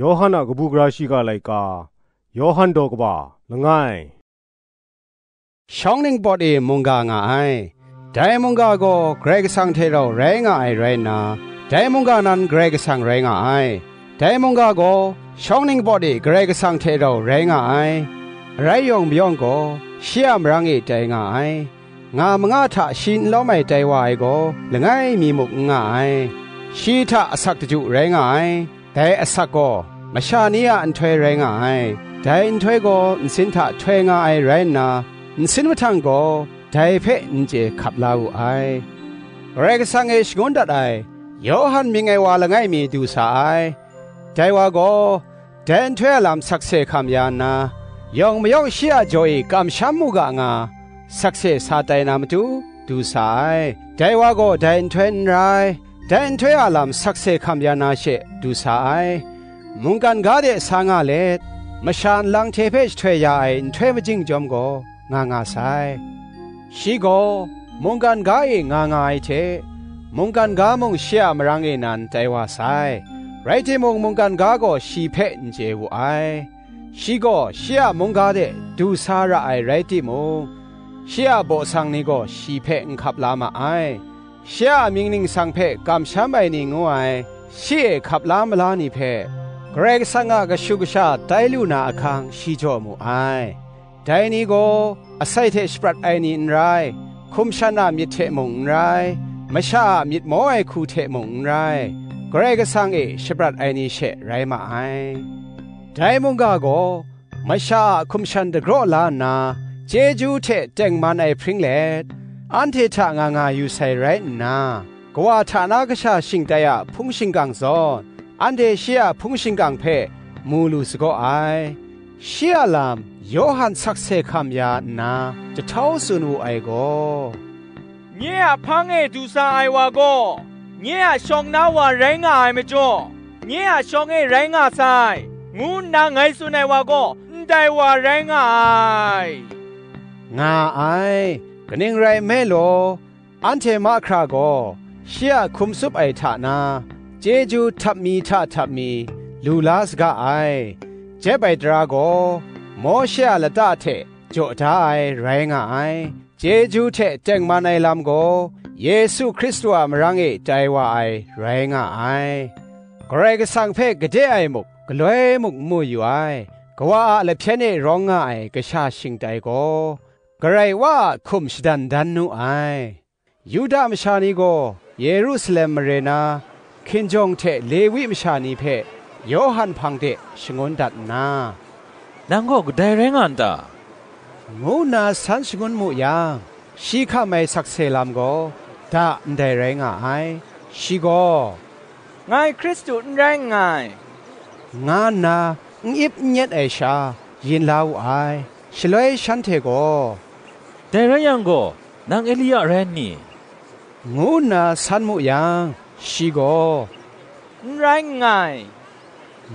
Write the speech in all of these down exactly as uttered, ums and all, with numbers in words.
Yawhan a kabu gara shiga laika, Yawhan daw kaba, langai. Shawng ningpawt e mungga nga ai. Dai mungga gaw Karai Kasang hte rau rai nga ai rai nna, dai mungga nan Karai Kasang rai nga ai. Dai mungga gaw shawng ningpawt e Karai Kasang hte rau rai nga ai. Arai yawng mayawng gaw shi a marang e tai nga ai. Nga manga hta shi n lawm ai tai wa ai gaw langai mi muk n nga ai. Shi hta asak daju rai nga ai. Dai asak gaw masha ni a nhtoi rai nga ai. Dai nhtoi gaw nsin hta htoi nga ai rai nna, nsin mahtang gaw dai hpe n chye hkap la wu ai. Karai Kasang e shangun dat ai Yawhan mying ai wa langai mi du sa ai. Dai wa gaw, dai nhtoi a lam sakse hkam ya nna, yawng mayawng shi a jaw e kamsham mu ga nga, sakse sa tai na matu, du sa ai. Dai wa gaw dai nhtoi n rai, dai nhtoi a lam sakse hkam ya na she du sa ai. Mungkan ga de sa nga let, masha nlang hte hpe jahtoi ya ai nhtoi majing chyawm gaw, nga nga sai. Shi gaw mungkan ga e nga nga ai hte, mungkan ga mung shi a marang e nan tai wa sai. Rai timung, mungkan ga gaw shi hpe n chye wu ai. Shi gaw shi a mungga de du sa ra ai rai timung, shi a baw sang ni gaw shi hpe n hkap la ma ai. Shi a amying ningsang hpe kamsham ai ni ngu ai, shi e hkap la mala ni hpe, Karai Kasang a kashu kasha tai lu na ahkang shi jaw mu ai. Dai ni gaw asai hte shaprat ai ni n rai, hkum shan a myit hte mung n rai, masha a myit maw ai hku hte mung n rai, Karai Kasang e shaprat ai ni she rai ma ai. Dai mungga gaw masha a hkum shan dagraw la nna, chyeju hte tengman ai hpring let, anhte hta nga nga yu sai rai nna, Kawa hta na kasha shingtai a hpung shingkang zawn, anhte shi a hpung shingkang hpe mu lu sagaw ai. Shi a lam Yawhan sakse hkam ya nna jahtau tsun wu ai gaw, Nye a hpang e du sa ai wa gaw, nye a shawng na wa rai nga ai majaw, nye a shawng e rai nga sai, ngu nna ngai tsun ai wa gaw, ndai wa rai nga ai, nga ai. Kaning rai nme law, anhte mahkra gaw shi a hkum tsup ai hta na, chyeju htap mi hta htap mi lu la saga ai. Jep ai tara gaw, Mawshe a lata hte jaw da ai rai nga ai. Chyeju hte tengman ai lam gaw, Yesu Hkristu a marang e tai wa ai rai nga ai. Karai Kasang hpe gade ai muk, galoi muk n mu yu ai, Kawa a lahpyen e rawng nga ai kasha shingtai gaw, Karai Wa a hkum shadan dan nu ai. Yuda masha ni gaw Yerusalem mare na, hkinjawng hte Lewi masha ni hpe Yawhan hpang de shangun dat nna, "Nang gaw kadai rai nga n ta?" ngu nna san shangun mu yang, shi hkam ai sakse lam gaw, "Da, ndai rai nga ai." Shi gaw, "Ngai Hkristu n rai nngai," nga nna n ip n nyet ai sha, yin la wu ai. Shaloi shanhte gaw, "Dai rai yang gaw, nang Elia rai n ni?" ngu nna san mu yang, shi gaw, "N rai nngai,"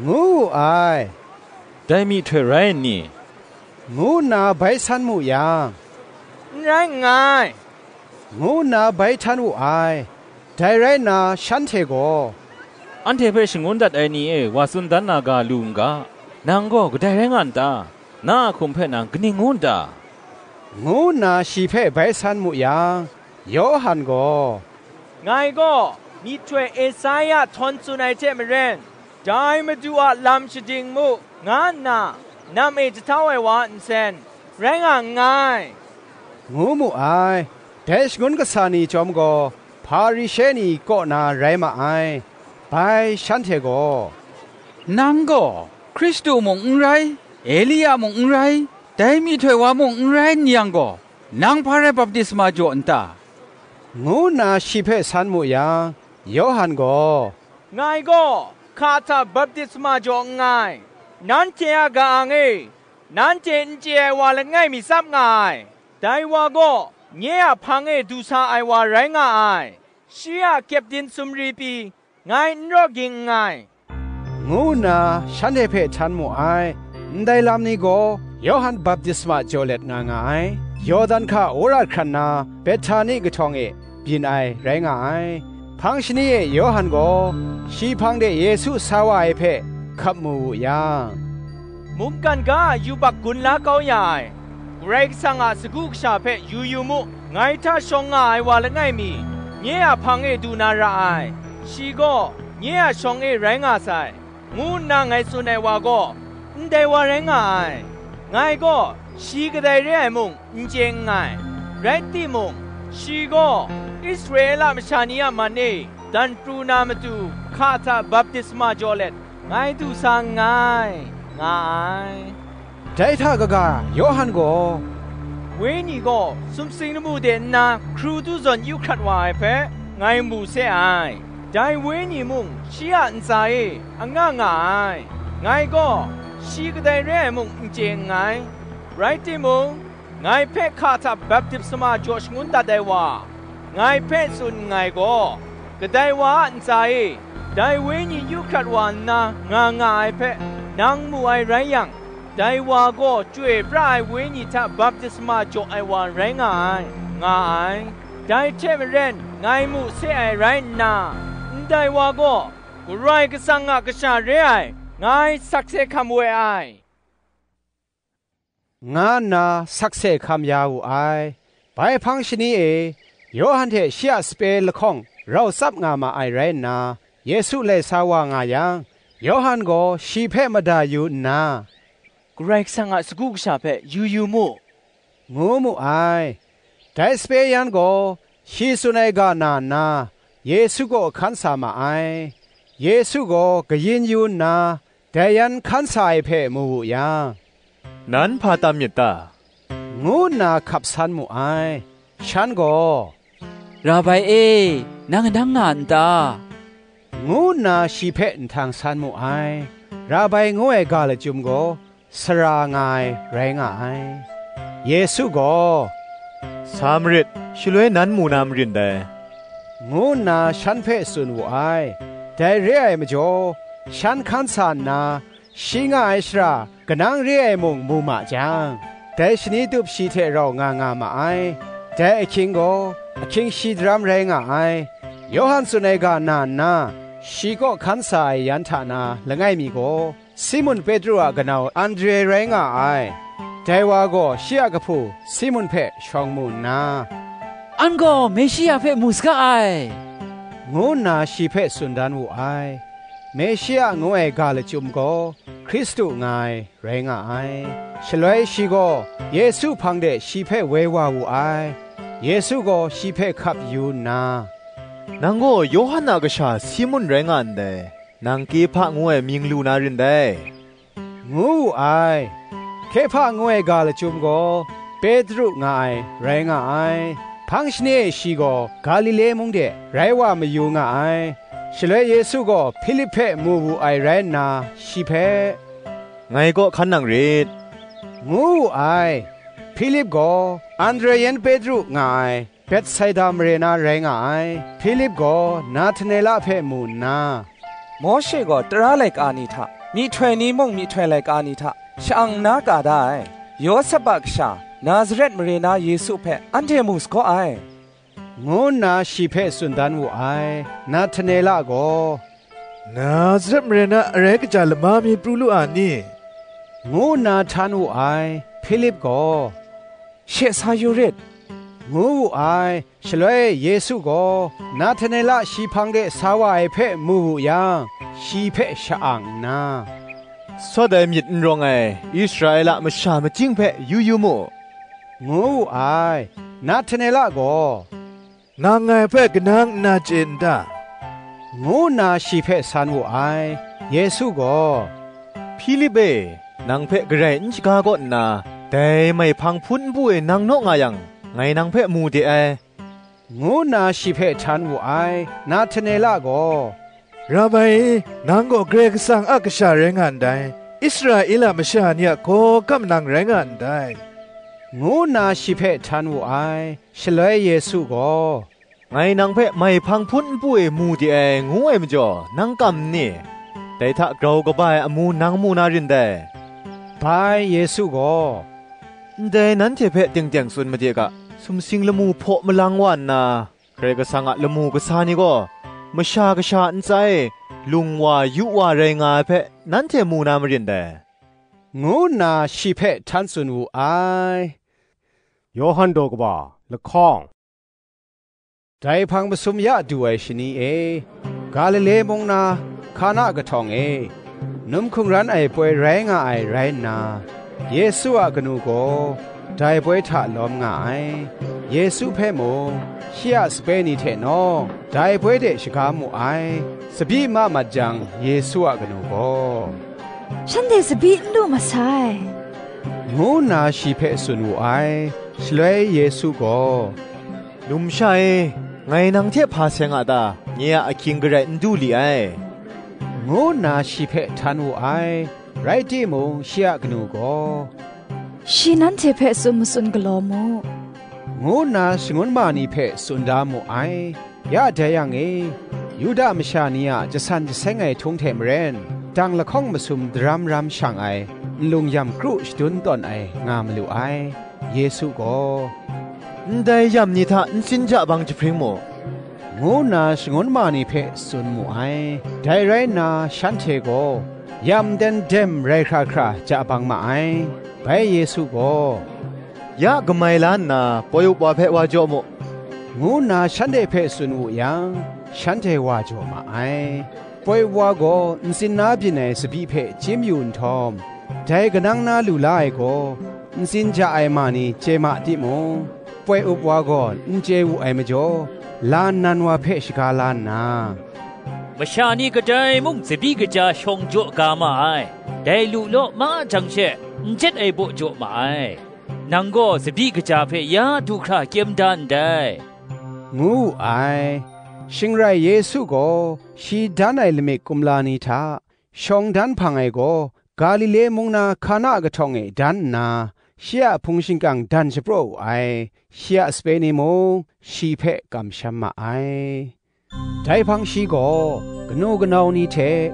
ngu wu ai. "Dai myihtoi rai n ni?" ngu nna bai san mu yang, "N rai nngai," ngu nna bai htan wu ai. Dai rai nna, shanhte gaw, "Anhte hpe shangun dat ai ni e wa tsun dan na ga lu n ga, nang gaw kadai rai nga n ta? Na a hkum hpe nang kaning ngu n ta?" ngu nna shi hpe bai san mu yang, Yawhan gaw, "Ngai gaw myihtoi Esaia htawn tsun ai hte maren, dai Madu a lam shading mu, nga nna nam e jahtau ai wa a nsen, rai nga nngai," ngu mu ai. Dai shangun kasa ni chyawm gaw, Hparishe ni kaw na rai ma ai. Bai shanhte gaw, "Nang gaw Hkristu mung n rai, Elia mung n rai, dai myihtoi wa mung n rai n yang gaw, nang hpa rai baptisma jaw n ta?" ngu nna shi hpe san mu yang, Yawhan gaw, "Ngai gaw hka hta baptisma jaw nngai, nanhte a ka-ang e nanhte n chye ai wa langai mi tsap nga ai. Dai wa gaw nye a hpang e du sa ai wa rai nga ai. Shi a kyepdin sumri pyi ngai n raw ging nngai," ngu nna shanhte hpe htan mu ai. Ndai lam ni gaw Yawhan baptisma jaw let nga nga ai, Yawdan hka wora hkran na Behtani kahtawng e byin ai rai nga ai. Hpang shani e Yawhan gaw shi hpang de Yesu sa wa ai hpe hkap mu wu yang, mungkan ga a yubak gun la kau ya ai, Karai Kasang a sagu kasha hpe yu yu mu, ngai hta shawng nga ai wa langai mi, nye a hpang e du na ra ai, shi gaw nye a shawng e rai nga sai, ngu nna ngai tsun ai wa gaw, ndai wa rai nga ai. Ngai gaw shi kadai re ai mung n chye nngai, rai timung, shi gaw Israela masha ni a man e dan pru na matu hka hta baptisma jaw let, ngai du sa nngai, nga ai. Dai hta kaga, Yawhan gaw, Wenyi gaw sumsing lamu de nna hkru du zawn yu hkrat wa ai hpe, ngai mu se ai. Dai Wenyi mung shi a ntsa e anga nga ai. Ngai gaw shi kadai re ai mung n chye nngai. Rai timung, ngai hpe hka hta baptisma jaw shangun dat ai wa, ngai hpe tsun nngai gaw, kadai wa a ntsa e dai Wenyi yu hkrat wa nna nga nga ai hpe, nang mu ai rai yang, dai wa gaw Chyoi pra ai Wenyi hta baptisma jaw ai wa rai nga ai, nga ai. Dai hte maren, ngai mu se ai rai nna, ndai wa gaw Karai Kasang a kasha re ai, ngai sakse hkam we ai, nga nna sakse hkam ya wu ai. Bai hpang shani e, Yawhan hte shi a sape lahkawng rau tsap nga ma ai rai nna, Yesu lai sa wa nga yang, Yawhan gaw shi hpe mada yu nna, Karai Kasang a sagu kasha hpe yu yu mu, ngu mu ai. Dai sape yan gaw shi tsun ai ga na nna, Yesu kaw hkan sa ma ai. Yesu gaw kayin yu nna, dai yan hkan sa ai hpe mu wu yang, "Nan hpa tam myit ta?" ngu nna hkap san mu ai. Shan gaw, "Rabai e, nang nang nga n ta?" ngu nna shi hpe nhtang san mu ai. Rabai ngu ai ga lachyum gaw, sara nga ai rai nga ai. Yesu gaw, "Sa marit, shaloi nan mu na marin dai," ngu nna shan hpe tsun wu ai. Dai re ai majaw, shan hkan sa nna, shi nga ai shara kanang re ai mung mu ma jang, dai shani tup shi hte rau nga nga ma ai. Dai ahkying gaw ahkying shi daram rai nga ai. Yawhan tsun ai ga na nna, shi kaw hkan sa ai yan hta na langai mi gaw, Simun Petru a kanau Andre rai nga ai. Dai wa gaw shi a kahpu Simun hpe shawng mu nna, "An gaw Meshia hpe mu saga ai," ngu nna shi hpe tsun dan wu ai. Meshia ngu ai ga lachyum gaw Hkristu nga ai rai nga ai. Shaloi shi gaw Yesu hpang de shi hpe woi wa wu ai. Yesu gaw shi hpe hkap yu nna, "Nang gaw Yawhan a kasha Simun rai nga ndai. Nang Kehpa ngu ai mying lu na rin dai," ngu wu ai. Kehpa ngu ai ga lachyum gaw Petru nga ai rai nga ai. Hpang shani e shi gaw Galile mung de rai wa mayu nga ai. Shaloi Yesu gaw Hpilip hpe mu wu ai rai nna, shi hpe, "Ngai kaw hkan nang rit," ngu wu ai. Hpilip gaw Andre yan Petru nga ai Betsaida mare na rai nga ai. Hpilip gaw Nahtanela hpe mu nna, "Mawshe gaw tara laika ni hta, myihtoi ni mung myihtoi laika ni hta sha-ang nna ka da ai, Yawsep a kasha, Nazaret mare na Yesu hpe anhte mu sagaw ai," ngu nna shi hpe tsun dan wu ai. Nahtanela gaw, "Nazaret mare na arai kaja lama mi pru lu a ni?" ngu nna htan wu ai. Hpilip gaw, "She sa yu rit," ngu wu ai. Shaloi Yesu gaw Nahtanela shi hpang de sa wa ai hpe mu wu yang, shi hpe sha-ang nna, "Sawt ai myit n rawng ai Israela masha majing hpe yu yu mu," ngu wu ai. Nahtanela gaw, "Nang ngai hpe kanang nna chye n ta?" ngu nna shi hpe san wu ai. Yesu gaw, "Hpilip e, nang hpe garai n shaga kaw nna, dai maihpang hpun npu e nang naw nga yang, ngai nang hpe mu de ai," ngu nna shi hpe htan wu ai. Nahtanela gaw, "Rabai e, nang gaw Karai Kasang a kasha rai nga ndai, Israela masha ni a hkawhkam nang rai nga ndai," ngu nna shi hpe htan wu ai. Shaloi Yesu gaw, "Ngai nang hpe maihpang hpun npu e mu de ai, ngu ai majaw, nang kam n ni? Dai hta grau kaba ai amu nang mu na rin dai." Bai Yesu gaw, "Ndai nanhte hpe teng teng tsun made ga, sumsing lamu hpaw malang wa nna, Karai Kasang a lamu kasa ni gaw, Masha Kasha a ntsa e lung wa yu wa rai nga ai hpe nanhte mu na marin dai," ngu nna shi hpe htan tsun wu ai. Yawhan daw kaba lahkawng. Dai hpang masum ya du ai shani e, Galile mung na Hkana kahtawng e, num hkungran ai poi rai nga ai rai nna, Yesu a kanu gaw dai poi hta lawm nga ai. Yesu hpe mung, shi a sape ni hte nawng, dai poi de shaga mu ai. Tsabyi ma mat jang, Yesu a kanu gaw, "Shanhte tsabyi n lu masai," ngu nna shi hpe tsun wu ai. Shaloi Yesu gaw, "Numsha e, ngai nang hte hpa seng a ta? Nye a ahkying garai n du li ai," ngu nna shi hpe htan wu ai. Rai timung, shi a kanu gaw, "Shi nanhte hpe tsun matsun galaw mu," ngu nna shangun ma ni hpe tsun da mu ai. Ya dai yang e, Yuda masha ni a jasan jaseng ai htung hte maren, dang lahkawng masum daram ram shang ai, nlung yam kru shadun tawn ai nga malu ai. Yesu gaw, "Ndai yam ni hta ntsin ja bang jahpring mu," ngu nna shangun ma ni hpe tsun mu ai. Dai rai nna, shanhte gaw yam den dem rai hkra hkra ja bang ma ai. Bai Yesu gaw, "Ya kamai la nna, poi up wa hpe wa jaw mu," ngu nna shanhte hpe tsun wu yang, shanhte wa jaw ma ai. Poi up wa gaw ntsin na byin ai tsabyi hpe chyim yu nhtawm, dai kanang na lu la ai gaw, ntsin ja ai ma ni chye ma timung, poi up wa gaw n chye wu ai majaw, lan nan wa hpe shaga la nna, "Masha ni kadai mung tsabyi kaja shawng jaw ga ma ai, dai lu law ma jang she, n jet ai baw jaw ma ai. Nang gaw tsabyi kaja hpe ya du hkra kyem da ndai," ngu wu ai. Shing rai Yesu gaw shi dan ai lamik kumla ni hta, shawng dan hpang ai gaw, Galile mung na Hkana kahtawng e dan nna, shi a hpung shingkang dan shapraw wu ai. Shi a sape ni mung shi hpe kamsham ma ai. Dai hpang shi gaw kanu kanau ni hte,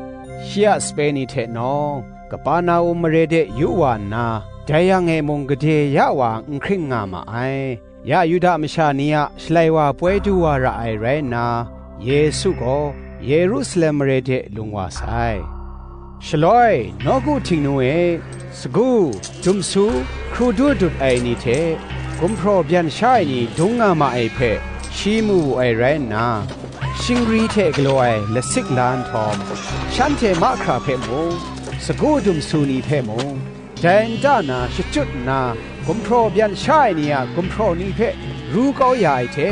shi a sape ni hte nawng, Kapernaum mare de yu wa nna, dai yang e mung gade ya wa n hkring nga ma ai. Ya Yuda masha ni a Shalai wa poi du wa ra ai rai nna, Yesu gaw Yerusalem mare de lung wa sai. Shaloi, nawku Htingnu e, sagu, dumsu, hkru du dut ai ni hte, gumhpraw byan sha ai ni dung nga ma ai hpe, shi mu wu ai rai nna, shingri hte galaw ai lasik la nhtawm, shanhte mahkra hpe mung, sagu dumsu ni hpe mung, dai nta na shachyut nna, gumhpraw byan sha ai ni a gumhpraw ni hpe ru kau ya ai hte,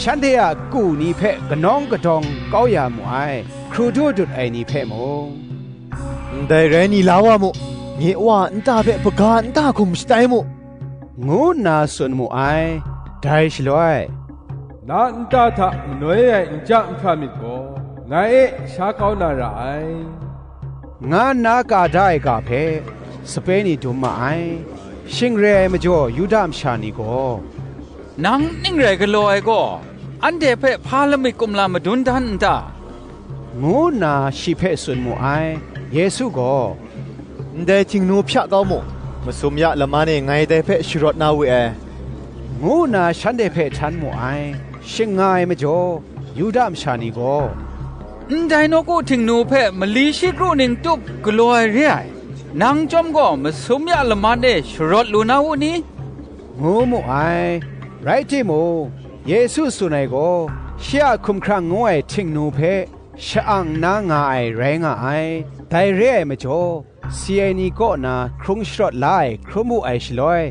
shanhte a ku ni hpe kanawng kadawng kau ya mu ai, hkru du dut ai ni hpe mung, "Ndai rai ni la wa mu, nye Wa a nta hpe hpaga nta hkum shatai mu," ngu nna tsun mu ai. Dai shaloi, "Na nta hta manoi ai n ja n hpra myit gaw, ngai e sha kau na ra ai," nga nna ka da ai ga hpe, sape ni dum ma ai. Shing re ai majaw Yuda masha ni gaw, "Nang ning rai galaw ai gaw, anhte hpe hpa lamik kumla madun dan n ta?" ngu nna shi hpe tsun mu ai. Yesu gaw, "Ndai Htingnu hpya kau mu, masum ya laman e ngai dai hpe sharawt na we ai," ngu nna shanhte hpe htan mu ai. Shing nga ai majaw, Yuda masha ni gaw, "Ndai nawku Htingnu hpe mali shi kru ning tup galaw ai re ai; nang chyawm gaw masum ya laman e sharawt lu na u ni?" ngu mu ai. Rai timung, Yesu tsun ai gaw, shi a hkumhkrang ngu ai Htingnu hpe sha-ang nna nga ai rai nga ai. Dai re ai majaw, si ai ni kaw na hkrung sharawt la ai hkrum wu ai shaloi,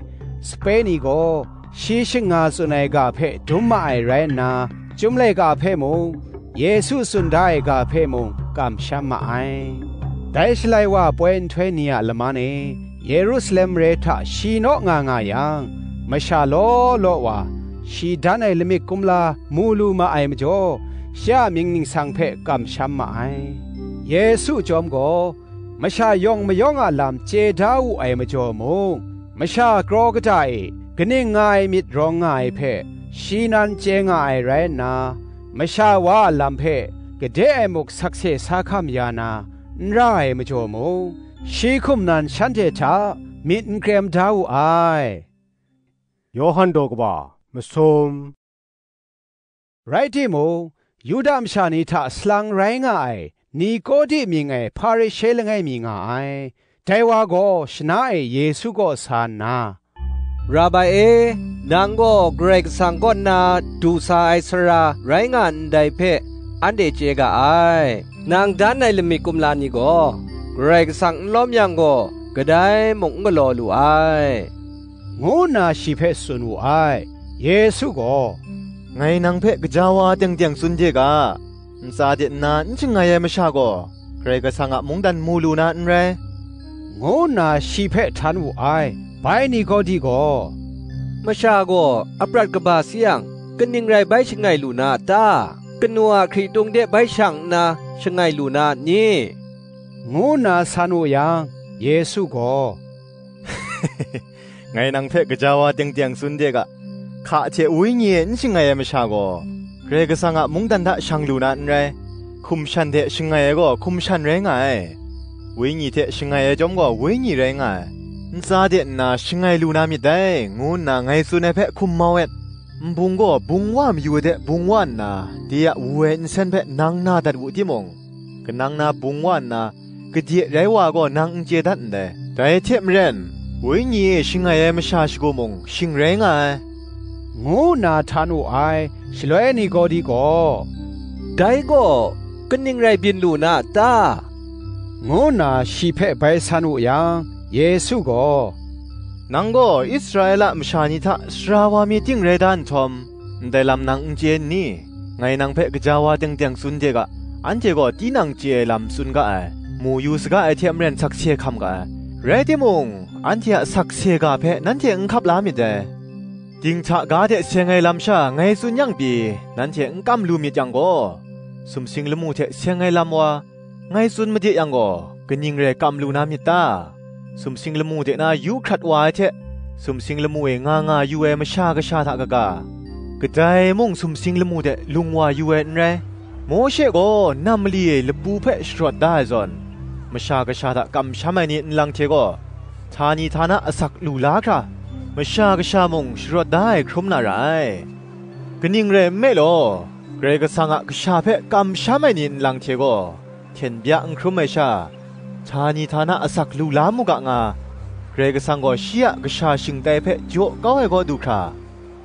sape ni gaw shi shing nga tsun ai ga hpe dum ma ai rai nna, Chyum laika hpe mung, Yesu tsun da ai ga hpe mung kamsham ma ai. Dai Shalai wa poi nhtoi ni a laman e, Yerusalem mare hta shi naw nga nga yang, masha law law wa, shi dan ai lamik kumla mu lu ma ai majaw, shi a mying ningsang hpe kamsham ma ai. Yesu chyawm gaw, masha yawng mayawng a lam chye da wu ai majaw mung, masha kraw kata e kaning nga ai myit rawng nga ai hpe, shi nan chye nga ai rai nna, masha wa a lam hpe gade ai muk sakse sa hkam ya na, n ra ai majaw mung, shi hkum nan shanhte hta myit n krem da wu ai. Yawhan daw kaba masum. Rai timung, Yuda masha ni hta salang rai nga ai Nikodi mying ai Hparishe langai mi nga ai. Dai wa gaw shana e Yesu kaw sa nna, "Rabai e, nang gaw Karai Kasang kaw nna du sa ai sara rai nga ndai hpe anhte chye ga ai. Nang dan ai lamik kumla ni gaw, Karai Kasang n lawm yang gaw, kadai mung n galaw lu ai," ngu nna shi hpe tsun wu ai. Yesu gaw, "Ngai nang hpe gaja wa teng teng tsun de ga, ntsa de nna n shangai ai masha gaw, Karai Kasang a mungdan mu lu na n rai," ngu nna shi hpe htan wu ai. Bai Nikodi gaw, "Masha gaw aprat kaba si yang, kaning rai bai shangai lu na a ta? Kanu a hkritung de bai shang nna shangai lu na a ni?" ngu nna san wu yang, Yesu gaw, "Ngai nang hpe gaja wa teng teng tsun de ga, hka hte wenyi e n shangai ai masha gaw, Karai Kasang a mungdan hta shang lu na n rai. Hkum shan hte shangai ai gaw hkum shan rai nga ai. Wenyi hte shangai ai chyawm gaw wenyi rai nga ai. Ntsa de nna shangai lu na myit dai, ngu nna ngai tsun ai hpe hkum mau et. Nbung gaw bung wa mayu ai de bung wa nna, de a wu ai nsen hpe nang na dat wu timung, kanang na bung wa nna, kade rai wa gaw nang n chye dat ndai. Dai hte maren, wenyi e shangai ai masha shagu mung shing rai nga ai," ngu nna htan wu ai. Shaloi Nikodi gaw, "Dai gaw kaning rai byin lu na a ta?" ngu nna shi hpe bai san wu yang, Yesu gaw, "Nang gaw Israela masha ni hta sara wa mi ting rai da nhtawm, ndai lam nang n chye n ni? Ngai nang hpe gaja wa teng teng tsun de ga, anhte gaw tinang chye ai lam tsun ga ai, mu yu saga ai hte maren sakse hkam ga ai. Rai timung, anhte a sakse ga hpe nanhte n hkap la myit dai. Dinghta ga de seng ai lam sha ngai tsun yang pyi, nanhte n kam lu myit yang gaw, sumsing lamu hte seng ai lam wa, ngai tsun made yang gaw, kaning rai kam lu na myit ta? Sumsing lamu de na yu hkrat wa ai hte, sumsing lamu e nga nga yu ai Masha Kasha hta kaga, kadai mung sumsing lamu de lung wa yu ai n rai. Mawshe gaw nam mali e lapu hpe sharawt da ai zawn, Masha Kasha hta kamsham ai ni nlang hte gaw, htani htana asak lu la hkra, Masha Kasha mung sharawt da ai hkrum na ra ai. Kaning rai nme law, Karai Kasang a Kasha hpe kamsham ai ni nlang hte gaw, hten bya n hkrum ai sha, htani htana asak lu la mu ga nga, Karai Kasang gaw shi a Kasha shingtai hpe jaw kau ai kaw du hkra,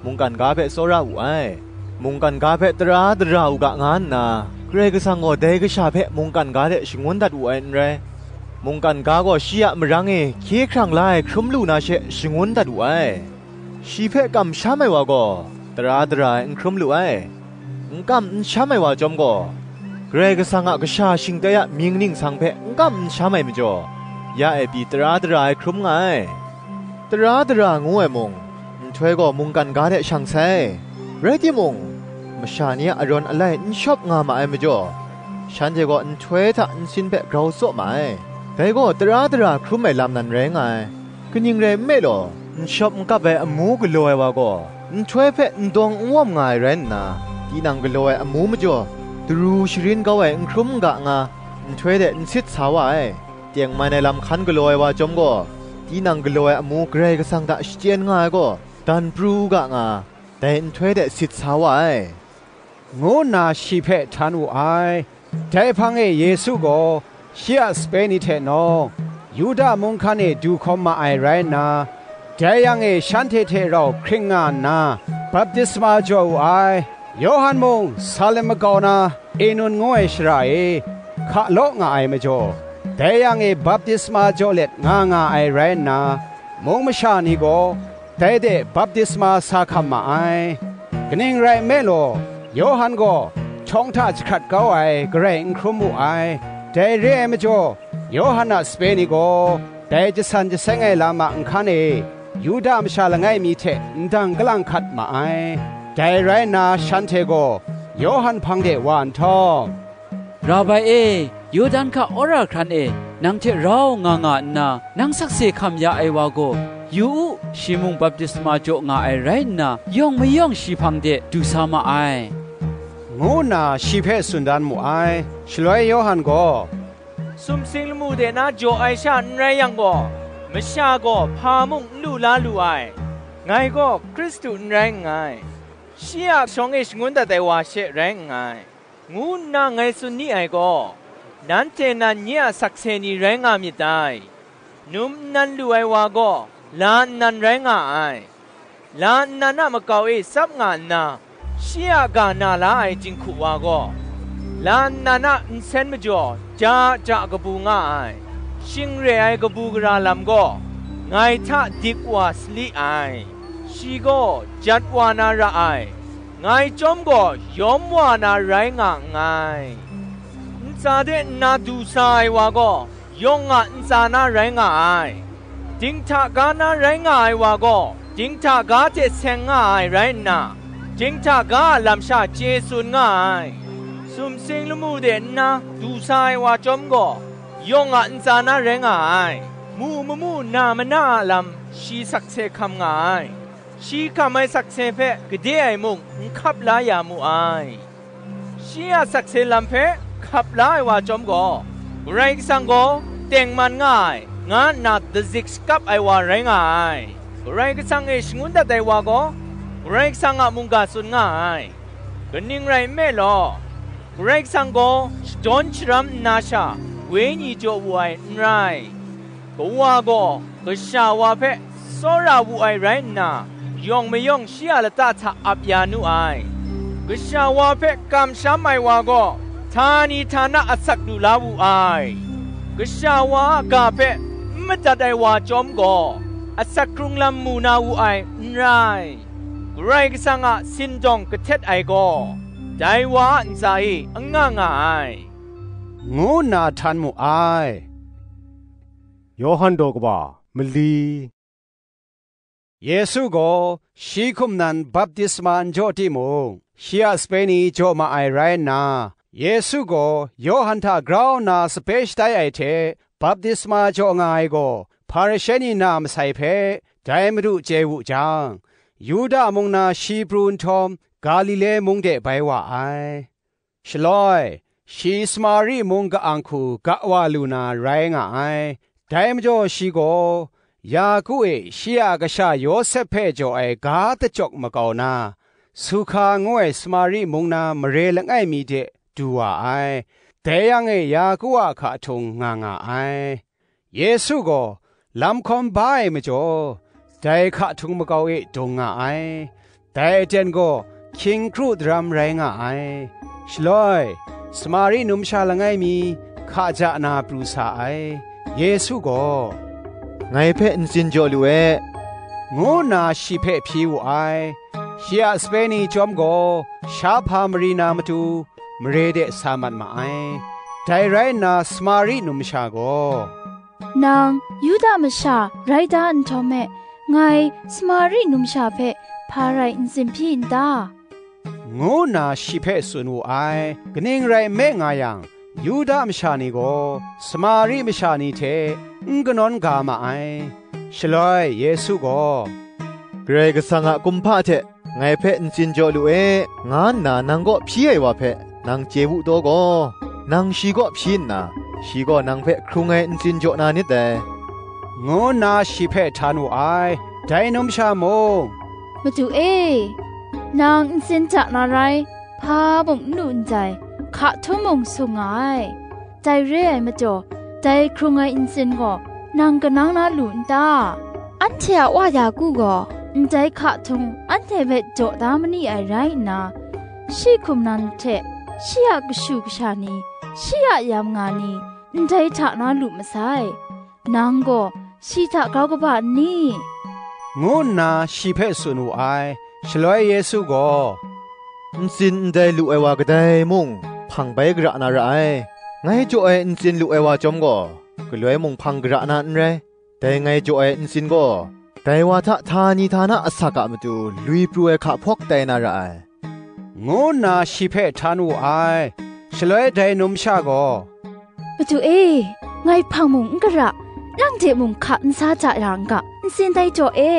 mungkan ga hpe tsawra wu ai. Mungkan ga hpe tara dara u ga nga nna, Karai Kasang gaw dai Kasha hpe mungkan ga de shangun dat wu ai n rai. Mungkan ga gaw shi a marang e hkye hkrang la ai hkrum lu na she shangun dat wu ai. Shi hpe kamsham ai wa gaw, tara dara ai n hkrum lu ai. N kam n sham ai wa chyawm gaw, Karai Kasang a Kasha shingtai a mying ningsang hpe n kam n sham ai majaw, ya e pyi tara dara ai hkrum nga ai. Tara dara ngu ai mung, nhtoi gaw mungkan ga de shang sai. Rai timung, masha ni a arawn alai n shawp nga ma ai majaw, shanhte gaw nhtoi hta nsin hpe grau tsaw ma ai. Dai gaw tara dara hkrum ai lam nan rai nga ai. Kaning rai nme law, n shawp n kap ai amu galaw ai wa gaw, nhtoi hpe n dawng n wawm nga ai rai nna, tinang galaw ai amu majaw, daru sharin kau ai n hkrum n ga nga, nhtoi de n sit sa wa ai. Tengman ai lam hkan galaw ai wa chyawm gaw, tinang galaw ai amu Karai Kasang hta shachyen nga ai gaw, dan pru u ga nga, dai nhtoi de sit sa wa ai, ngu nna shi hpe htan wu ai. Dai hpang e Yesu gaw shi a sape ni hte nawng, Yuda mung hkan e du hkawm ma ai rai nna, dai yang e shanhte hte rau hkring nga nna, baptisma jaw wu ai. Yawhan mung Salim makau na Enun ngu ai shara e hka law nga ai majaw, dai yang e baptisma jaw let nga nga ai rai nna, mung masha ni gaw dai de baptisma sa hkam ma ai. Kaning rai nme law, Yawhan gaw htawng hta jahkrat kau ai garai n hkrum wu ai. Dai re ai majaw, Yawhan a sape ni gaw dai jasan jaseng ai lam a nhkan e Yuda masha langai mi hte ndang kalang hkat ma ai. Dai rai nna shanhte gaw Yawhan hpang de wa nhtawm, "Rabai e, Yawdan hka wora hkran e nang hte rau nga nga nna, nang sakse hkam ya ai wa gaw, yu u, shi mung baptisma jaw nga ai rai nna, yawng mayawng shi hpang de du sa ma ai," ngu nna shi hpe tsun dan mu ai. Shaloi Yawhan gaw, "Sumsing lamu de na jaw ai sha n rai yang gaw, masha gaw hpa mung n lu la lu ai. Ngai gaw Hkristu n rai nngai, shi a shawng e shangun dat ai wa she rai nngai, ngu nna ngai tsun ni ai gaw, nanhte nan nye a sakse ni rai nga myit dai. Num nnan lu ai wa gaw, la nnan rai nga ai. La nnan a makau e tsap nga nna, shi a ga na la ai jinghku wa gaw, la nnan a nsen majaw ja ja kabu nga ai. Shing re ai kabu gara lam gaw, ngai hta dik wa sali ai. Shi gaw jat wa na ra ai, ngai chyawm gaw yawm wa na rai nga nngai. Ntsa de nna du sa ai wa gaw, yawng a ntsa na rai nga ai. Dinghta ga na rai nga ai wa gaw, dinghta ga hte seng nga ai rai nna, dinghta ga a lam sha chye tsun nga ai. Sumsing lamu de nna du sa ai wa chyawm gaw, yawng a ntsa na rai nga ai. Mu mamu na mana a lam shi sakse hkam nga ai. Shi hkam ai sakse hpe gade ai mung n hkap la ya mu ai. Shi a sakse lam hpe hkap la ai wa chyawm gaw, Karai Kasang gaw tengman nga ai, nga nna dazik shakap ai wa rai nga ai. Karai Kasang e shangun dat ai wa gaw, Karai Kasang a mungga tsun nga ai. Kaning rai nme law, Karai Kasang gaw shadawn sharam nna sha, Wenyi jaw wu ai n rai. Kawa gaw kasha wa hpe tsawra wu ai rai nna, yawng mayawng shi a lata hta ap ya nu ai. Kasha wa hpe kamsham ai wa gaw, htani htana asak lu la wu ai. Kasha wa a ga hpe n madat ai wa chyawm gaw, asak hkrung lam mu na wu ai n rai. Karai Kasang a sindawng kahtet ai gaw, dai wa a ntsa e anga nga ai, ngu nna htan mu ai. Yawhan daw kaba mali. Yesu gaw shi hkum nan baptisma n jaw timung, shi a sape ni jaw ma ai rai nna, Yesu gaw Yawhan hta grau nna sape shatai ai hte baptisma jaw nga ai gaw, Hparishe ni na masai hpe dai Madu chye wu jang, Yuda mung na shi pru nhtawm, Galile mung de bai wa ai. Shaloi, shi Samari mung ka-ang hku ga wa lu na rai nga ai. Dai majaw shi gaw, Yaku e shi a kasha Yawsep hpe jaw ai ga dachyawk makau na, Suhka ngu ai Samari mung na mare langai mi de du wa ai. Dai yang e Yaku a hka htung nga nga ai. Yesu gaw lam hkawm ba ai majaw, dai hka htung makau e dung nga ai. Dai aten gaw hkying kru daram rai nga ai. Shaloi, Samari numsha langai mi hka ja na pru sa ai. Yesu gaw, "Ngai hpe ntsin jaw lu e," ngu nna shi hpe hpyi wu ai. Shi a sape ni chyawm gaw sha hpa mari na matu, mare de sa mat ma ai. Dai rai nna Samari numsha gaw, "Nang Yuda masha rai da nhtawm e, ngai Samari numsha hpe hpa rai ntsin hpyi n ta?" ngu nna shi hpe tsun wu ai. Kaning rai nme nga yang, Yuda masha ni gaw Samari masha ni hte n kanawn ga ma ai. Shaloi Yesu gaw, "Karai Kasang a kumhpa hte ngai hpe ntsin jaw lu e, nga nna nang kaw hpyi ai wa hpe nang chye wu taw gaw, nang shi kaw hpyi nna, shi gaw nang hpe hkrung ai ntsin jaw na nit dai," ngu nna shi hpe htan wu ai. Dai numsha mung, "Madu e, nang ntsin ja na rai, hpa mung n lu ndai, hka htum mung sung nga ai. Dai re ai majaw, dai hkrung ai ntsin gaw nang kanang na lu n ta? Anhte a wa Yaku gaw ndai hka htung anhte hpe jaw da ma ni ai rai nna, shi hkum nan hte shi a kashu kasha ni, shi a yam nga ni, ndai hta na lu masai. Nang gaw shi hta grau kaba n ni?" ngu nna shi hpe tsun wu ai. Shaloi Yesu gaw, "Ntsin ndai lu ai wa kadai mung hpang bai gara na ra ai. Ngai jaw ai ntsin lu ai wa chyawm gaw, galoi mung hpang gara na n rai. Dai ngai jaw ai ntsin gaw, dai wa hta htani htana asak a matu lui pru ai hka hpawk tai na ra ai," ngu nna shi hpe htan wu ai. Shaloi dai numsha gaw, "Madu e, ngai hpang mung n gara, nang de mung hka n sa ja ya n ga, ntsin dai jaw e,"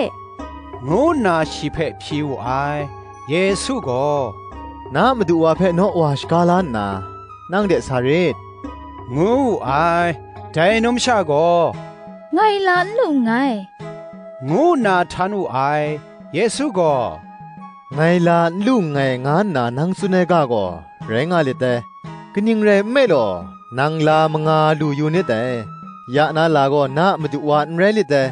ngu nna shi hpe hpyi wu ai. Yesu gaw, "Na a madu wa hpe naw wa shaga la nna, nang de sa rit," ngu wu ai. Dai numsha gaw, "Ngai la n lu nngai," ngu nna htan wu ai. Yesu gaw, "Ngai la n lu nngai, nga nna nang tsun ai ga gaw, rai nga lit dai. Kaning rai nme law, nang la manga lu yu nit dai; ya na la gaw na a madu wa n rai lit dai;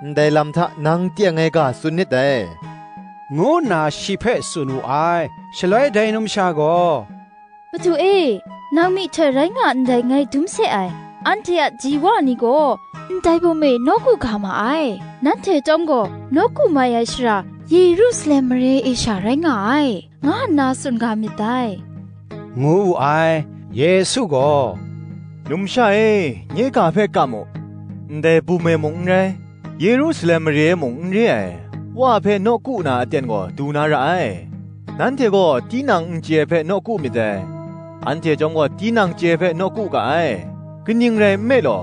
ndai lam hta nang teng ai ga tsun nit dai,” ngu nna shi hpe tsun wu ai. Shaloi dai numsha gaw, “Madu e, nang myihtoi rai nga ndai ngai dum se ai. Anhte a ji wa ni gaw ndai bum e nawku ga ma ai; nanhte chyawm gaw nawku mai ai shara Yerusalem mare e sha rai nga ai, nga nna tsun ga myit dai,” ngu wu ai. Yesu gaw, “Numsha e, nye ga hpe kam u: ndai bum e mung n rai, Yerusalem mare e mung n re ai, Wa hpe nawku na aten gaw du na ra ai. Nanhte gaw tinang n chye ai hpe nawku myit dai; anhte chyawm gaw tinang chye ai hpe nawku ga ai. Kaning rai nme law,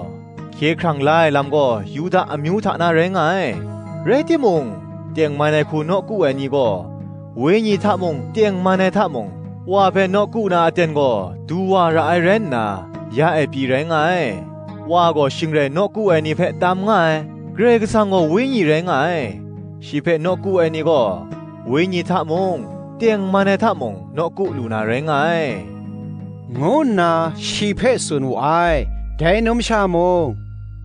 hkye hkrang la ai lam gaw Yuda amyu hta na rai nga ai. Rai timung, tengman ai hku nawku ai ni gaw, Wenyi hta mung tengman ai hta mung, Wa hpe nawku na aten gaw du wa ra ai rai nna, ya e pyi rai nga ai. Wa gaw shing rai nawku ai ni hpe tam nga ai; Karai Kasang gaw Wenyi rai nga ai. Shi hpe nawku ai ni gaw, Wenyi hta mung, tengman ai hta mung nawku lu na rai nga ai,” ngu nna shi hpe tsun wu ai. Dai numsha mung,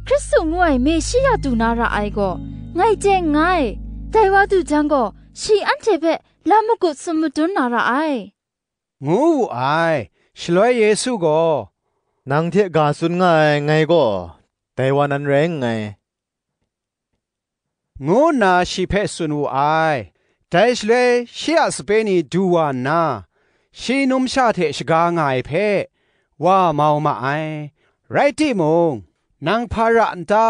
“Hkristu ngu ai Meshiya du na ra ai gaw, ngai chye nngai: dai wa du jang gaw, shi anhte hpe lam magu tsun madun na ra ai,” ngu wu ai. Shaloi Yesu gaw, “Nang hte ga tsun nga ai ngai gaw, dai wa nan rai nngai,” ngu nna shi hpe tsun wu ai. Dai shaloi shi a sape ni du wa nna, shi numsha hte shaga nga ai hpe, wa mau ma ai. Rai timung, “Nang hpa ra n ta?”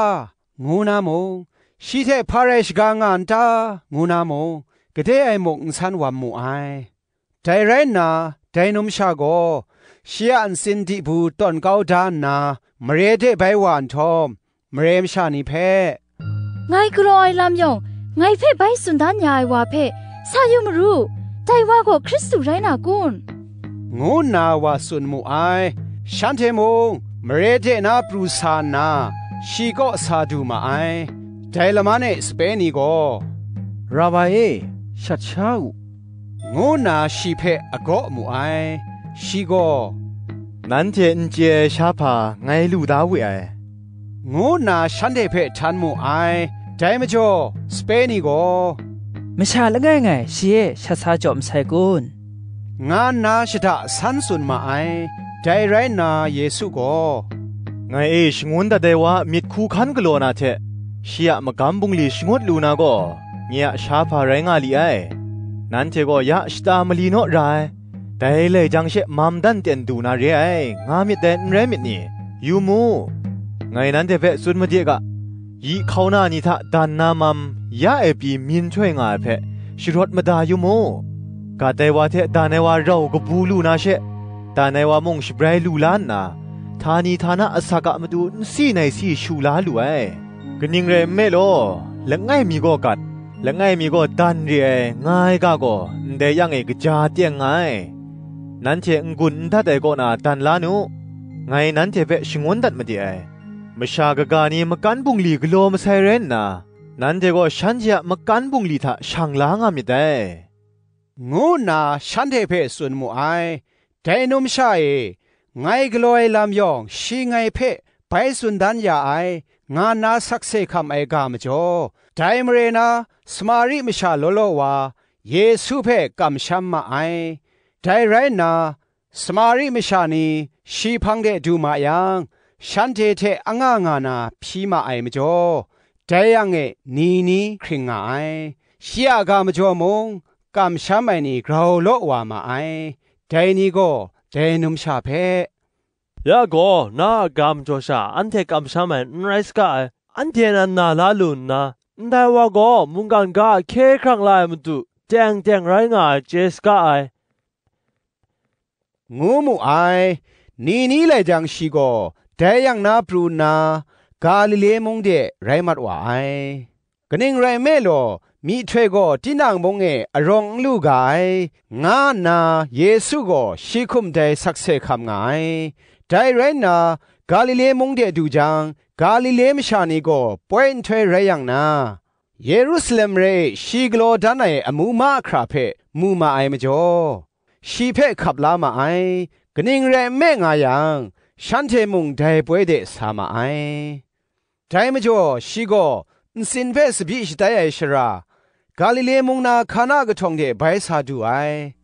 ngu na mung, “Shi hte hpa rai shaga nga n ta?” ngu na mung, gade ai muk n san wam mu ai. Dai rai nna, dai numsha gaw shi a ntsin dibu tawn kau da nna, mare de bai wa nhtawm, mare masha ni hpe, “Ngai galaw ai lam yawng, ngai hpe bai tsun dan ya ai wa hpe sa yu maru: dai wa gaw Hkristu rai na kun?” ngu nna wa tsun mu ai. Shanhte mung mare de na pru sa nna, shi kaw sa du ma ai. Dai laman e sape ni gaw, “Rabai e, shat sha u,” ngu nna shi hpe agaw mu ai. Shi gaw, “Nanhte n chye ai sha hpa ngai lu da we ai,” ngu nna shanhte hpe htan mu ai. Dai majaw, sape ni gaw, “Masha langai ngai shi e shat sa jaw masai kun?” nga nna shada san tsun ma ai. Dai rai nna Yesu gaw, “Ngai e shangun dat ai wa a myit hku hkan galaw na hte, shi a magam bungli shangut lu na gaw, nye a sha hpa rai nga li ai. Nanhte gaw ya shata mali naw ra ai, dai lai jang she mam dan ten du na re ai, nga myit dai, n rai myit ni? Yu mu, ngai nanhte hpe tsun made ga, yi hkauna ni hta dan na mam ya e pyi myin htoi nga ai hpe, sharawt mada yu mu. Gat ai wa hte dan ai wa rau kabu lu na she, dan ai wa mung shabrai lu la nna, htani htana asak a matu n si nai si shu la lu ai. Kaning rai nme law, langai mi gaw gat, langai mi gaw dan re ai, nga ai ga gaw ndai yang e kaja teng nga ai. Nanhte n-gun n dat ai kaw na dan la nu, ngai nanhte hpe shangun dat made ai. Masha kaga ni makan bungli galaw masai rai nna, nanhte gaw shanhte a makan bungli hta shang la nga myit dai,” ngu nna shanhte hpe tsun mu ai. Dai numsha e, ngai galaw ai lam yawng shi ngai hpe bai tsun dan ya ai, nga nna sakse hkam ai ga majaw, dai mare na Samari masha law law wa Yesu hpe kamsham ma ai. Dai rai nna, Samari masha ni shi hpang de du ma yang, shanhte hte anga nga na hpyi ma ai majaw, dai yang e ni ni hkring nga ai. Shi a ga majaw mung, kamsham ai ni grau law wa ma ai. Dai ni gaw dai numsha hpe, “Ya gaw, na a ga majaw sha anhte kamsham ai n rai saga ai; anhte nan na la lu nna, ndai wa gaw mungkan ga a hkye hkrang la ai matu teng teng rai nga ai chye saga ai,” ngu mu ai. Ni ni lai jang shi gaw dai yang na pru nna, Galile mung de rai mat wa ai. Kaning rai nme law, myihtoi gaw tinang mung e arawng n lu ga ai, nga nna Yesu gaw shi hkum dai sakse hkam nga ai. Dai rai nna, Galile mung de du jang, Galile masha ni gaw poi nhtoi rai yang na, Yerusalem mare e shi galaw dan ai amu mahkra hpe mu ma ai majaw, shi hpe hkap la ma ai. Kaning rai nme nga yang, shanhte mung dai poi de sa ma ai. Dai majaw shi gaw ntsin hpe tsabyi shatai ai shara, Galile mung na Hkana kahtawng de bai sa du ai.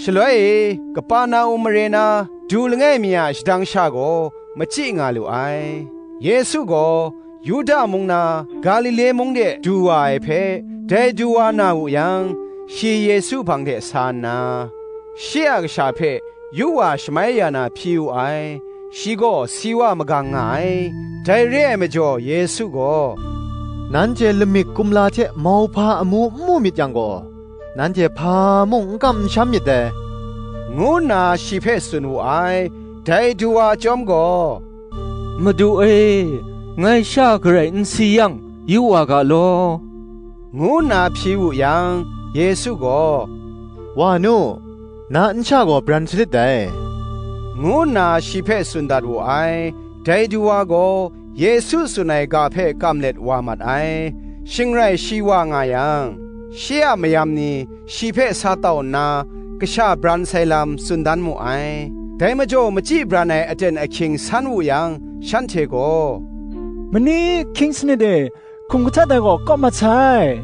Shaloi e, Kaperna-um mare na du langai mi a shadang sha gaw machyi nga lu ai. Yesu gaw Yuda mung na Galile mung de du wa ai hpe, dai du wa na wu yang, shi Yesu hpang de sa nna, shi a kasha hpe yu wa shamai ya na hpyi wu ai. Shi gaw si wa magang nga ai. Dai re ai majaw Yesu gaw, "Nanhte lamik kumla hte mauhpa amu n mu myit yang gaw, nanhte hpa mung n kam n sham myit dai," ngu nna shi hpe tsun wu ai. Dai du wa chyawm gaw, "Madu e, ngai sha garai n si yang, yu wa ga law," ngu nna hpyi wu yang, Yesu gaw, "Wa nu, na nsha gaw bran salit dai," ngu nna shi hpe tsun dat wu ai. Dai du wa gaw Yesu tsun ai ga hpe kam let wa mat ai. Shing rai shi wa nga yang, shi a mayam ni shi hpe sa tau nna, kasha bran sai lam tsun dan mu ai. Dai majaw machyi bran ai aten ahkying san wu yang, shanhte gaw, "Mani hkying sanit e, hkum kahtawt ai gaw kawp mat sai,"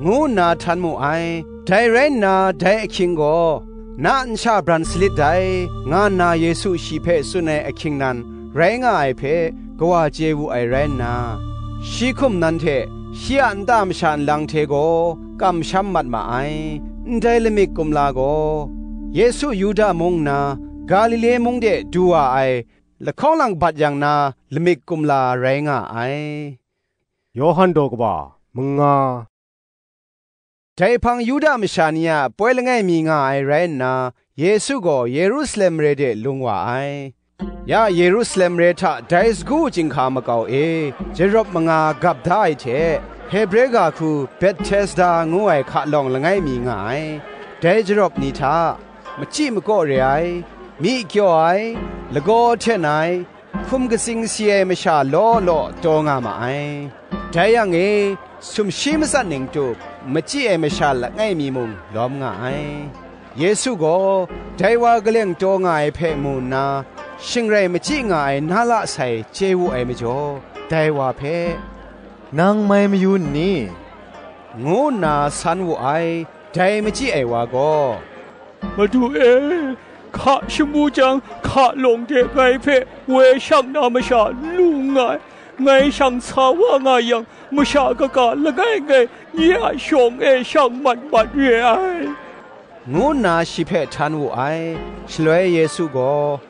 ngu nna htan mu ai. Dai rai nna, dai ahkying gaw, "Na nsha bran salit dai," nga nna Yesu shi hpe tsun ai ahkying nan rai nga ai hpe kawa chye wu ai rai nna, shi hkum nan hte shi a nta masha nlang hte gaw kamsham mat ma ai. Ndai lamik kumla gaw, Yesu Yuda mung nna Galile mung de du wa ai lahkawng lang bat yang na lamik kumla rai nga ai. Yawhan daw kaba manga. Dai hpang Yuda masha ni a poi langai mi nga ai rai nna, Yesu gaw Yerusalem mare de lung wa ai. Ya Yerusalem mare hta dai sagu chyinghka makau e, jarawp manga gap da ai hte, Hebre ga hku Bethesda ngu ai hka lawng langai mi nga ai. Dai jarawp ni hta, machyi makaw re ai, myi kyaw ai, lagaw hten ai, hkum katsing si ai masha law law taw nga ma ai. Dai yang e, sumshi matsat ning tup, machyi ai masha langai mi mung lawm nga ai. Yesu gaw dai wa kaleng taw nga ai hpe mu nna, shing rai machyi nga ai na la sai chye wu ai majaw, dai wa hpe, "Nang mai mayu nni?" ngu nna san wu ai. Dai machyi ai wa gaw, "Madu e, hka shamu jang, hka lawng de ngai hpe woi shang na masha lu nngai; ngai shang sa wa nga yang, masha kaga langai ngai nye a shawng e shang mat mat re ai," ngu nna shi hpe htan wu ai. Shaloi Yesu gaw,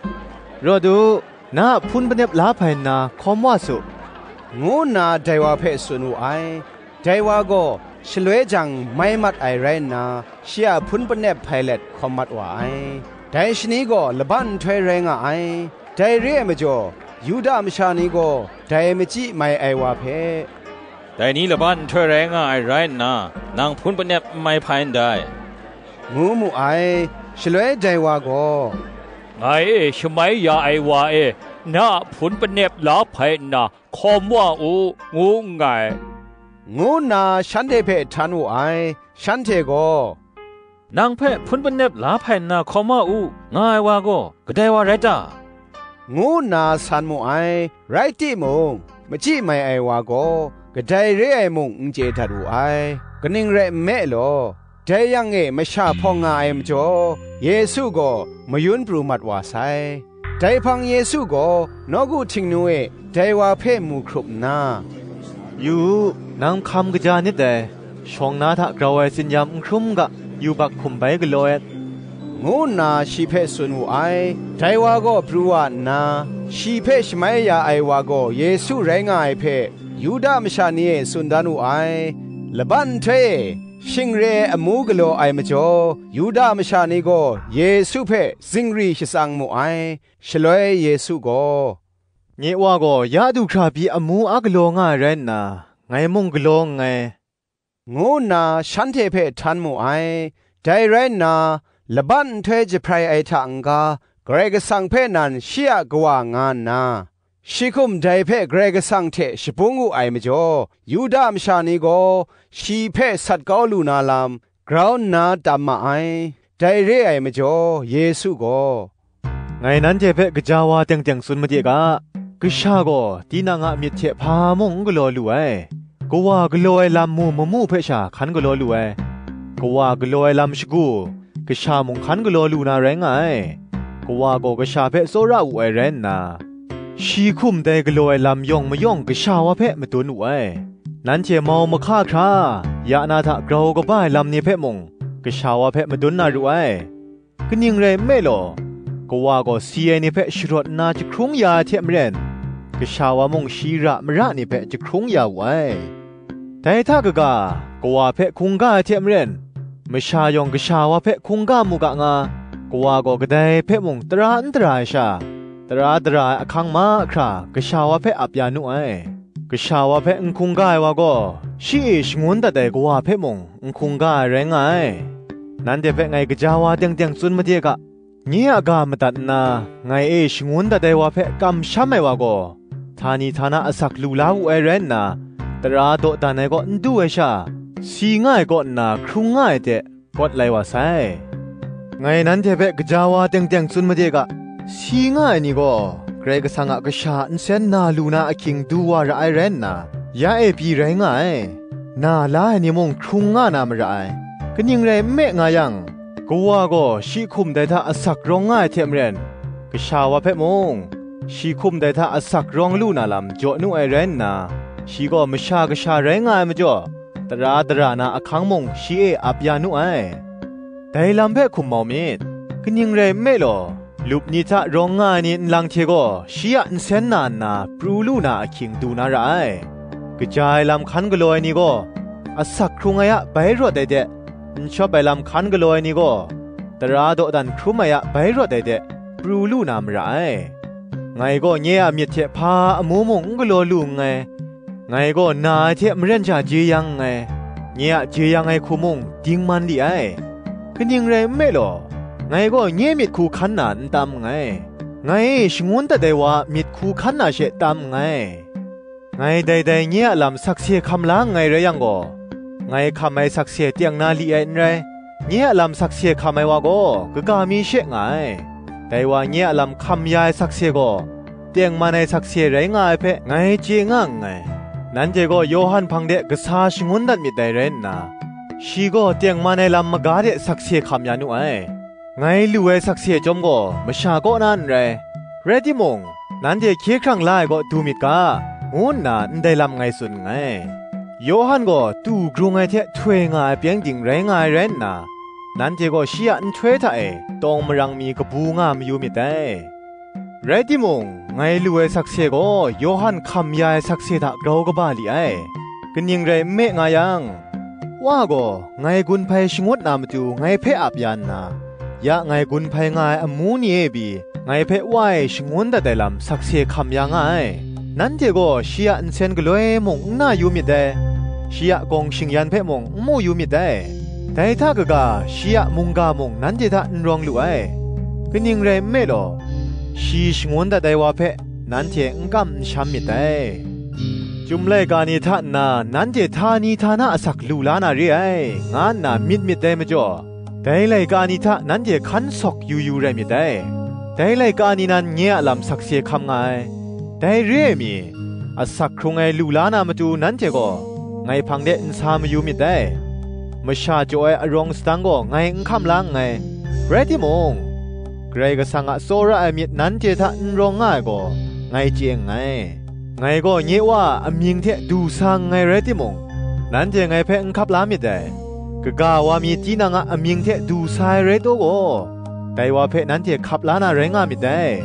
"Rawt u, na a hpun panep la hpai nna hkawm wa su," ngu nna dai wa hpe tsun wu ai. Dai wa gaw shaloi jang mai mat ai rai nna, shi a hpun panep hpai let hkawm mat wa ai. Dai shani gaw laban nhtoi rai nga ai. Dai re ai majaw, Yuda masha ni gaw dai machyi mai ai wa hpe, "Dai ni laban nhtoi rai nga ai rai nna, nang hpun panep n mai hpai ndai," ngu mu ai. Shaloi dai wa gaw, "Ngai e shamai ya ai wa e, na a hpun panep la hpai nna hkawm wa u, ngu nngai," ngu nna shanhte hpe htan wu ai. Shanhte gaw, "Nang hpe hpun panep la hpai nna hkawm wa u, nga ai wa gaw, kadai wa rai ta?" ngu nna san mu ai. Rai timung, machyi mai ai wa gaw, kadai re ai mung n chye dat wu ai. Kaning rai nme law, dai yang e masha hpawng nga ai majaw, Yesu gaw mayun pru mat wa sai. Dai hpang Yesu gaw nawku Htingnu e dai wa hpe mu hkrup nna, "Yu u, nang hkam kaja nit dai; shawng na hta grau ai tsinyam n hkrum ga, yubak hkum bai galaw et," ngu nna shi hpe tsun wu ai. Dai wa gaw pru wa nna, shi hpe shamai ya ai wa gaw Yesu rai nga ai hpe Yuda masha ni e tsun dan wu ai. Laban nhtoi e, shing re ai amu galaw ai majaw, Yuda masha ni gaw Yesu hpe zingri shatsang mu ai. Shaloi Yesu gaw, "Nye Wa gaw ya du hkra pyi amu a galaw nga ai rai nna, ngai mung galaw nngai," ngu nna shanhte hpe htan mu ai. Dai rai nna, laban nhtoi jahprai ai hta n-ga, Karai Kasang hpe nan shi a Kawa nga nna, shi hkum dai hpe Karai Kasang hte shabung wu ai majaw, Yuda masha ni gaw shi hpe sat kau lu na lam grau nna tam ma ai. Dai re ai majaw, Yesu gaw, Ngai nanhte hpe gaja wa teng teng tsun made ga, kasha gaw tinang a myit hte hpa mung n galaw lu ai. Kawa galaw ai lam mu mamu hpe sha hkan galaw lu ai. Kawa galaw ai lam shagu, kasha mung hkan galaw lu na rai nga ai. Kawa gaw kasha hpe tsawra wu ai rai nna, shi hkum dai galaw ai lam yawng mayawng kasha wa hpe madun wu ai. Nanhte mau mahka hkra, ya na hta grau kaba ai lam ni hpe mung, kasha wa hpe madun na ru ai. Kaning rai nme law, kawa gaw si ai ni hpe sharawt nna jahkrung ya ai hte maren, kasha wa mung shi ra mara ni hpe jahkrung ya wu ai. Dai hta kaga, kawa hpe hkungga ai hte maren, masha yawng kasha wa hpe hkungga mu ga nga, kawa gaw kadai hpe mung tara n dara ai sha, tara dara ai ahkang mahkra kasha wa hpe ap ya nu ai. Kasha wa hpe n hkungga ai wa gaw, shi e shangun dat ai kawa hpe mung n hkungga ai rai nga ai. Nanhte hpe ngai gaja wa teng teng tsun made ga, nye a ga madat nna, ngai e shangun dat ai wa hpe kamsham ai wa gaw, htani htana asak lu la wu ai rai nna, tara dawdan ai kaw n du ai sha, si nga ai kaw nna hkrung nga ai de, kawt lai wa sai. Ngai nanhte hpe gaja wa teng teng tsun made ga, si nga ai ni gaw, Karai Kasang a kasha nsen na lu na ahkying du wa ra ai rai nna, ya e pyi rai nga ai. Na la ai ni mung hkrung nga na mara ai. Kaning rai nme nga yang, kawa gaw shi hkum dai hta asak rawng nga ai hte maren, kasha wa hpe mung, shi hkum dai hta asak rawng lu na lam jaw nu ai rai nna, shi gaw masha kasha rai nga ai majaw, tara dara na ahkang mung shi e ap ya nu ai. Dai lam hpe hkum mau myit. Kaning rai nme law, lup ni hta rawng nga ai ni nlang hte gaw shi a nsen na nna pru lu na ahkying du na ra ai. Kaja ai lam hkan galaw ai ni gaw, asak hkrung ai a bai rawt ai de, n shawp ai lam hkan galaw ai ni gaw, tara dawdan hkrum ai a bai rawt ai de, pru lu na mara ai. Ngai gaw nye a myit hte hpa amu mung n galaw lu nngai. Ngai gaw na ai hte maren sha jeyang nngai. Nye a jeyang ai hku mung dingman li ai. Kaning rai nme law, ngai gaw nye myit hku hkan na n tam nngai. Ngai e shangun dat ai wa a myit hku hkan na she tam nngai. Ngai dai dai nye a lam sakse hkam la nngai rai yang gaw, ngai hkam ai sakse teng na li ai n rai. Nye a lam sakse hkam ai wa gaw, kaga mi she nga ai. Dai wa nye a lam hkam ya ai sakse gaw, tengman ai sakse rai nga ai hpe ngai chye nga nngai. Nanhte gaw Yawhan hpang de kasa shangun dat myit dai rai nna, shi gaw tengman ai lam maga de sakse hkam ya nu ai. Ngai lu ai sakse chyawm gaw masha kaw na n rai, rai timung, nanhte hkye hkrang la ai kaw du myit ga, ngu nna ndai lam ngai tsun nngai. Yawhan gaw tu grung ai hte htoi nga ai pyengdin rai nga ai rai nna, nanhte gaw shi a nhtoi hta e tawng marang mi kabu nga mayu myit dai. Rai timung, ngai lu ai sakse gaw Yawhan hkam ya ai sakse hta grau kaba li ai. Kaning rai nme nga yang, Wa gaw ngai gun hpai shangut na matu ngai hpe ap ya nna, ya ngai gun hpai nga ai amu ni e pyi, ngai hpe Wa e shangun dat ai lam sakse hkam ya nga ai. Nanhte gaw shi a nsen galoi mung n na yu myit dai, shi a gawng shingyan hpe mung n mu yu myit dai. Dai hta kaga, shi a mungga mung nanhte hta n rawng lu ai. Kaning rai nme law, shi shangun dat ai wa hpe nanhte n kam n sham myit dai. Chyum laika ni hta nna nanhte htani htana asak lu la na re ai, nga nna myit myit dai majaw, dai laika ni hta nanhte hkan sawk yu yu rai myit dai. Dai laika ni nan nye a lam sakse hkam nga ai. Dai re ai mi, asak hkrung ai lu la na matu nanhte gaw, ngai hpang de n sa mayu myit dai. Masha jaw ai arawng sadang gaw ngai n hkam la nngai. Rai timung, Karai Kasang a tsawra ai myit nanhte hta n rawng nga ai gaw, ngai chye nngai. Ngai gaw nye Wa a amying hte du sa nngai rai timung, nanhte ngai hpe n hkap la myit dai. Kaga wa mi tinang a amying hte du sa ai rai taw gaw, dai wa hpe nanhte hkap la na rai nga myit dai.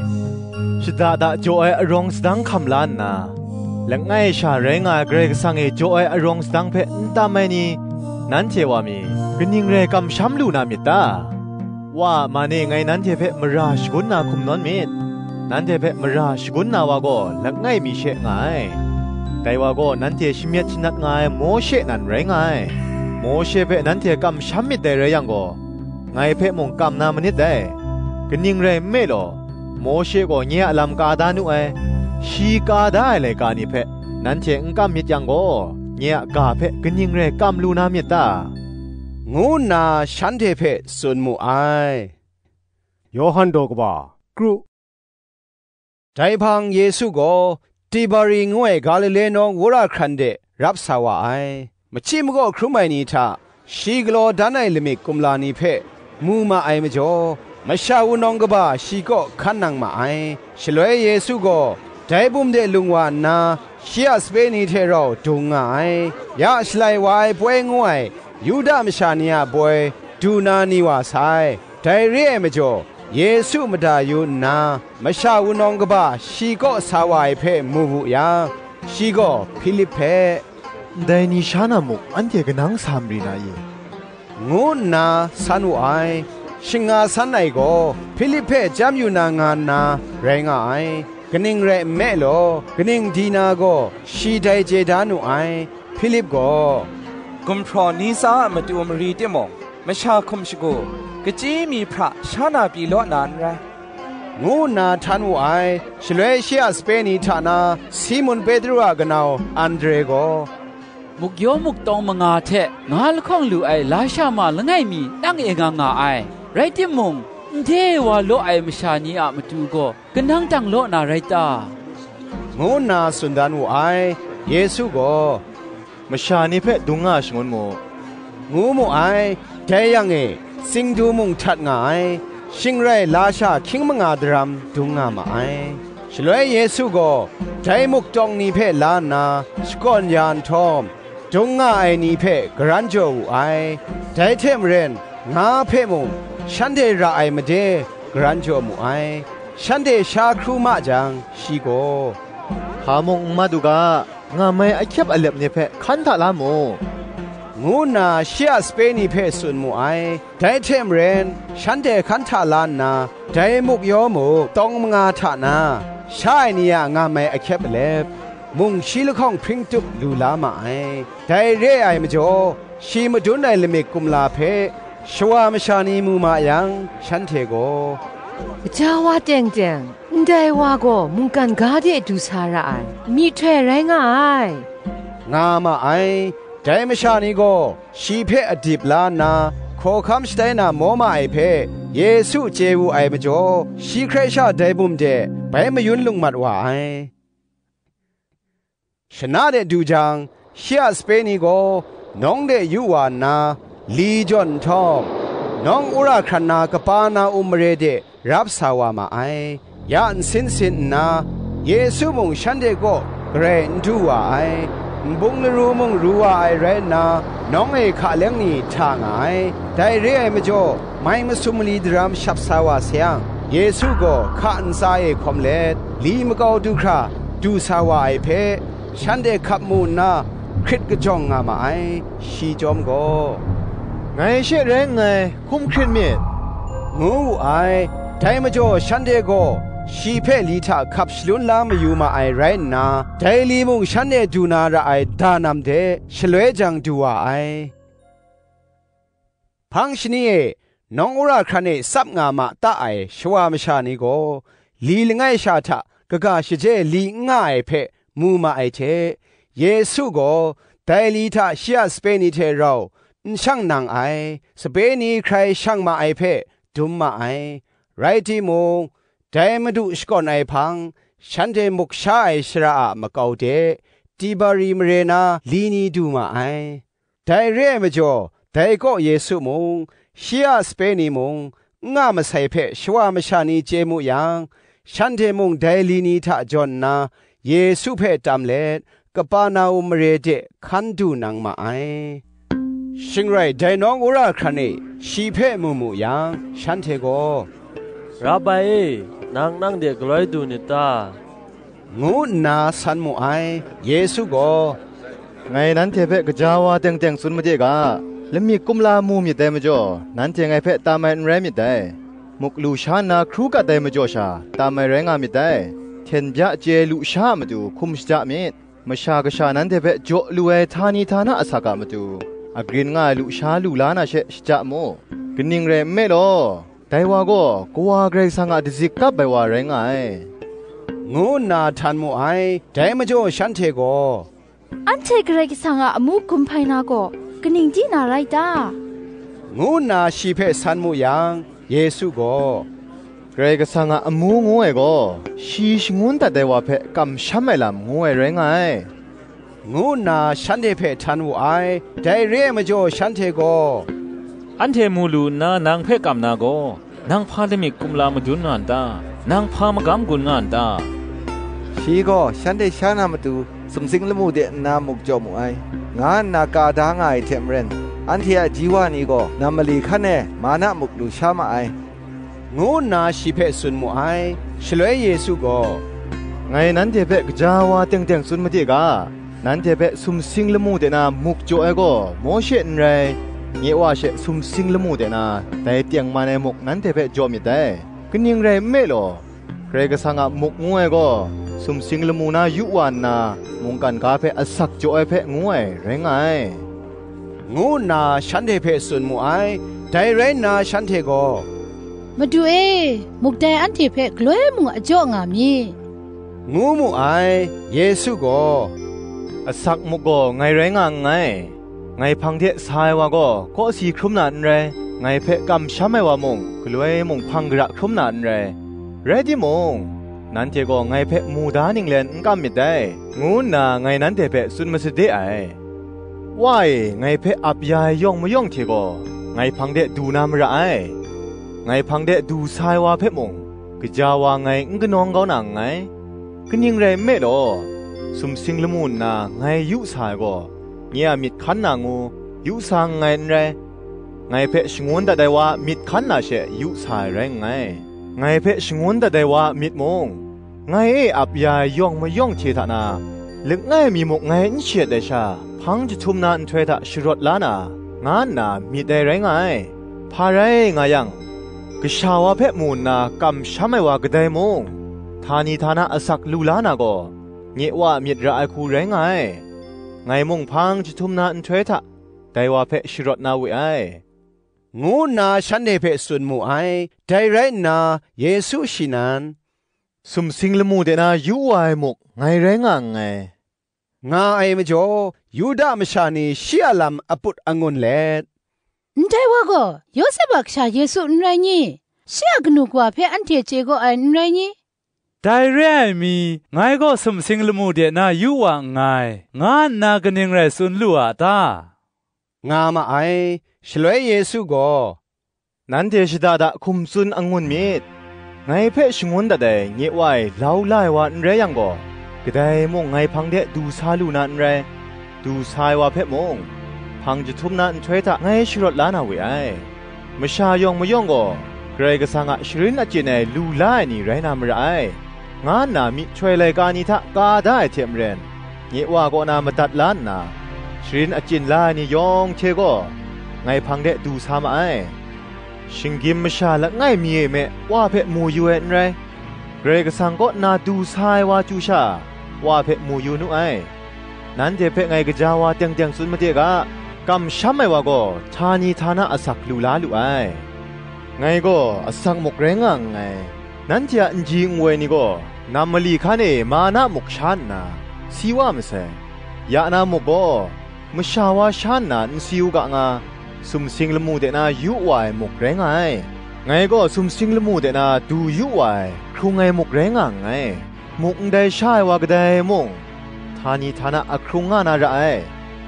Shada da jaw ai arawng sadang hkam la nna, langai sha rai nga ai Karai Kasang e jaw ai arawng sadang hpe n tam ai ni, nanhte wa mi, kaning rai kamsham lu na myit ta? Wa a man e ngai nanhte hpe mara shagun na hkum nawn myit. Nanhte hpe mara shagun na wa gaw langai mi she nga ai. Dai wa gaw nanhte shamyet shanat nga ai Mawshe nan rai nga ai. Mawshe hpe nanhte kamsham myit dai rai yang gaw, ngai hpe mung kam na manit dai. Kaning rai nme law, Mawshe gaw nye a lam ka da nu ai. Shi ka da ai laika ni hpe nanhte n kam myit yang gaw, nye a ga hpe kaning rai kam lu na myit ta? Ngu nna shanhte hpe tsun mu ai. Yawhan daw kaba, kru Dai hpang Yesu gaw Tiberi ngu ai Galile nawng wora hkran de rap sa wa ai. Machyi makaw hkrum ai ni hta shi galaw dan ai lamik kumla ni hpe mu ma ai majaw, masha wunawng kaba shi kaw hkan nang ma ai. Shaloi Yesu gaw dai bum de lung wa nna, shi a sape ni hte rau dung nga ai. Ya Shalai wa ai poi ngu ai Yuda masha ni a poi du na ni wa sai. Dai re ai majaw, Yesu mada yu nna, masha wunawng kaba shi kaw sa wa ai hpe mu wu yang, shi gaw Hpilip hpe, "Ndai ni sha na muk, anhte kanang sa mari na i?" ngu nna san wu ai. Shing-nga san ai gaw Hpilip hpe chyam yu na nga nna rai nga ai. Kaning rai nme law, kaning di na gaw shi dai chye da nu ai. Hpilip gaw, "Gumhpraw ni tsa a matu mari timung, masha hkum shagu, kachyi mi hpra sha na pyi law na n rai," ngu nna htan wu ai. Shaloi shi a sape ni hta na Simun Petru a kanau Andre gaw, "Muk yaw muk tawng manga hte nga lahkawng lu ai lasha ma langai mi nang e nga nga ai. Rai timung, ndai wa law ai masha ni a matu gaw kanang dang law na rai ta?" ngu nna tsun dan wu ai. Yesu gaw, "Masha ni hpe dung nga shangun mu," ngu mu ai. Dai yang e, tsingdu mung htat nga ai; shing rai lasha hkying manga daram dung nga ma ai. Shaloi Yesu gaw dai muk tawng ni hpe la nna shakawn ya nhtawm, dung nga ai ni hpe karan jaw wu ai. Dai hte maren, nga hpe mung shanhte ra ai made karan jaw mu ai. Shanhte sha hkru ma jang, shi gaw, "Hpa mung n mat u ga, ngamai ahkyep alep ni hpe hkan hta la mu," ngu nna shi a sape ni hpe tsun mu ai. Dai hte maren, shanhte hkan hta la nna, dai muk yaw muk tawng manga hta na, sha ai ni a ngamai ahkyep alep, mung shi lahkawng hpring tup lu la ma ai. Dai re ai majaw, shi madun ai lamik kumla hpe shawa masha ni mu ma yang, shanhte gaw, "Gaja wa teng teng, ndai wa gaw mungkan ga de du sa ra ai, myihtoi rai nga ai," nga ma ai. Dai masha ni gaw shi hpe adip la nna, hkawhkam shatai na maw ma ai hpe Yesu chye wu ai majaw, shi hkrai sha dai bum de bai mayun lung mat wa ai. Shana de du jang, shi a sape ni gaw nawng de yu wa nna, li jawn nhtawm, nawng wora hkran na Kaperna-um mare de rap sa wa ma ai. Ya nsin sin nna, Yesu mung shanhte kaw garai n du wa ai, nbung laru mung ru wa ai rai nna, nawng e hka leng ni hta nga ai. Dai re ai majaw, mai masum mali daram shap sa wa sayang, Yesu gaw hka ntsa e hkawm let, li makau du hkra du sa wa ai hpe, shanhte hkap mu nna hkrit kajawng nga ma ai. Shi chyawm gaw, "Ngai she rai nngai, hkum hkrit myit," ngu wu ai. Dai majaw shanhte gaw shi hpe li hta hkap shalun la mayu ma ai rai nna, dai li mung shanhte du na ra ai danam de shaloi jang du wa ai. Hpang shani e, nawng wora hkran e tsap nga ma ta ai shawa masha ni gaw, li langai sha hta kaga shaje li n nga ai hpe mu ma ai hte, Yesu gaw dai li hta shi a sape ni hte rau n shang nang ai, sape ni hkrai shang ma ai hpe dum ma ai. Rai timung, dai Madu shakawn ai hpang, shanhte muk sha ai shara a makau de, Tiberi mare na li ni du ma ai. Dai re ai majaw, dai kaw Yesu mung, shi a sape ni mung, n nga masai hpe shawa masha ni chye mu yang, shanhte mung dai li ni hta jawn nna, Yesu hpe tam let, Kaperna-um mare de hkan du nang ma ai. Shing rai dai nawng wora hkran e shi hpe mu mu yang, shanhte gaw, "Rabai e, nang nang de galoi du nit ta?" ngu nna san mu ai. Yesu gaw, "Ngai nanhte hpe gaja wa teng teng tsun made ga, lamik kumla mu myit dai majaw, nanhte ngai hpe tam ai n rai myit dai. Muk lu sha nna hkru kat ai majaw sha, tam ai rai nga myit dai. Hten bya chye ai lusha a matu hkum shaja myit. Masha Kasha nanhte hpe jaw lu ai htani htana asak a matu, agrin nga ai lusha lu la na she shaja mu. Kaning rai nme law, dai wa gaw Kawa Karai Kasang a dazik kap ai wa rai nga ai," ngu nna htan mu ai. Dai majaw shanhte gaw, "Anhte Karai Kasang a amu gumhpai na gaw, kaning di na rai ta?" ngu nna shi hpe san mu yang, Yesu gaw, Karai Kasang a amu ngu ai gaw, shi shangun dat ai wa hpe kamsham ai lam ngu ai rai nga ai," ngu nna shanhte hpe htan wu ai. Dai re ai majaw shanhte gaw, "Anhte mu lu nna nang hpe kam na gaw, nang hpa lamik kumla madun nga n ta? Nang hpa magam gun nga n ta?" Shi gaw shanhte sha na matu sumsing lamu de nna muk jaw mu ai, nga nna ka da nga ai hte maren, anhte a ji wa ni gaw nam mali hkan e mana muk lu sha ma ai, ngu nna shi hpe tsun mu ai. Shaloi Yesu gaw, "Ngai nanhte hpe gaja wa teng teng tsun made ga, nanhte hpe sumsing lamu de na muk jaw ai gaw, Mawshe n rai, nye Wa she sumsing lamu de na dai tengman ai muk nanhte hpe jaw myit dai. Kaning rai nme law, Karai Kasang a muk ngu ai gaw, sumsing lamu na yu wa nna, mungkan ga hpe asak jaw ai hpe ngu ai, rai nga ai," ngu nna shanhte hpe tsun mu ai. Dai rai nna shanhte gaw, "Madu e, muk dai anhte hpe galoi mung a jaw nga mi," ngu mu ai. Yesu gaw, "Asak muk gaw ngai rai nga nngai. Ngai hpang de sa ai wa gaw kawsi hkrum na n rai, ngai hpe kamsham ai wa mung galoi mung hpang gara hkrum na n rai. Rai timung, nanhte gaw ngai hpe mu da ninglen n kam myit dai," ngu nna ngai nanhte hpe tsun masade ai. Wa e, ngai hpe ap ya ai yawng mayawng hte gaw, ngai hpang de du na mara ai. Ngai hpang de du sa ai wa hpe mung, gaja wa ngai n kanawng kau na nngai. Kaning rai nme law, sumsing lamu nna ngai yu sa ai gaw, nye a myit hkan na ngu, yu sa nngai n rai. Ngai hpe shangun dat ai wa a myit hkan na she yu sa ai rai nngai. Ngai hpe shangun dat ai wa a myit mung, ngai e ap ya ai yawng mayawng hte hta na, langai mi muk ngai n shayat ai sha, hpang jahtum na nhtoi hta sharawt la na, nga nna myit ai rai nga ai. Hpa rai nga yang, kasha wa hpe mu nna kamsham ai wa kadai mung, htani htana asak lu la na gaw, nye Wa a myit ra ai hku rai nga ai. Ngai mung hpang jahtum na nhtoi hta dai wa hpe sharawt na we ai, ngu nna shanhte hpe tsun mu ai. Dai rai nna, Yesu shi nan, "Sumsing lamu de na yu wa ai muk ngai rai nga nngai," nga ai majaw, Yuda masha ni shi a lam aput angun let, "Ndai wa gaw Yawsep a kasha Yesu n rai ni? Shi a kanu kawa hpe anhte chye gaw ai n rai ni? Dai re ai mi, ngai gaw sumsing lamu de na yu wa nngai, nga nna kaning rai tsun lu a ta?" nga ma ai. Shaloi Yesu gaw, "Nanhte shada da hkum tsun angun myit. Ngai hpe shangun dat ai nye Wa e lau la ai wa n rai yang gaw, kadai mung ngai hpang de du sa lu na n rai, du sa ai wa hpe mung, hpang jahtum na nhtoi hta ngai sharawt la na we ai. Masha yawng mayawng gaw, Karai Kasang a sharin achyin ai lu la ai ni rai na mara ai, nga nna myihtoi laika ni hta ka da ai hte maren, nye Wa kaw na madat la nna, sharin achyin la ai ni yawng hte gaw, ngai hpang de du sa ma ai. Shinggyim masha langai mi e me Wa hpe mu yu ai n rai, Karai Kasang kaw nna du sa ai wa chyu sha, Wa hpe mu yu nu ai. Nanhte hpe ngai gaja wa teng teng tsun made ga, kamsham ai wa gaw htani htana asak lu la lu ai. Ngai gaw asak muk rai nga nngai. Nanhte a nji nwoi ni gaw nam mali hkan e mana muk sha nna, si wa masai. Ya na muk gaw, masha wa sha nna n si u ga nga, sumsing lamu de na yu wa ai muk rai nga ai. Ngai gaw sumsing lamu de na du yu wa ai, hkrung ai muk rai nga nngai. Muk ndai sha ai wa kadai mung, htani htana ahkrung nga na ra ai,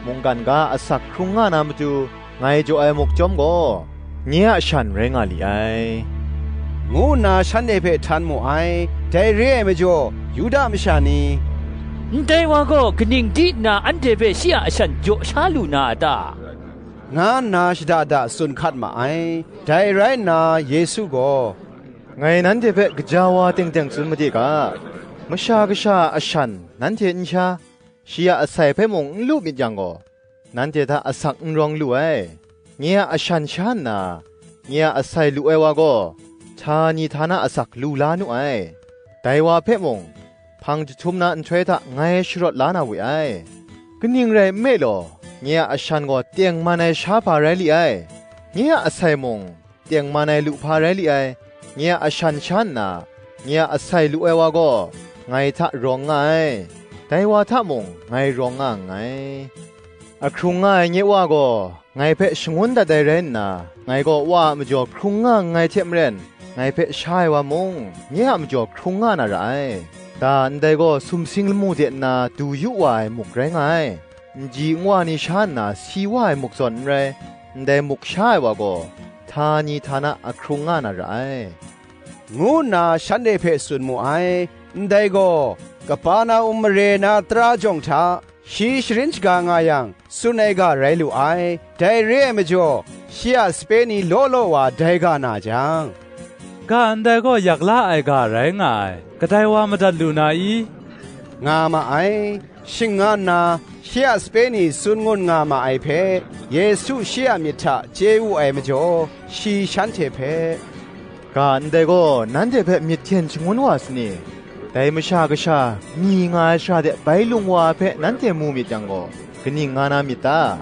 mungkan ga asak hkrung nga na matu, ngai jaw ai muk chyawm gaw, nye a shan rai nga li ai, ngu nna shanhte hpe htan mu ai. Dai re ai majaw, Yuda masha ni, "Ndai wa gaw kaning di nna anhte hpe shi a ashan jaw sha lu na a ta?" nga nna shada da tsun hkat ma ai. Dai rai nna, Yesu gaw, "Ngai nanhte hpe gaja wa teng teng tsun made ga, Masha Kasha a ashan nanhte n sha, shi a asai hpe mung n lu myit yang gaw, nanhte hta asak n rawng lu ai. Nye a ashan sha nna, nye a asai lu ai wa gaw, htani htana asak lu la nu ai. Dai wa hpe mung, hpang jahtum na nhtoi hta ngai sharawt la na we ai. Kaning rai nme law, nye a ashan gaw tengman ai sha hpa rai li ai. Nye a asai mung, tengman ai lu hpa rai li ai. Nye a ashan sha nna, nye a asai lu ai wa gaw, ngai hta rawng nga ai. Dai wa hta mung ngai rawng nga nngai. Ahkrung nga ai nye Wa gaw, ngai hpe shangun dat ai rai nna, ngai gaw Wa a majaw hkrung nga nngai hte maren, ngai hpe sha ai wa mung, nye a majaw hkrung nga na ra ai. Da ndai gaw sumsing lamu de nna du yu wa ai muk rai nga ai. Nji nwa ni sha nna si wa ai muk zawn n rai, ndai muk sha ai wa gaw, htani htana ahkrung nga na ra ai," ngu nna shanhte hpe tsun mu ai. Ndai gaw, Kaperna-um mare na tara jawng hta, shi sharin shaga nga yang, tsun ai ga rai lu ai. Dai re ai majaw, shi a sape ni law law wa dai ga na jang, "Ga ndai gaw yak la ai ga rai nga ai, kadai wa madat lu na i?" nga ma ai. Shing nga nna, shi a sape ni tsun ngun nga ma ai hpe, Yesu shi a myit hta chye wu ai majaw, shi shanhte hpe, "Ga ndai gaw nanhte hpe myit hten shangun wa sa ni? Dai Masha Kasha, mi nga ai shara de bai lung wa ai hpe nanhte mu myit yang gaw, kaning nga na myit ta?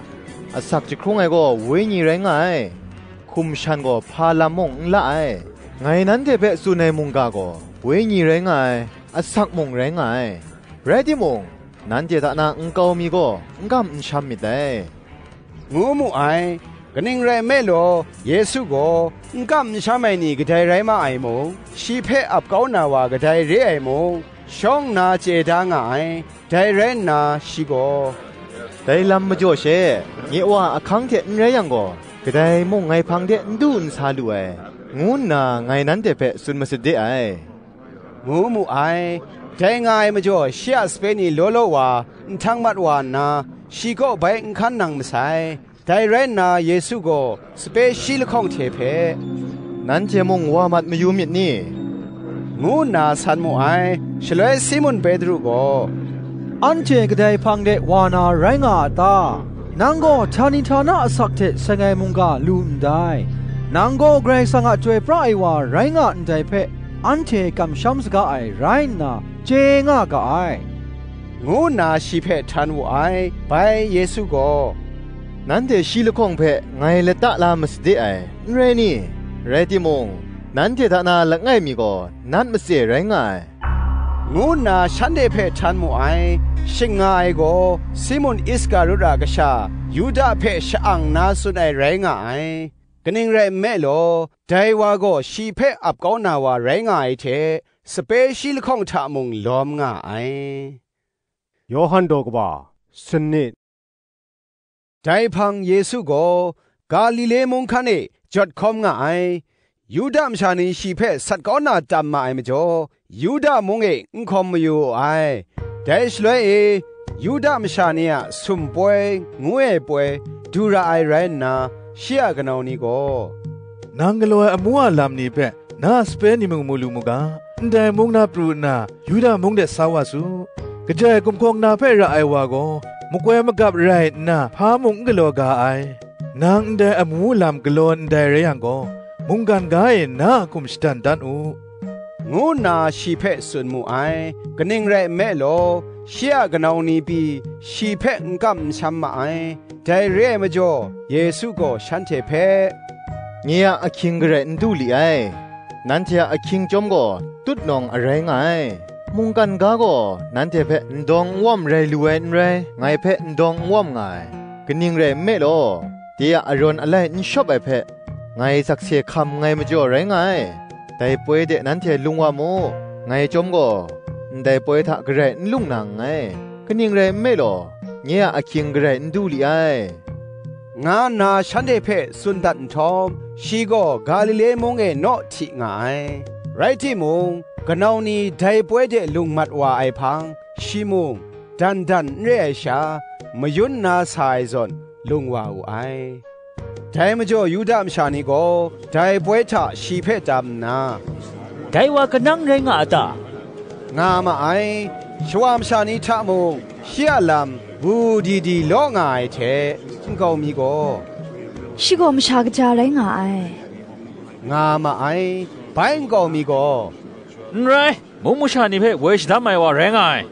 Asak jahkrung ai gaw Wenyi rai nga ai, hkum shan gaw hpa lam mung n la ai. Ngai nanhte hpe tsun ai mungga gaw, Wenyi rai nga ai, asak mung rai nga ai. Rai timung, nanhte hta na nkau mi gaw n kam n sham myit dai," ngu mu ai. Kaning rai nme law, Yesu gaw n kam n sham ai ni kadai rai ma ai mung, shi hpe ap kau na wa kadai re ai mung, shawng nna chye da nga ai. Dai rai nna, shi gaw, "Dai lam majaw she, nye Wa a ahkang hte n rai yang gaw, kadai mung ngai hpang de n du n sa lu ai, ngu nna ngai nanhte hpe tsun masit de ai," ngu mu ai. Dai nga ai majaw, shi a sape ni law law wa, nhtang mat wa nna, shi kaw bai n hkan nang masai. Dai rai nna, Yesu gaw sape shi lahkawng hte hpe, "Nanhte mung wa mat mayu myit ni?" ngu nna san mu ai. Shaloi Simun Petru gaw, "Anhte kadai hpang de wa na rai nga a ta? Nang gaw htani htana asak hte seng ai mungga lu ndai. Nang gaw Karai Kasang a Chyoi pra ai wa rai nga ndai hpe, anhte kamsham saga ai rai nna, chye nga ga ai," ngu nna shi hpe htan wu ai. Bai Yesu gaw, "Nanhte shi lahkawng hpe ngai lata la masade ai, n rai ni? Rai timung, nanhte hta na langai mi gaw nat matse rai nga ai," ngu nna shanhte hpe htan mu ai. Shing nga ai gaw, Simun Iskarut a kasha, Yuda hpe sha-ang nna tsun ai rai nga ai. Kaning rai nme law, dai wa gaw shi hpe ap kau na wa rai nga ai hte, sape shi lahkawng hta mung lawm nga ai. Yawhan daw kaba, sanit. Dai hpang Yesu gaw Galile mung hkan e jawt hkawm nga ai. Yuda masha ni shi hpe sat kau na tam ma ai majaw, Yuda mung e n hkawm mayu wu ai. Dai shaloi e, Yuda masha ni a sum poi ngu ai poi du ra ai rai nna, shi a kanau ni gaw, "Nang galaw ai amu a lam ni hpe na sape ni mung mu lu mu ga, ndai mung na pru nna, Yuda mung de sa wa su. Kaja ai gumhkawng na hpe ra ai wa gaw, makoi magap rai nna hpa mung n galaw ga ai. Nang ndai amu lam galaw ndai rai yang gaw, mungkan ga e na a hkum shadan dan u," ngu nna shi hpe tsun mu ai. Kaning rai nme law, shi a kanau ni pyi shi hpe n kam n sham ma ai. Dai re ai majaw, Yesu gaw shanhte hpe, "Nye a ahkying garai n du li ai. Nanhte a ahkying chyawm gaw tutnawng arai nga ai. Mungkan ga gaw nanhte hpe ndawng n wawm rai lu ai n rai, ngai hpe ndawng n wawm nga ai. Kaning rai nme law, de a arawn alai n shawp ai hpe, ngai sakse hkam nngai majaw rai nga ai. Dai poi de nanhte lung wa mu, ngai chyawm gaw, ndai poi hta garai n lung na nngai. Kaning rai nme law, nye a ahkying garai n du li ai," nga nna shanhte hpe tsun dat nhtawm, shi gaw Galile mung e naw hti nga ai. Rai timung, kanau ni dai poi de lung mat wa ai hpang, shi mung, dan dan n re ai sha, mayun nna sa ai zawn, lung wa wu ai. Dai majaw Yuda masha ni gaw dai poi hta shi hpe tam nna, "Dai wa kanang rai nga a ta?" nga ma ai. Shawa masha ni hta mung shi a lam wu di di law nga ai hte, nkau mi gaw, "Shi gaw masha kaja rai nga ai," nga ma ai. Bai nkau mi gaw, "N rai, mung masha ni hpe woi shadam ai wa rai nga ai,"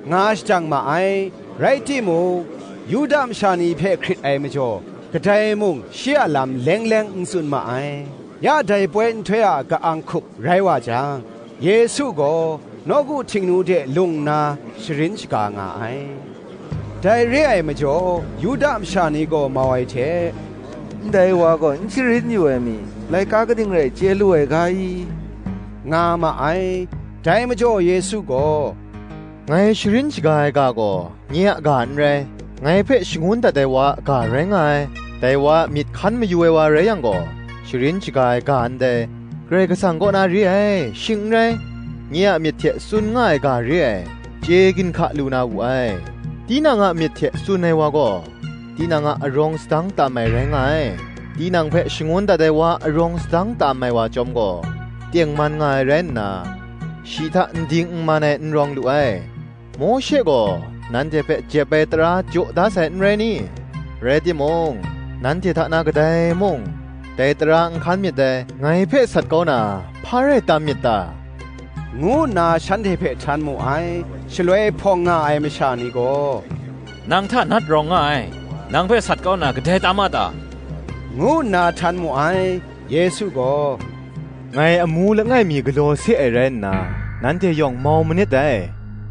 nga shajang ma ai. Rai timung, Yuda masha ni hpe hkrit ai majaw, kadai mung shi a lam leng leng n tsun ma ai. Ya dai poi nhtoi a ka-ang hkup rai wa jang, Yesu gaw nawku Htingnu de lung nna sharin shaga nga ai. Dai re ai majaw, Yuda masha ni gaw mau ai hte, "Ndai wa gaw n sharin yu ai mi? laika kaning rai chye lu ai ga i?" nga ma ai. Dai majaw Yesu gaw, "Ngai sharin shaga ai ga gaw nye a ga n rai, ngai hpe shangun dat ai wa a ga rai nga ai. Dai wa a myit hkan mayu ai wa rai yang gaw, sharin shaga ai ga ndai, Karai Kasang kaw na re ai, shing n rai, nye a myit hte tsun nga ai ga re ai, chye ginhka lu na wu ai. Tinang a myit hte tsun ai wa gaw, tinang a arawng sadang tam ai rai nga ai. Tinang hpe shangun dat ai wa arawng sadang tam ai wa chyawm gaw, tengman nga ai rai nna, shi hta n ding n man ai n rawng lu ai. Mawshe gaw nanhte hpe jep ai tara jaw da sai n rai ni? Rai timung, nanhte hta na kadai mung, dai tara n hkan myit dai, ngai hpe sat kau na, hpa rai tam myit ta?" ngu nna shanhte hpe htan mu ai. Shaloi hpawng nga ai masha ni gaw, "Nang hta nat rawng nga ai, nang hpe sat kau na kadai tam a ta?" ngu nna htan mu ai. Yesu gaw, "Ngai amu langai mi galaw se ai rai nna, nanhte yawng mau manit dai.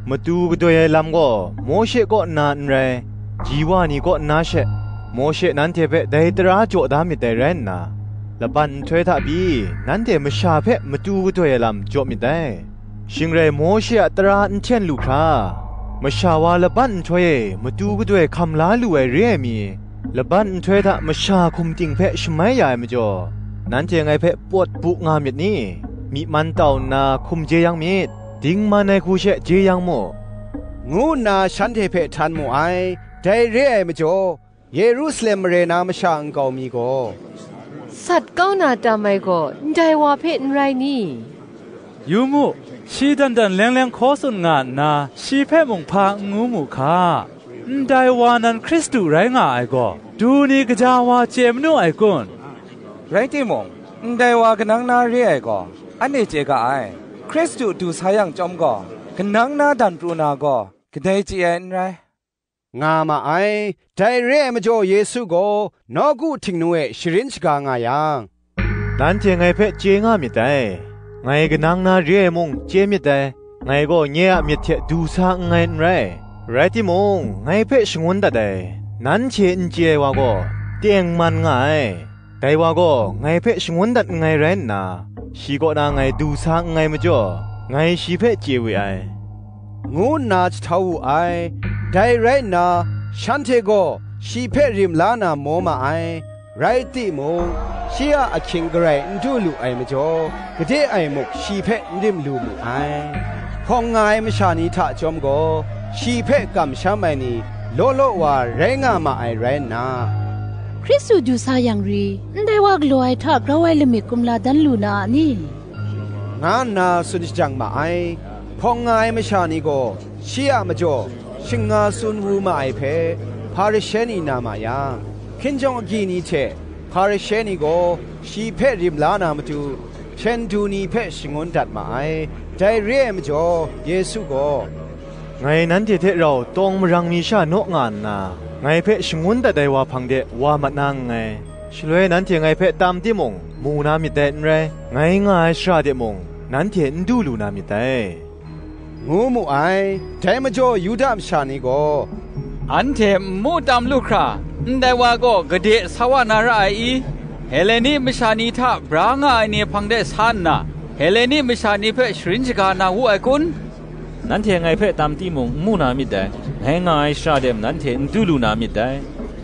Matu gadoi ai lam gaw Mawshe kaw nna n rai, ji wa ni kaw nna she, Mawshe nanhte hpe dai tara jaw da myit dai rai nna, laban nhtoi hta pyi nanhte masha hpe matu gadoi ai lam jaw myit dai. Shing rai, Mawshe a tara n hten lu hkra, masha wa laban nhtoi e matu gadoi hkam la lu ai re ai mi, laban nhtoi hta masha hkum ting hpe shamai ya ai majaw, nanhte ngai hpe pawt bu nga myit ni? Myi man tau nna hkum jeyang myit, dingman ai hku she jeyang mu," ngu nna shanhte hpe htan mu ai. Dai re ai majaw, Yerusalem mare na masha nkau mi gaw, "Sat kau na tam ai gaw ndai wa hpe n rai ni? Yu mu, shi dan dan leng leng hkaw tsun nga nna, shi hpe mung hpa n ngu mu hka. Ndai wa nan Hkristu rai nga ai gaw, du ni kaja wa chye manu ai kun? Rai timung, ndai wa kanang na re ai gaw, anhte chye ga ai. Hkristu du sa yang chyawm gaw, kanang na dan pru na gaw, kadai chye ai n rai," nga ma ai. Dai re ai majaw Yesu gaw nawku htingnu e sharin shaga nga yang, "Nanhte ngai hpe chye nga myit dai, ngai kanang na re ai mung chye myit dai, ngai gaw nye a myit hte du sa nngai n rai. Rai timung, ngai hpe shangun dat ai, nan hte n chye ai wa gaw, tengman nga ai. Dai wa gaw ngai hpe shangun dat nngai rai nna, shi kaw na ngai du sa nngai majaw, ngai shi hpe chye we ai," ngu nna jahtau wu ai. Dai rai nna, shanhte gaw shi hpe rim la na maw ma ai. Rai timung, shi a ahkying garai n du lu ai majaw, gade ai muk shi hpe n rim lu mu ai. Hpawng nga ai masha ni hta chyawm gaw, shi hpe kamsham ai ni law law wa rai nga ma ai rai nna, "Hkristu du sa yang ri, ndai wa galaw ai hta grau ai lamik kumla dan lu na a ni?" nga nna tsun shajang ma ai. Hpawng nga ai masha ni gaw shi a majaw shingnga tsun wu ma ai hpe, Hparishe ni na ma yang, hkinjawng agyi ni hte Hparishe ni gaw shi hpe rim la na matu, hpyen du ni hpe shangun dat ma ai. Dai re ai majaw, Yesu gaw, "Ngai nanhte hte rau tawng marang mi sha naw nga nna, ngai hpe shangun dat ai wa hpang de wa mat na nngai. Shaloi nanhte ngai hpe tam timung, mu na myit dai n rai, ngai nga ai shara de mung, nanhte n du lu na myit dai," ngu mu ai. Dai majaw Yuda masha ni gaw, "Anhte n mu tam lu hkra, ndai wa gaw gade sa wa na ra ai i? Heleni masha ni hta bra nga ai ni hpang de sa nna, Heleni masha ni hpe sharin shaga na wu ai kun? Nanhte ngai hpe tam timung, n mu na myit dai, ngai nga ai shara de nanhte n du lu na myit dai.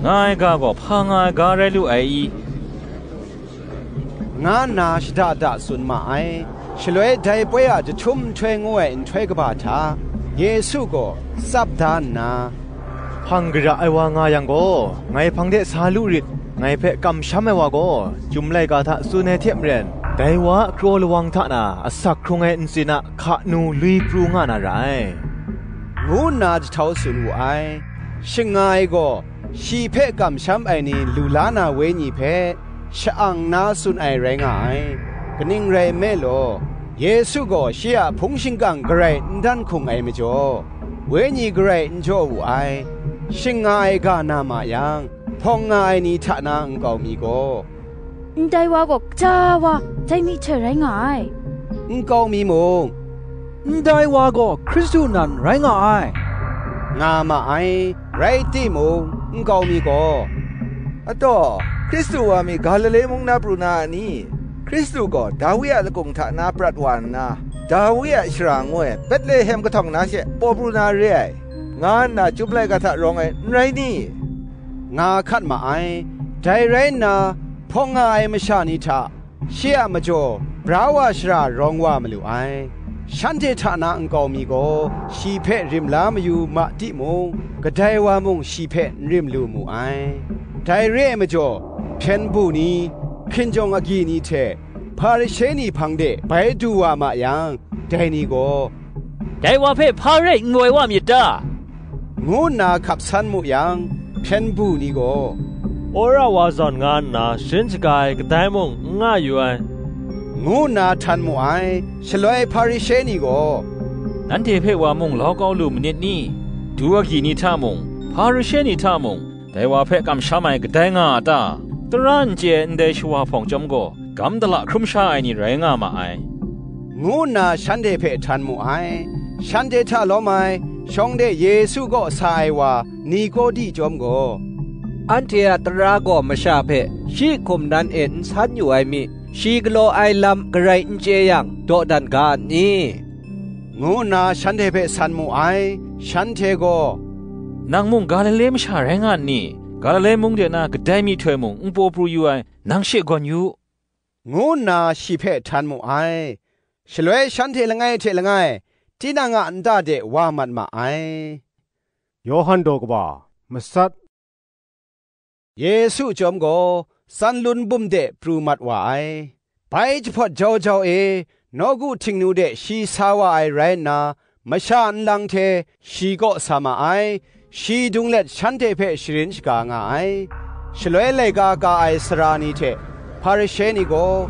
Nga ai ga gaw, hpa nga ai ga rai lu ai i?" nga nna shada da tsun ma ai. Shaloi dai poi a jahtum nhtoi ngu ai nhtoi kaba hta, Yesu gaw tsap da nna, "Hpang gara ai wa nga yang gaw, ngai hpang de sa lu rit. Ngai hpe kamsham ai wa gaw, Chyum laika hta tsun ai hte maren, dai wa a kraw lawang hta na asak hkrung ai ntsin a hka nu lui pru nga na ra ai," ngu nna jahtau tsun wu ai. Shing nga ai gaw, shi hpe kamsham ai ni lu la na wenyi hpe sha-ang nna tsun ai rai nga ai. Kaning rai nme law, Yesu gaw shi a hpung shingkang garai n dan hkung ai majaw, wenyi garai n jaw wu ai. Shing nga ai ga na ma yang, hpawng nga ai ni hta na nkau mi gaw, "Ndai wa gaw kaja wa, dai myihtoi rai nga ai," nkau mi mung, "Ndai wa gaw Hkristu nan rai nga ai," nga ma ai. Rai timung, nkau mi gaw, "Ataw, Hkristu wa mi Galile mung na pru na a ni?" Hkristu gaw Dawi a lakung hta na prat wa nna, Dawi a shara ngu ai Betlehem kahtawng na she paw pru na re ai, nga nna Chyum laika hta rawng ai, n rai ni?" nga hkat ma ai. Dai rai nna, hpawng nga ai masha ni hta, shi a majaw bra wa shara rawng wa malu ai. Shanhte hta na nkau mi gaw shi hpe rim la mayu ma timung, kadai wa mung shi hpe n rim lu mu ai. Dai re ai majaw, hpyen bu ni, hkinjawng agyi ni hte Hparishe ni hpang de bai du wa ma yang, dai ni gaw, "Dai wa hpe hpa rai n woi wa myit ta?" ngu nna hkap san mu yang, hpyen bu ni gaw, "Wora wa zawn nga nna sharin shaga ai kadai mung n nga yu ai," ngu nna htan mu ai. Shaloi Hparishe ni gaw, "Nanhte hpe wa mung lau kau lu manit ni? Du agyi ni hta mung, Hparishe ni hta mung, dai wa hpe kamsham ai kadai nga a ta? Tara n chye ai ndai shawa hpawng chyawm gaw, gam dala hkrum sha ai ni rai nga ma ai," ngu nna shanhte hpe htan mu ai. Shanhte hta lawm ai, shawng de Yesu kaw sa ai wa Nikodi chyawm gaw, "Anhte a tara gaw masha hpe shi hkum nan e n san yu ai mi? Shi galaw ai lam garai n chye yang, dawdan ga n ni?" ngu nna shanhte hpe san mu ai. Shanhte gaw, "Nang mung Galile masha rai nga n ni? Galile mung de na kadai myihtoi mung n paw pru yu ai, nang she gawn yu u," ngu nna shi hpe htan mu ai. Shaloi shanhte langai hte langai, tinang a nta de wa mat ma ai. Yawhan daw kaba, matsat. Yesu chyawm gaw, tsanlun bum de pru mat wa ai. Bai jahpawt jau jau e, nawku htingnu de shi sa wa ai rai nna, masha nlang hte shi kaw sa ma ai. Shi dung let shanhte hpe sharin shaga nga ai. Shaloi laika ka ai sara ni hte Hparishe ni gaw,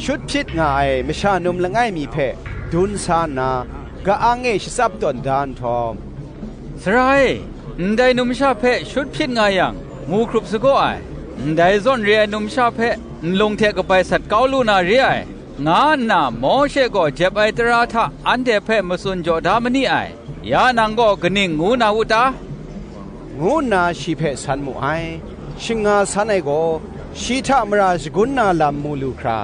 shut hpyit nga ai masha num langai mi hpe dun sa nna, ka-ang e shatsap tawn da nhtawm, "Sara e, ndai numsha hpe shut hpyit nga yang, mu hkrup sagaw ai, ndai zawn re ai numsha hpe nlung hte kabai sat kau lu na re ai, nga nna Mawshe gaw jep ai tara hta anhte hpe matsun jaw da ma ni ai, ya nang gaw kaning ngu na u ta?" ngu nna shi hpe san mu ai. Shing nga san ai gaw, shi hta mara shagun na lam mu lu hkra,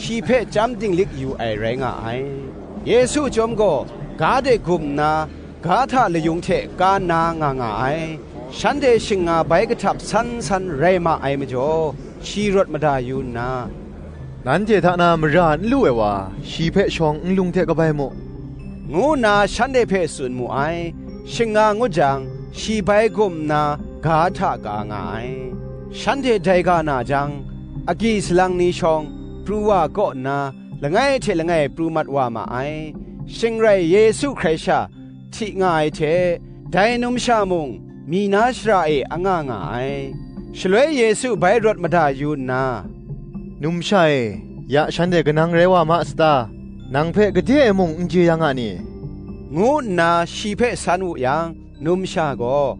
shi hpe chyam dinglik yu ai rai nga ai. Yesu chyawm gaw, ga de gum nna, ga hta layung hte ka nna nga nga ai. Shanhte shing nga bai kahtap san san rai ma ai majaw, shi rawt mada yu nna, "Nanhte hta na mara n lu ai wa, shi hpe shawng nlung hte kabai mu," ngu nna shanhte hpe tsun mu ai. Shing nga ngut jang, shi bai gum nna ga hta ka nga ai. Shanhte dai ga na jang, agyi salang ni shawng, pru wa kaw nna, langai hte langai pru mat wa ma ai. Shing rai Yesu hkrai sha, hti nga ai hte, dai numsha mung, mi na shara e anga nga ai. Shaloi Yesu bai rawt mada yu nna, "Numsha e, ya shanhte kanang rai wa ma sata? Nang hpe gade e mung n jeyang a ni?" ngu nna shi hpe san wu yang, numsha gaw,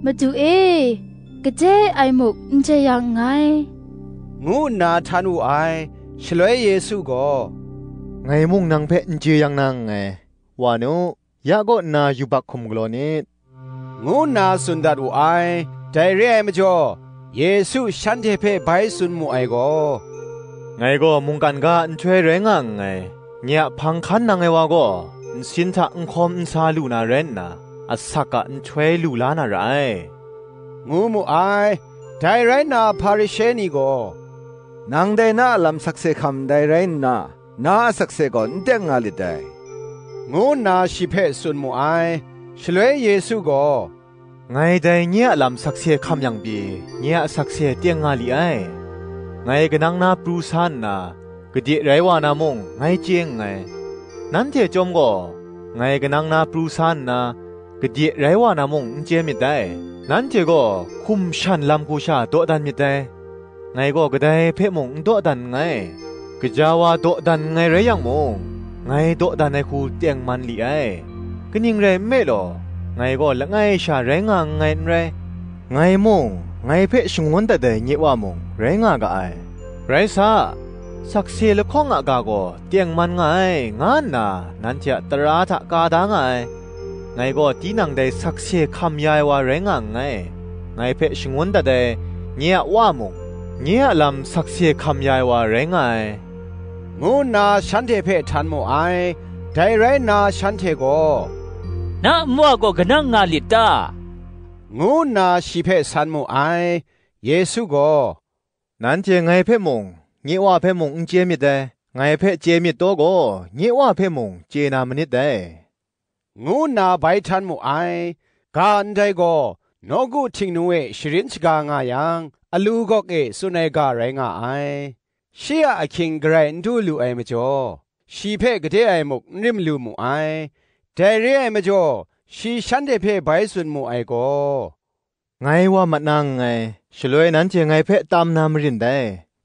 "Madu e, gade ai muk n jeyang nngai," ngu nna htan wu ai. Shaloi Yesu gaw, "Ngai mung nang hpe n jeyang na nngai. Wa nu, ya kaw nna yubak hkum galaw nit," ngu nna tsun dat wu ai. Dai re ai majaw, Yesu shanhte hpe bai tsun mu ai gaw, "Ngai gaw mungkan ga a nhtoi rai nga nngai. Nye a hpang hkan nang ai wa gaw, nsin hta nhkawm nhsa lu na rai nna, asak a nhtoi lu la na ra ai," ngu mu ai. Dai rai nna Hparishe ni gaw, "Nang dai na a lam sakse hkam ndai rai nna, na a sakse gaw n teng nga lit dai," ngu nna shi hpe tsun mu ai. Shaloi Yesu gaw, "Ngai dai nye a lam sakse hkam yang pyi, nye a sakse teng nga li ai. Ngai kanang na pru sa nna, gade rai wa na mung, ngai chye nngai. Nanhte chyawm gaw, ngai kanang na pru sa nna, gade rai wa na mung, n chye myit dai. Nanhte gaw hkum shan lam hku sha dawdan myit dai. Ngai gaw kadai hpe mung n dawdan nngai. Gaja wa dawdan nngai rai yang mung, ngai dawdan ai hku teng man li ai. Kaning rai nme law, ngai gaw langai sha rai nga nngai n rai. Ngai mung, ngai hpe shangun dat ai nye Wa mung, rai nga ga ai. Rai sa, sakse lahkawng a ga gaw teng man nga ai, nga nna nanhte a tara hta ka da nga ai. Ngai gaw tinang dai sakse hkam ya ai wa rai nga nngai. Ngai hpe shangun dat ai, nye a Wa mung, nye a lam sakse hkam ya ai wa rai nga ai. ngu nna shanhte hpe htan mu ai. Dai rai nna shanhte gaw, "Na nmu a gaw kanang nga lit ta?" ngu nna shi hpe san mu ai. Yesu gaw, "Nanhte ngai hpe mung, nye Wa hpe mung n chye myit dai; ngai hpe chye myit taw gaw, nye Wa hpe mung chye na manit dai," ngu nna bai htan mu ai. Ga ndai gaw, nawku htingnu e sharin shaga nga yang, alu gawk e tsun ai ga rai nga ai. Shi a ahkying garai n du lu ai majaw, shi hpe gade ai muk n rim lu mu ai. Dai re ai majaw, shi shanhte hpe bai tsun mu ai gaw, "Ngai wa mat na nngai, shaloi nanhte ngai hpe tam na marin dai.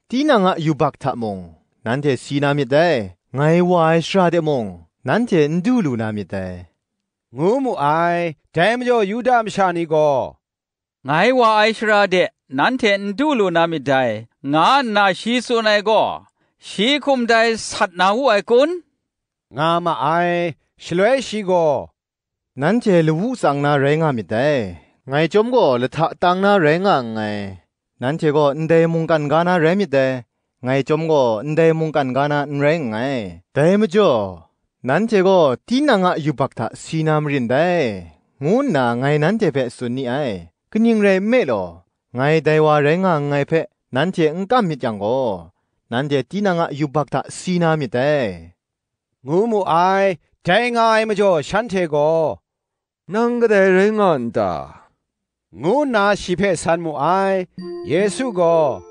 Tinang a yubak hta mung, nanhte si na myit dai; ngai wa ai shara de mung, nanhte n du lu na myit dai," ngu mu ai. Dai majaw Yuda masha ni gaw, "Ngai wa ai shara de nanhte n du lu na myit dai," nga nna shi tsun ai gaw, shi hkum dai sat na wu ai kun? nga ma ai. Shaloi shi gaw, "Nanhte lawu tsang na rai nga myit dai; ngai chyawm gaw lahta tang na rai nga nngai. Nanhte gaw ndai mungkan ga na rai myit dai; ngai chyawm gaw ndai mungkan ga na n rai nngai. Dai majaw, nanhte gaw tinang a yubak hta si na marin dai, ngu nna ngai nanhte hpe tsun ni ai. Kaning rai nme law, ngai dai wa rai nga nngai hpe nanhte n kam myit yang gaw, nanhte tinang a yubak hta si na myit dai," ngu mu ai. Dai nga ai majaw shanhte gaw, "Nang kadai rai nga n ta?" ngu nna shi hpe san mu ai. Yesu gaw,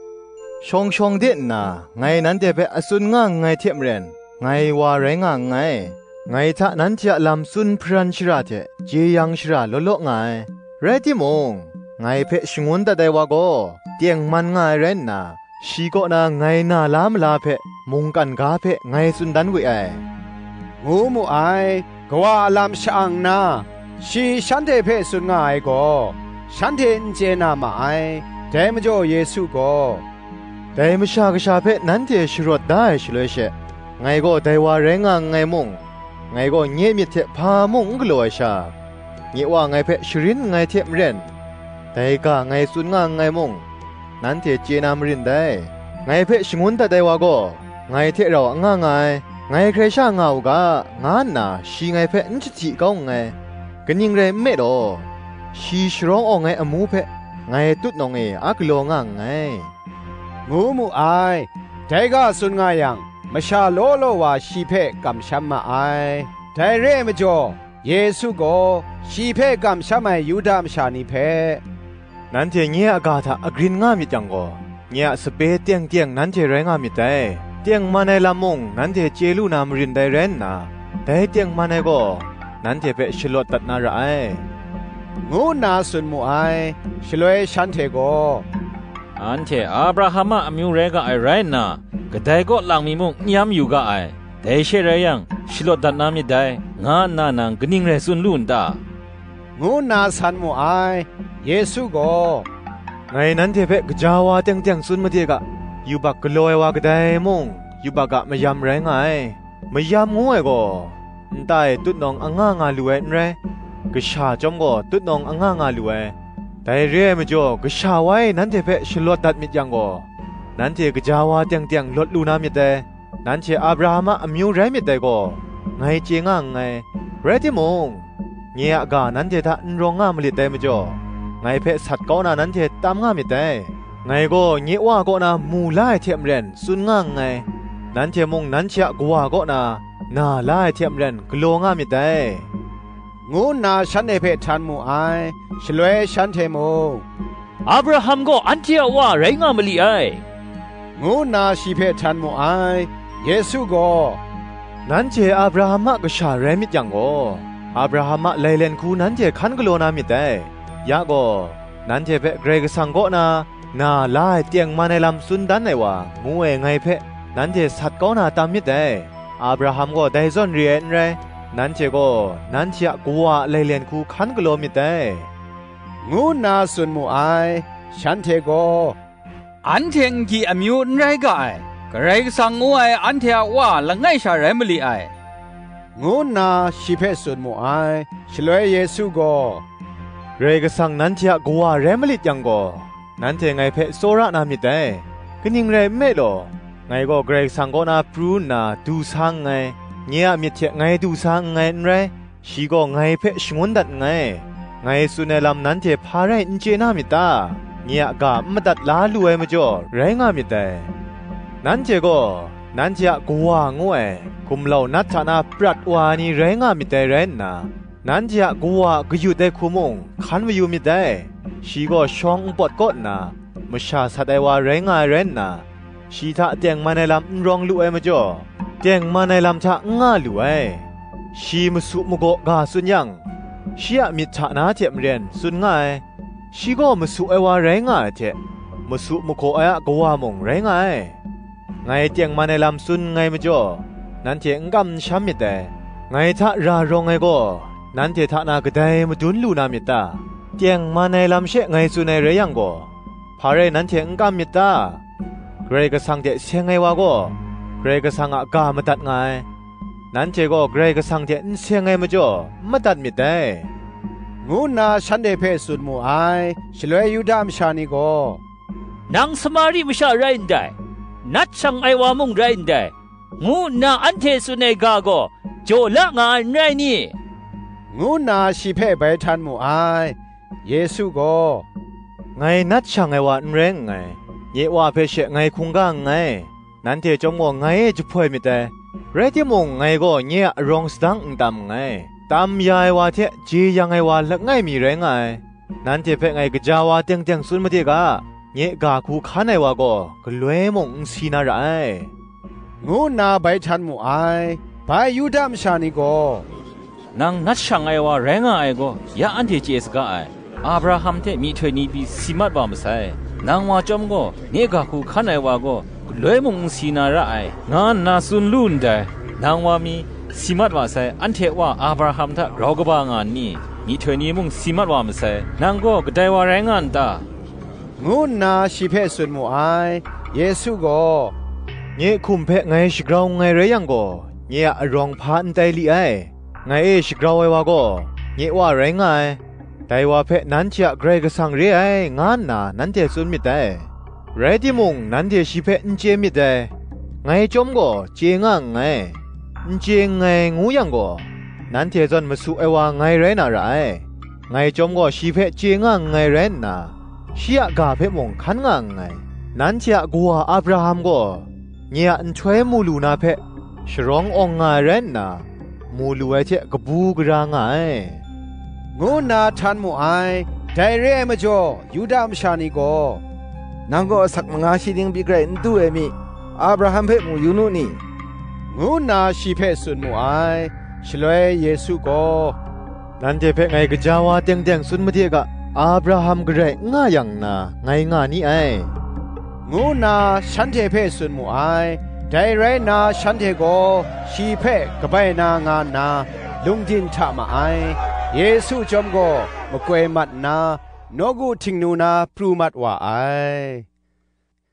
"Shawng shawng de nna ngai nanhte hpe a tsun nga nngai hte maren, ngai wa rai nga nngai. Ngai hta nanhte a lam tsun hparan shara hte jeyang shara law law nga ai. Rai timung, ngai hpe shangun dat ai wa gaw, tengman nga ai rai nna, shi kaw na ngai na la mala hpe mungkan ga hpe ngai tsun dan we ai," ngu mu ai. Kawa a lam sha-ang nna, shi shanhte hpe tsun nga ai gaw, shanhte n chye na ma ai. Dai majaw Yesu gaw, "Dai Masha Kasha hpe nanhte sharawt da ai shaloi she, ngai gaw dai wa rai nga nngai mung, ngai gaw nye myit hte hpa mung n galaw ai sha, nye Wa ngai hpe sharin nngai hte maren, dai ga ngai tsun nga nngai mung, nanhte chye na marin dai. Ngai hpe shangun dat ai wa gaw, ngai hte rau a nga nga ai, ngai hkrai sha nga u ga, nga nna shi ngai hpe n jahti kau nngai. Kaning rai nme law, shi sharawng awng ai amu hpe ngai tutnawng e a galaw nga nngai," ngu mu ai. Dai ga tsun nga yang, masha law law wa shi hpe kamsham ma ai. Dai re ai majaw, Yesu gaw shi hpe kamsham ai Yuda masha ni hpe, "Nanhte nye a ga hta agrin nga myit yang gaw, nye a sape teng teng nanhte rai nga myit dai; tengman ai lam mung nanhte chye lu na marin dai rai nna, dai tengman ai gaw nanhte hpe shalawt dat na ra ai," ngu nna tsun mu ai. Shaloi shanhte gaw, "Anhte Abraham a amyu rai ga ai rai nna, kadai kaw lang mi mung n yam yu ga ai; dai she rai yang, shalawt dat na myit dai, nga nna nang kaning rai tsun lu n ta?" ngu nna san mu ai. Yesu gaw, "Ngai nanhte hpe gaja wa teng teng tsun made ga, yubak galaw ai wa kadai mung, yubak a mayam rai nga ai. Mayam ngu ai gaw, nta e tutnawng anga nga lu ai n rai, kasha chyawm gaw tutnawng anga nga lu ai. Dai re ai majaw, kasha wa e nanhte hpe shalawt dat myit yang gaw, nanhte gaja wa teng teng lawt lu na myit dai. Nanhte Abraham a amyu rai myit dai gaw, ngai chye nga nngai. Rai timung, nye a ga nanhte hta n rawng nga malit dai majaw, ngai hpe sat kau na nanhte tam nga myit dai. Ngai gaw nye Wa kaw na mu la ai hte maren tsun nga nngai. Nanhte mung nanhte a Kawa kaw na na la ai hte maren galaw nga myit dai," ngu nna shanhte hpe htan mu ai. Shaloi shanhte mung, "Abraham gaw anhte a wa rai nga ma li ai," ngu nna shi hpe htan mu ai. Yesu gaw, "Nanhte Abraham a kasha rai myit yang gaw, Abraham a lailen hku nanhte hkan galaw na myit dai. Ya gaw, nanhte hpe Karai Kasang kaw na, na la ai tengman ai lam tsun dan ai wa, ngu ai ngai hpe, nanhte sat kau na tam myit dai. Abraham gaw dai zawn re ai n rai, nanhte gaw nanhte a kawa a lailen hku hkan galaw myit dai," ngu nna tsun mu ai. Shanhte gaw, "Anhte n-gyi amyu n rai ga ai, Karai Kasang ngu ai anhte a Wa langai sha rai ma li ai," ngu nna shi hpe tsun mu ai. Shaloi Yesu gaw, "Karai Kasang nanhte a Kawa rai malit yang gaw, nanhte ngai hpe tsawra na myit dai. Kaning rai nme law, Ngai gaw Karai Kasang kaw na pru nna du sa nngai, nye a myit hte ngai du sa nngai n rai, shi gaw ngai hpe shangun dat nngai. Ngai tsun ai lam nanhte hpa rai n chye na myit ta? Nye a ga n madat la lu ai majaw, rai nga myit dai. Nanhte gaw, nanhte a kawa ngu ai, gumlau nat hta na prat wa ai ni rai nga myit dai rai nna, nanhte a kawa a kayut ai hku mung hkan mayu myit dai. Shi gaw shawng npawt kaw nna, masha sat ai wa rai nga ai rai nna, shi hta tengman ai lam n rawng lu ai majaw, tengman ai lam hta n nga lu ai. Shi masu magaw ga tsun yang, shi a myit hta na hte maren tsun nga ai. Shi gaw masu ai wa rai nga ai hte, masu magaw ai a kawa mung rai nga ai. Ngai tengman ai lam tsun nngai majaw, nanhte n kam n sham myit dai. Ngai hta ra rawng ai gaw, nanhte hta na kadai madun lu na myit ta? Tengman ai lam she ngai tsun ai rai yang gaw, hpa rai nanhte n kam myit ta? Karai Kasang hte seng ai wa gaw, Karai Kasang a ga madat nga ai. Nanhte gaw Karai Kasang hte n seng ai majaw, n madat myit dai, ngu nna shanhte hpe tsun mu ai. Shaloi Yuda masha ni gaw, "Nang Samari masha rai ndai, nat shang ai wa mung rai ndai, ngu nna anhte tsun ai ga gaw, jaw la nga ai n rai ni?" ngu nna shi hpe bai htan mu ai. Yesu gaw, "Ngai nat shang ai wa n rai nngai, nye Wa hpe she ngai hkungga nngai, nanhte chyawm gaw ngai e jahpoi myit dai. Rai timung, ngai gaw nye a arawng sadang n tam nngai, tam ya ai wa hte jeyang ai wa langai mi rai nga ai. Nanhte hpe ngai gaja wa teng teng tsun made ga, nye ga hku hkan ai wa gaw galoi mung n si na ra ai," ngu nna bai htan mu ai. Bai Yuda masha ni gaw, "Nang nat shang ai wa rai nga ai gaw, ya anhte chye saga ai. Abraham hte myihtoi ni pyi si mat wa masai. Nang wa chyawm gaw, nye ga hku hkan ai wa gaw, galoi mung n si na ra ai, nga nna tsun lu ndai. Nang wa mi, si mat wa sai, anhte wa Abraham hta grau kaba nga nni? Myihtoi ni mung si mat wa masai, nang gaw kadai wa rai nga n ta?" ngu nna shi hpe tsun mu ai. Yesu gaw, "Nye hkum hpe ngai shagrau nngai rai yang gaw, nye a arawng hpa n tai li ai. Ngai e shagrau ai wa gaw, nye Wa rai nga ai. Dai wa hpe nanhte a Karai Kasang re ai, nga nna nanhte tsun myit dai. Rai timung, nanhte shi hpe n chye myit dai. Ngai chyawm gaw chye nga nngai. N chye nngai ngu yang gaw, nanhte zawn masu ai wa ngai rai na ra ai. Ngai chyawm gaw shi hpe chye nga nngai rai nna, shi a ga hpe mung hkan nga nngai. Nanhte a kawa Abraham gaw, nye a nhtoi mu lu na hpe, sharawng awng nga ai rai nna, mu lu ai hte kabu gara nga ai," ngu nna htan mu ai. Dai re ai majaw, Yuda masha ni gaw, "Nang gaw asak manga shi ning pyi garai n du ai mi? Abraham hpe mu yu nu ni?" ngu nna shi hpe tsun mu ai. Shaloi Yesu gaw, "Nanhte hpe ngai gaja wa teng teng tsun made ga, Abraham garai n nga yang nna, ngai nga ni ai," ngu nna shanhte hpe tsun mu ai. Dai rai nna, shanhte gaw shi hpe kabai na nga nna, lungdin hta ma ai. Yesu chyawm gaw makoi mat nna, nawku htingnu na pru mat wa ai.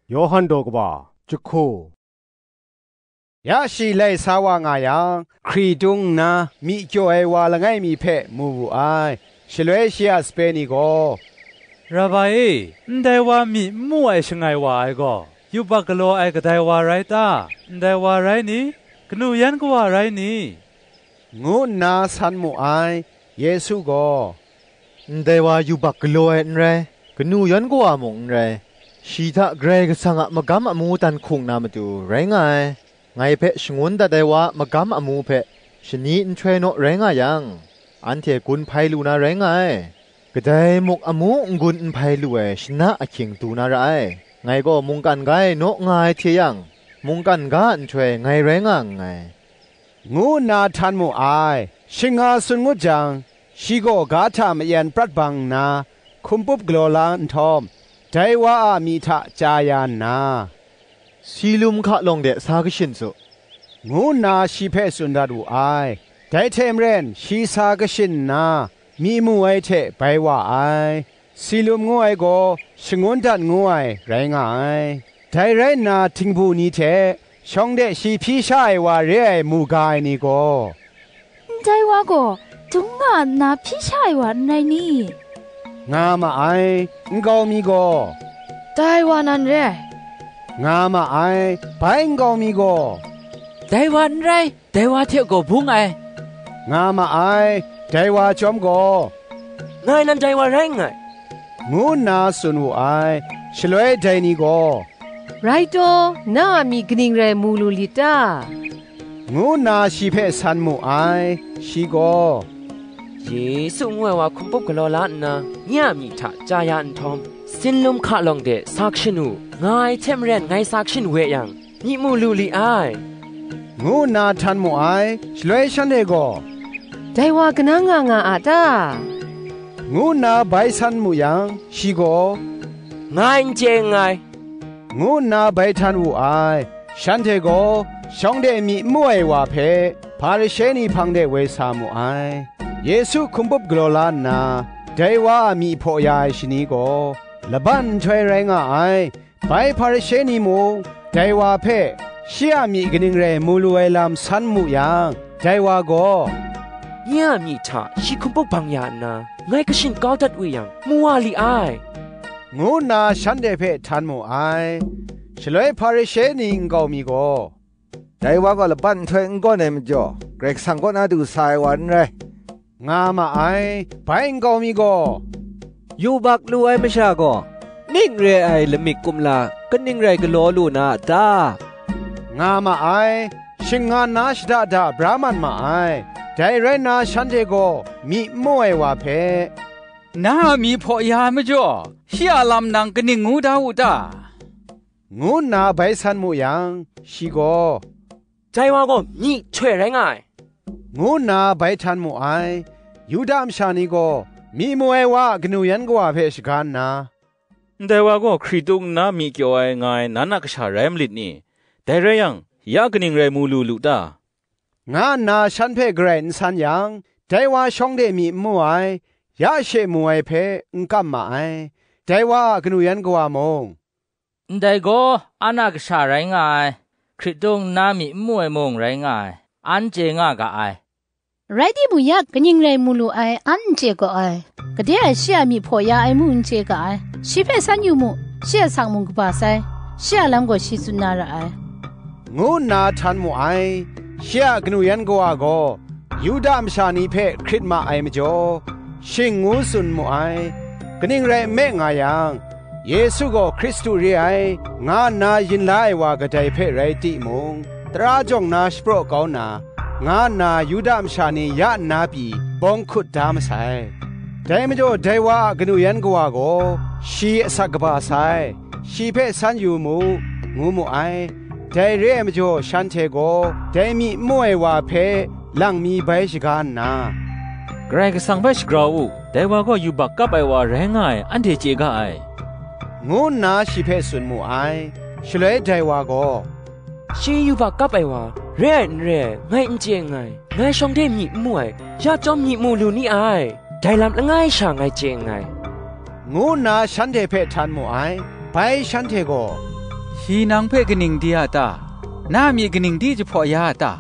Yawhan daw kaba, jahku. Ya shi lai sa wa nga yang, hkri tung nna myi kyaw ai wa langai mi hpe mu wu ai. Shaloi shi a sape ni gaw, "Rabai e, ndai wa myi n mu ai shangai wa ai gaw, yubak galaw ai kadai wa rai ta? Ndai wa rai ni? Kanu yan kawa rai ni?" ngu nna san mu ai. Yesu gaw, "Ndai wa yubak galaw ai n rai, kanu yan kawa mung n rai, shi hta Karai Kasang a magam amu dan hkung na matu rai nga ai. Ngai hpe shangun dat ai wa a magam amu hpe shani nhtoi naw rai nga yang, anhte gun hpai lu na rai nga ai. Kadai muk amu n-gun n hpai lu ai shana ahkying du na ra ai. Ngai gaw mungkan ga e naw nga ai hte yang, mungkan ga a nhtoi ngai rai nga nngai," ngu nna htan mu ai. Shing nga tsun ngut jang, shi gaw ga hta mayan prat bang nna, hkum pup galaw la nhtawm, dai wa a myi hta chya ya nna, "Silum hkalawng de sa kashin su," ngu nna shi hpe tsun dat wu ai. Dai hte maren shi sa kashin nna, myi mu ai hte bai wa ai. Silum ngu ai gaw shangun dat ngu ai rai nga ai. Dai rai nna, htingbu ni hte shawng de shi hpyi sha ai wa re ai mu ga ai ni gaw, "Ndai wa gaw dung nga nna hpyi sha ai wa n rai ni?" nga ma ai. Nkau mi gaw, "Dai wa nan re ai," nga ma ai. Bai nkau mi gaw, "Dai wa n rai, dai wa hte gaw bung ai," nga ma ai. Dai wa chyawm gaw, "Ngai nan dai wa rai nngai," ngu nna tsun wu ai. Shaloi dai ni gaw, "Rai taw, na a myi kaning rai mu lu lit ta?" ngu nna shi hpe san mu ai. Shi gaw, "Yesu ngu ai wa hkum pup galaw la nna, nye a myi hta chya ya nhtawm, sinlum hka lawng de sa kashin u, nga ai hte maren ngai sa kashin we yang, myi mu lu li ai," ngu nna htan mu ai. Shaloi shanhte gaw, "Dai wa kanang nga nga a ta?" ngu nna bai san mu yang, shi gaw, "Ngai n chye nngai," ngu nna bai htan wu ai. Shanhte gaw shawng de myi n mu ai wa hpe, Hparishe ni hpang de woi sa mu ai. Yesu hkum pup galaw la nna, dai wa a myi hpaw ya ai shani gaw laban nhtoi rai nga ai. Bai Hparishe ni mung dai wa hpe shi a myi kaning rai mu lu ai lam san mu yang, dai wa gaw, "Nye a myi hta shi hkum pup bang ya nna, ngai kashin kau dat we yang, mu wa li ai," ngu nna shanhte hpe htan mu ai. Shaloi Hparishe ni nkau mi gaw, "Dai wa gaw laban nhtoi n gawn ai majaw, Karai Kasang kaw na du sa ai wa n rai," nga ma ai. Bai nkau mi gaw, "Yubak lu ai masha gaw, ning re ai lamik kumla kaning rai galaw lu na a ta?" nga ma ai. Shing nga nna shada da bra mat ma ai. Dai rai nna shanhte gaw myi n mu ai wa hpe, "Na a myi hpaw ya ai majaw, shi a lam nang kaning ngu da u ta?" ngu nna bai san mu yang, shi gaw, "Dai wa gaw myi htoi rai nga ai," ngu nna bai htan mu ai. Yuda masha ni gaw myi mu ai wa a kanu yan kawa hpe shaga nna, "Ndai wa gaw hkritung nna myi kyaw ai nga ai nan a kasha rai malit ni? Dai rai yang, ya kaning rai mu lu lu ta?" nga nna shan hpe garai n san yang, dai wa shawng de myi n mu ai, ya she mu ai hpe n kam ma ai. Dai wa a kanu yan kawa mung, "Ndai gaw an a kasha rai nga ai, hkritung nna myi n mu ai mung rai nga ai, an chye nga ga ai. Rai timung, ya kaning rai mu lu ai, an n chye ga ai. Gade ai shi a myi hpaw ya ai mung n chye ga ai. Shi hpe san yu mu, shi a sang mung kaba sai, shi a lam gaw shi tsun na ra ai," ngu nna htan mu ai. Shi a kanu yan kawa gaw Yuda masha ni hpe hkrit ma ai majaw, shing ngu tsun mu ai. Kaning rai nme nga yang, Yesu gaw Hkristu re ai, nga nna yin la ai wa kadai hpe rai timung, tara jawng na shapraw kau na, nga nna Yuda masha ni ya nna pyi bawng hkut da masai. Dai majaw dai wa a kanu yan kawa gaw shi asak kaba sai, shi hpe san yu mu, ngu mu ai. Dai re ai majaw shanhte gaw dai myi n mu ai wa hpe lang mi bai shaga nna, "Karai Kasang hpe shagrau u, dai wa gaw yubak kap ai wa rai nga ai, anhte chye ga ai," ngu nna shi hpe tsun mu ai. Shaloi dai wa gaw, "Shi yubak kap ai wa re ai n re ai, ngai n chye nngai, ngai shawng de myi n mu ai, ya chyawm myi mu lu ni ai, dai lam langai sha ngai chye nngai," ngu nna shanhte hpe htan mu ai. Bai shanhte gaw, "Shi nang hpe kaning di a ta? Na a myi kaning di jahpaw ya a ta?"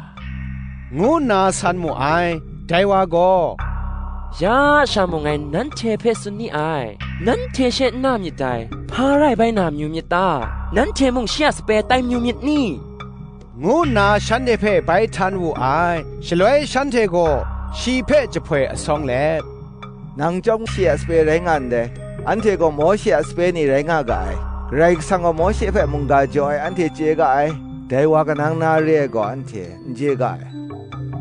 ngu nna san mu ai. Dai wa gaw, "Ya a sha mung ngai nanhte hpe tsun ni ai, nanhte she n na myit dai, hpa rai bai na mayu myit ta? Nanhte mung shi a sape tai mayu myit ni?" ngu nna shanhte hpe bai htan wu ai. Shaloi shanhte gaw shi hpe jahpoi asawng let, "Nang chyawm shi a sape rai nga ndai, anhte gaw Mawshe a sape ni rai nga ga ai. Karai Kasang gaw Mawshe hpe mungga jaw ai anhte chye ga ai, dai wa kanang na re ai gaw anhte n chye ga ai,"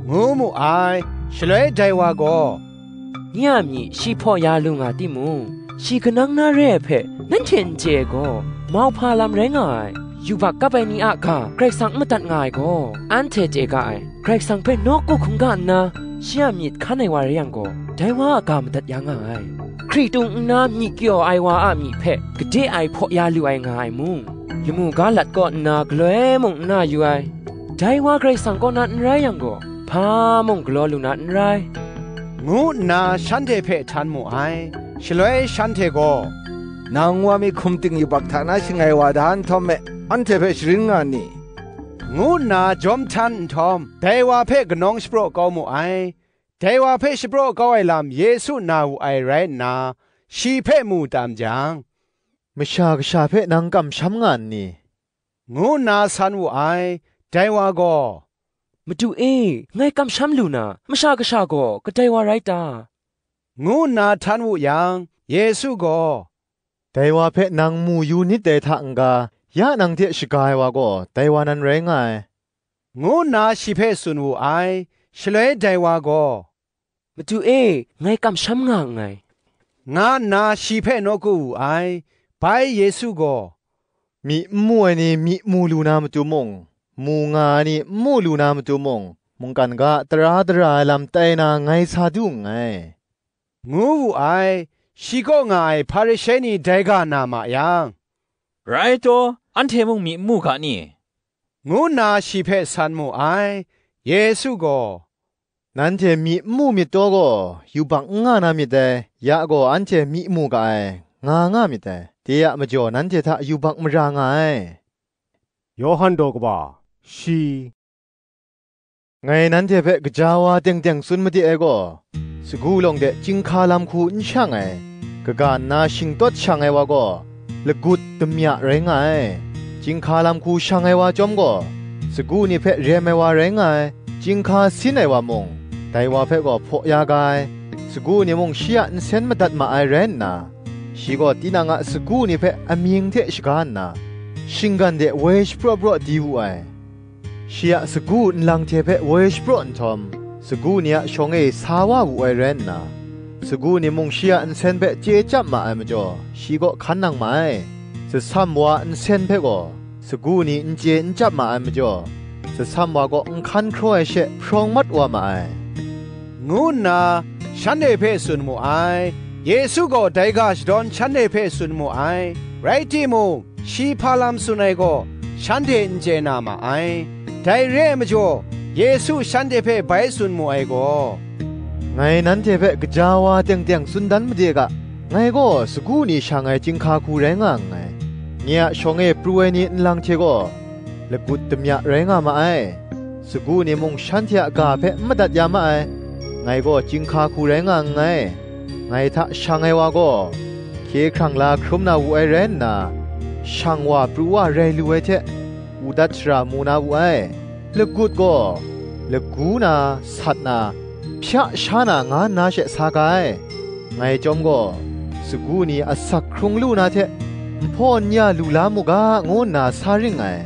ngu mu ai. Shaloi dai wa gaw, "Nye a myi shi hpaw ya lu nga timung, shi kanang na re ai hpe nanhte n chye ai gaw, mauhpa lam rai nga ai. Yubak kap ai ni a ga Karai Kasang n madat nga ai gaw, anhte chye ga ai. Karai Kasang hpe nawku hkungga nna, shi a myit hkan ai wa rai yang gaw, dai wa a ga madat ya nga ai. Hkritung nna myi kyaw ai wa a myi hpe gade ai hpaw ya lu ai nga ai mung, lamu ga lat kaw nna galoi mung n na yu ai. Dai wa Karai Kasang kaw na n rai yang gaw, hpa mung galaw lu na n rai," ngu nna shanhte hpe htan mu ai. Shaloi shanhte gaw, "Nang wa mi hkum ting yubak hta na shangai wa da nhtawm me, anhte hpe sharin nga n ni?" ngu nna jawm htan nhtawm, dai wa hpe kanawng shapraw kau mu ai. Dai wa hpe shapraw kau ai lam Yesu na wu ai rai nna, shi hpe mu tam jang, "Masha Kasha hpe nang kamsham nga n ni?" ngu nna san wu ai. Dai wa gaw, "Madu e, ngai kamsham lu na, Masha Kasha gaw kadai wa rai ta?" ngu nna htan wu yang, Yesu gaw, "Dai wa hpe nang mu yu nit dai hta n-ga, ya nang hte shaga ai wa gaw, dai wa nan rai nga ai," ngu nna shi hpe tsun wu ai. Shaloi dai wa gaw, "Madu e, ngai kamsham nga nngai," nga nna shi hpe nawku wu ai. Bai Yesu gaw, "Myi n mu ai ni myi mu lu na matu mung, mu nga ai ni n mu lu na matu mung, mungkan ga tara dara ai lam tai na ngai sa du nngai," ngu wu ai. Shi kaw nga ai Hparishe ni dai ga na ma yang, "Rai taw, anhte mung myi n mu ga ni?" ngu nna shi hpe san mu ai. Yesu gaw, "Nanhte myi n mu myit taw gaw, yubak n nga na myit dai; ya gaw, anhte myi mu ga ai, nga nga myit dai; de a majaw, nanhte hta yubak mara nga ai." Yawhan daw kaba shi. Ngai nanhte hpe gaja wa teng teng tsun made ai gaw, sagu lawng de chyinghka lam hku n shang ai, kaga nna shingtawt shang ai wa gaw, lagut damya rai nga ai. Chyinghka lam hku shang ai wa chyawm gaw, sagu ni hpe rem ai wa rai nga ai; chyinghka sin ai wa mung, dai wa hpe gaw hpaw ya ga ai. Sagu ni mung shi a nsen madat ma ai rai nna, shi gaw tinang a sagu ni hpe amying hte shaga nna, shinggan de woi shapraw praw di wu ai. Shi a sagu nlang hte hpe woi shapraw nhtawm, sagu ni a shawng e sa wa wu ai rai nna, sagu ni mung shi a nsen hpe chye chyap ma ai majaw, shi kaw hkan nang ma ai. Zasam wa a nsen hpe gaw, sagu ni n chye n chyap ma ai majaw, zasam wa kaw n hkan hkraw ai she hprawng mat wa ma ai, ngu nna shanhte hpe tsun mu ai. Yesu gaw dai ga shadawn shanhte hpe tsun mu ai. Rai timung, shi hpa lam tsun ai gaw shanhte n chye na ma ai. Dai re ai majaw, Yesu shanhte hpe bai tsun mu ai gaw, "Ngai nanhte hpe gaja wa teng teng tsun dan made ga, ngai gaw sagu ni shang ai chyinghka hku rai nga nngai. Nye a shawng e pru ai ni nlang hte gaw, lagut damya rai nga ma ai. Sagu ni mung shanhte a ga hpe n madat ya ma ai. Ngai gaw chyinghka hku rai nga nngai. Ngai hta shang ai wa gaw, hkye hkrang la hkrum na wu ai rai nna, shang wa pru wa rai lu ai hte, u dat shara mu na wu ai. Lagut gaw, lagu na, sat na, hpya sha na, nga nna she sa ga ai. Ngai chyawm gaw, sagu ni asak hkrung lu na hte, nhpaw n ya lu la mu ga, ngu nna sa ring ai.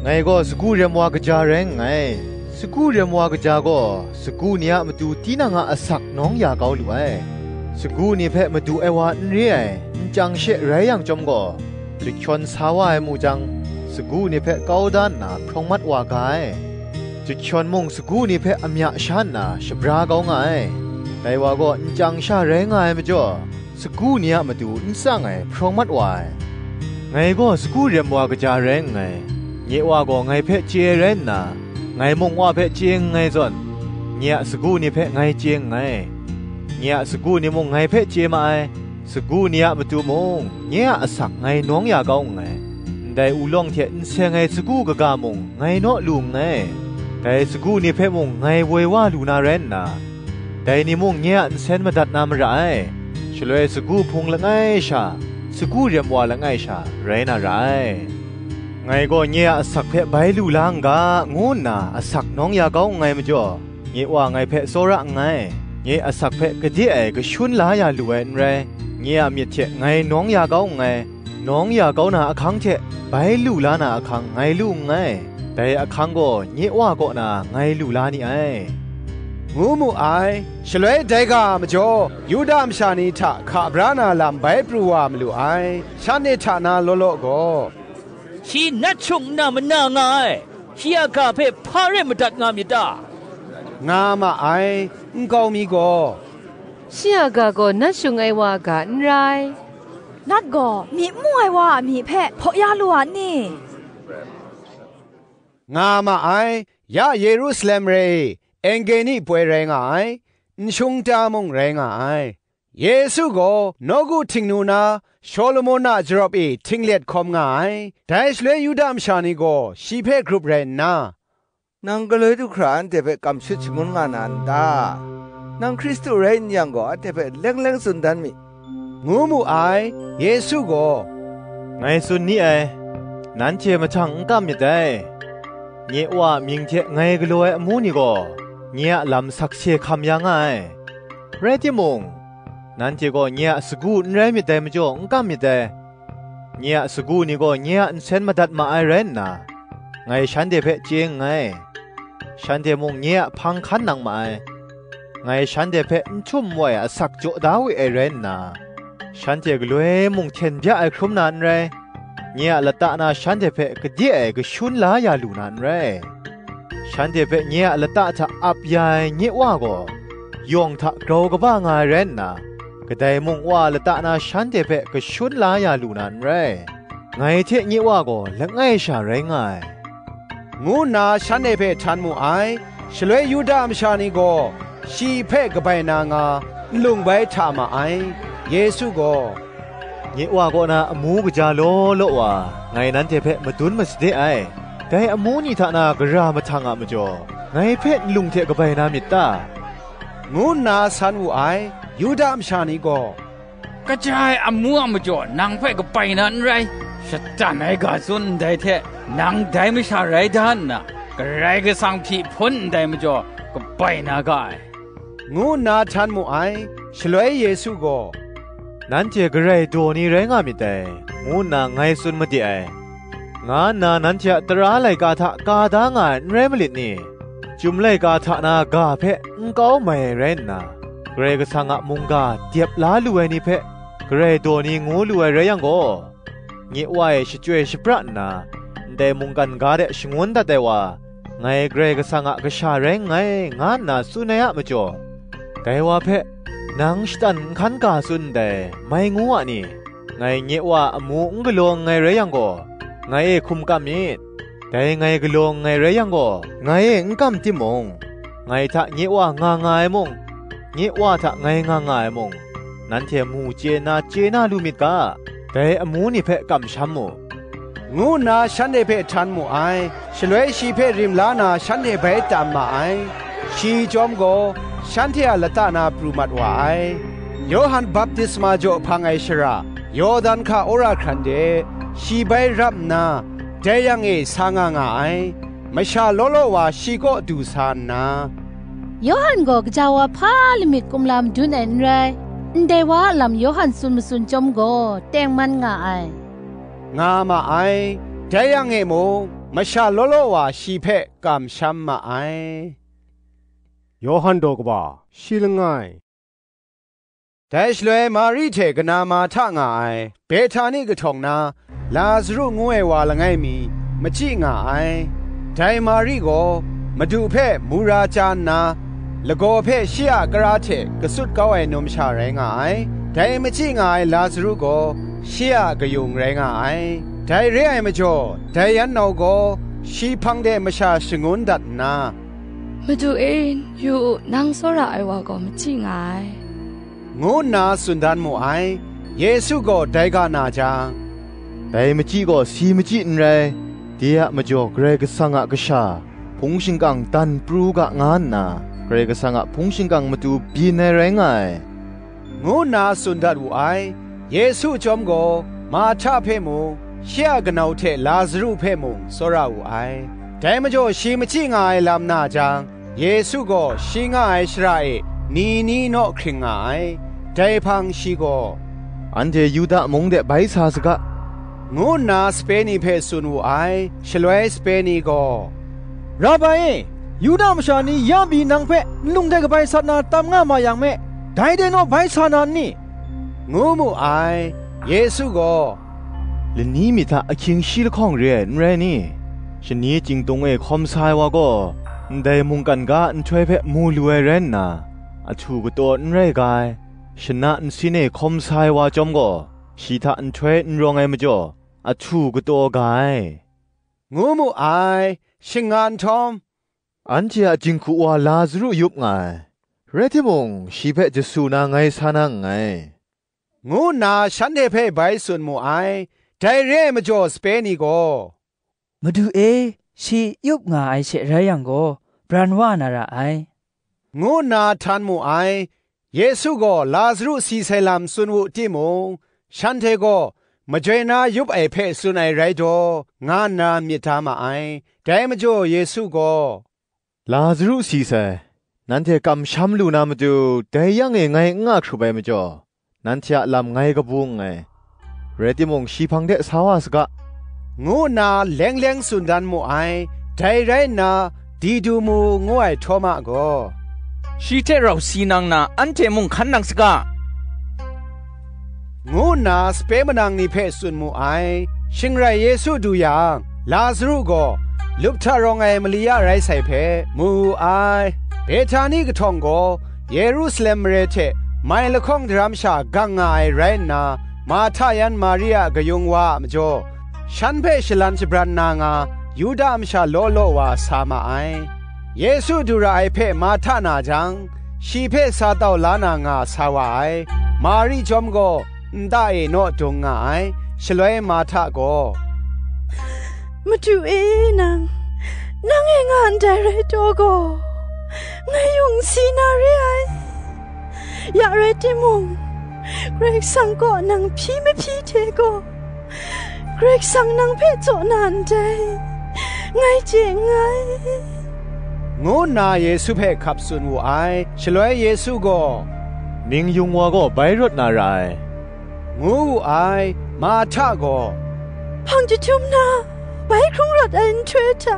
Ngai gaw sagu rem wa kaja rai nngai. Sagu rem wa kaja gaw, sagu ni a matu tinang a asak nawng ya kau lu ai. Sagu ni hpe madu ai wa n re ai, nchyang she rai yang chyawm gaw, jahkyawn sa wa ai mu jang, sagu ni hpe kau da nna hprawng mat wa ga ai. Jahkyawn mung sagu ni hpe amya sha nna shabra kau nga ai. Dai wa gaw nchyang sha rai nga ai majaw, sagu ni a matu n tsang ai hprawng mat wa ai. Ngai gaw sagu rem wa kaja rai nngai. Nye Wa gaw ngai hpe chye ai rai nna, ngai mung Wa hpe chye nngai zawn, nye a sagu ni hpe ngai chye nngai. Nye a sagu ni mung ngai hpe chye ma ai. Sagu ni a matu mung, nye a asak ngai nawng ya kau nngai. Ndai ulawng hte n seng ai sagu kaga mung ngai naw lu nngai. Dai sagu ni hpe mung ngai woi wa lu na rai nna, dai ni mung nye a nsen madat na mara ai. Shaloi sagu hpung langai sha, sagu rem wa langai sha rai na ra ai. Ngai gaw nye a asak hpe bai lu la n ga, ngu nna asak nawng ya kau nngai majaw, nye Wa ngai hpe tsawra nngai. Nye asak hpe gade ai kashun la ya lu ai n rai. Nye a myit hte ngai nawng ya kau nngai. Nawng ya kau na ahkang hte bai lu la na ahkang ngai lu nngai. Dai ahkang gaw nye Wa kaw na ngai lu la ni ai," ngu mu ai. Shaloi dai ga a majaw, Yuda masha ni hta hka bra na lam bai pru wa malu ai. Shanhte hta na law law gaw, "Shi nat shung nna mana nga ai, shi a ga hpe hpa rai madat nga myit ta?" nga ma ai. Nkau mi gaw, "Shi a ga gaw nat shung ai wa a ga n rai. Nat gaw myi n mu ai wa a myi hpe hpaw ya lu a ni?" nga ma ai. Ya Yerusalem re e, Engeni poi rai nga ai, nshung ta mung rai nga ai. Yesu gaw nawku htingnu na, Shawlumon a jarawp e htinglet hkawm nga ai. Dai shaloi Yuda masha ni gaw shi hpe grup rai nna, "Nang galoi du hkra anhte hpe kamshut shangun nga na n ta? Nang Hkristu rai n yang gaw, anhte hpe leng leng tsun dan mi," ngu mu ai. Yesu gaw, "Ngai tsun ni ai," nanhte mahtang n kam myit dai. Nye Wa a mying hte ngai galaw ai amu ni gaw, nye a lam sakse hkam ya nga ai. Rai timung, nanhte gaw nye a sagu n rai myit dai majaw, n kam myit dai. Nye a sagu ni gaw nye a nsen madat ma ai rai nna, ngai shanhte hpe chye nngai. Shanhte mung nye a hpang hkan nang ma ai. Ngai shanhte hpe n htum nwai asak jaw da we ai rai nna, shanhte galoi mung hten bya ai hkrum na n rai. Nye a lata na shanhte hpe kade ai kashun la ya lu na n rai. Shanhte hpe nye a lata hta ap ya ai nye Wa gaw, yawng hta grau kaba nga ai rai nna, kadai mung Wa a lata na shanhte hpe kashun la ya lu na n rai. Ngai hte nye Wa gaw langai sha rai nga ai, ngu nna shanhte hpe htan mu ai. Shaloi Yuda masha ni gaw shi hpe kabai na nga, nlung bai hta ma ai. Yesu gaw, "Nye Wa kaw na amu kaja law law wa, ngai nanhte hpe madun masade ai. Dai amu ni hta na gara mahtang a majaw, ngai hpe nlung hte kabai na myit ta?" ngu nna san wu ai. Yuda masha ni gaw, "Kaja ai amu a majaw nang hpe kabai na n rai, shatan ai ga tsun ndai hte, nang dai masha rai da nna, Karai Kasang hpyi hpun ndai majaw kabai na ga ai," ngu nna htan mu ai. Shaloi Yesu gaw, "Nanhte garai daw ni rai nga myit dai, ngu nna ngai tsun made ai, nga nna nanhte a tara laika hta ka da nga ai n rai malit ni? Chyum laika hta na ga hpe n kau mai ai rai nna, Karai Kasang a mungga dep la lu ai ni hpe garai daw ni ngu lu ai rai yang gaw, nye Wa e shachyoi shapra nna, ndai mungkan ga de shangun dat ai wa, ngai Karai Kasang a Kasha rai nngai, nga nna tsun ai a majaw, dai wa hpe, 'Nang shatan n hkan ga tsun ndai,' mai ngu a ni? Ngai nye Wa a amu n galaw nngai rai yang gaw, ngai e hkum kam myit. Dai ngai galaw nngai rai yang gaw, ngai e n kam timung, ngai hta nye Wa nga nga ai mung, nye Wa hta ngai nga nga ai mung, nanhte mu chye nna chye na lu myit ga, dai amu ni hpe kamsham mu," ngu nna shanhte hpe htan mu ai. Shaloi shi hpe rim la na shanhte bai tam ma ai. Shi chyawm gaw, shanhte a lata na pru mat wa ai. Yawhan baptisma jaw hpang ai shara, Yawdan hka wora hkran de, shi bai rap nna, dai yang e sa nga nga ai. Masha law law wa shi kaw du sa nna, "Yawhan gaw gaja wa hpa lamik kumla madun ai n rai, ndai wa a lam Yawhan tsun matsun chyawm gaw, tengman nga ai," nga ma ai. Dai yang e mung, masha law law wa shi hpe kamsham ma ai. Yawhan daw kaba, shi langai. Dai shaloi Mari hte kana Marhta nga ai, Behtani kahtawng na, Lazaru ngu ai wa langai mi, machyi nga ai. Dai Mari gaw, Madu hpe mura chya nna, lagaw hpe shi a kara hte katsut kau ai numsha rai nga ai. Dai machyi nga ai Lazaru gaw, shi a kayung rai nga ai. Dai re ai majaw, dai yan nau gaw, shi hpang de masha shangun dat nna, "Madu e, yu u, nang tsawra ai wa gaw machyi nga ai," ngu nna tsun dan mu ai. Yesu gaw dai ga na jang, "Dai machyi gaw si machyi n rai, de a majaw Karai Kasang a Kasha, hpung shingkang dan pru ga nga nna, Karai Kasang a hpung shingkang matu byin ai rai nga ai," ngu nna tsun dat wu ai. Yesu chyawm gaw, Marhta hpe mung, shi a kanau hte Lazaru hpe mung tsawra wu ai. Dai majaw shi machyi nga ai lam na jang, Yesu gaw shi nga ai shara e ni ni naw hkring nga ai. Dai hpang shi gaw, "Anhte Yuda mung de bai sa saga," ngu nna sape ni hpe tsun wu ai. Shaloi sape ni gaw, "Rabai e, Yuda masha ni ya pyi nang hpe nlung de kabai sat na tam nga ma yang me, dai de naw bai sa na n ni?" ngu mu ai. Yesu gaw, "Lani myit hta ahkying shi lahkawng re ai n rai ni? Shani chyingdung e hkawm sa ai wa gaw, ndai mungkan ga nhtoi hpe mu lu ai rai nna, ahtu kataw n rai ga ai. Shana nsin e hkawm sa ai wa chyawm gaw, shi hta nhtoi n rawng ai majaw, ahtu kataw ga ai," ngu mu ai. Shing nga nhtawm, "Anhte a jinghku wa Lazaru yup nga ai; rai timung, shi hpe jasu na ngai sa na nngai," ngu nna shanhte hpe bai tsun mu ai. Dai re ai majaw sape ni gaw, "Madu e, shi yup nga ai she rai yang gaw, bran wa na ra ai," ngu nna htan mu ai. Yesu gaw Lazaru si sai lam tsun wu timung, shanhte gaw majoi na yup ai hpe tsun ai rai daw, nga nna myit da ma ai. Dai majaw Yesu gaw, "Lazaru si sai, nanhte kamsham lu na matu, dai yang e ngai n nga hkrup ai majaw, nanhte a lam ngai kabu nngai. Rai timung, shi hpang de sa wa saga," ngu nna leng leng tsun dan mu ai. Dai rai nna, Didumu ngu ai Htawma gaw, "Shi hte rau si nang na, anhte mung hkan nang saga," ngu nna sape manang ni hpe tsun mu ai. Shing rai Yesu du yang, Lazaru gaw lup hta rawng ai mali ya rai sai hpe mu wu ai. Behtani kahtawng gaw Yerusalem mare hte mai lahkawng daram sha gang nga ai rai nna, Mahta yan Mari a kayung wa a majaw, shan hpe shalan shabran na nga Yuda masha law law wa sa ma ai. Yesu du ra ai hpe Mahta na jang, shi hpe sa tau la na nga sa wa ai. Mari chyawm gaw nta e naw dung nga ai. Shaloi Mahta gaw, "Madu e, nang, nang e nga ndai rai taw gaw, ngai yung n si na re ai. Ya rai timung, Karai Kasang kaw nang hpyi mahpyi hte gaw, Karai Kasang nang hpe tsaw na ndai, ngai chye nngai," ngu nna Yesu hpe hkap tsun wu ai. Shaloi Yesu gaw, "Ning yung wa gaw bai rawt na ra ai," ngu wu ai. Mahta gaw, "Hpang jahtum na bai hkrung rawt ai nhtoi hta,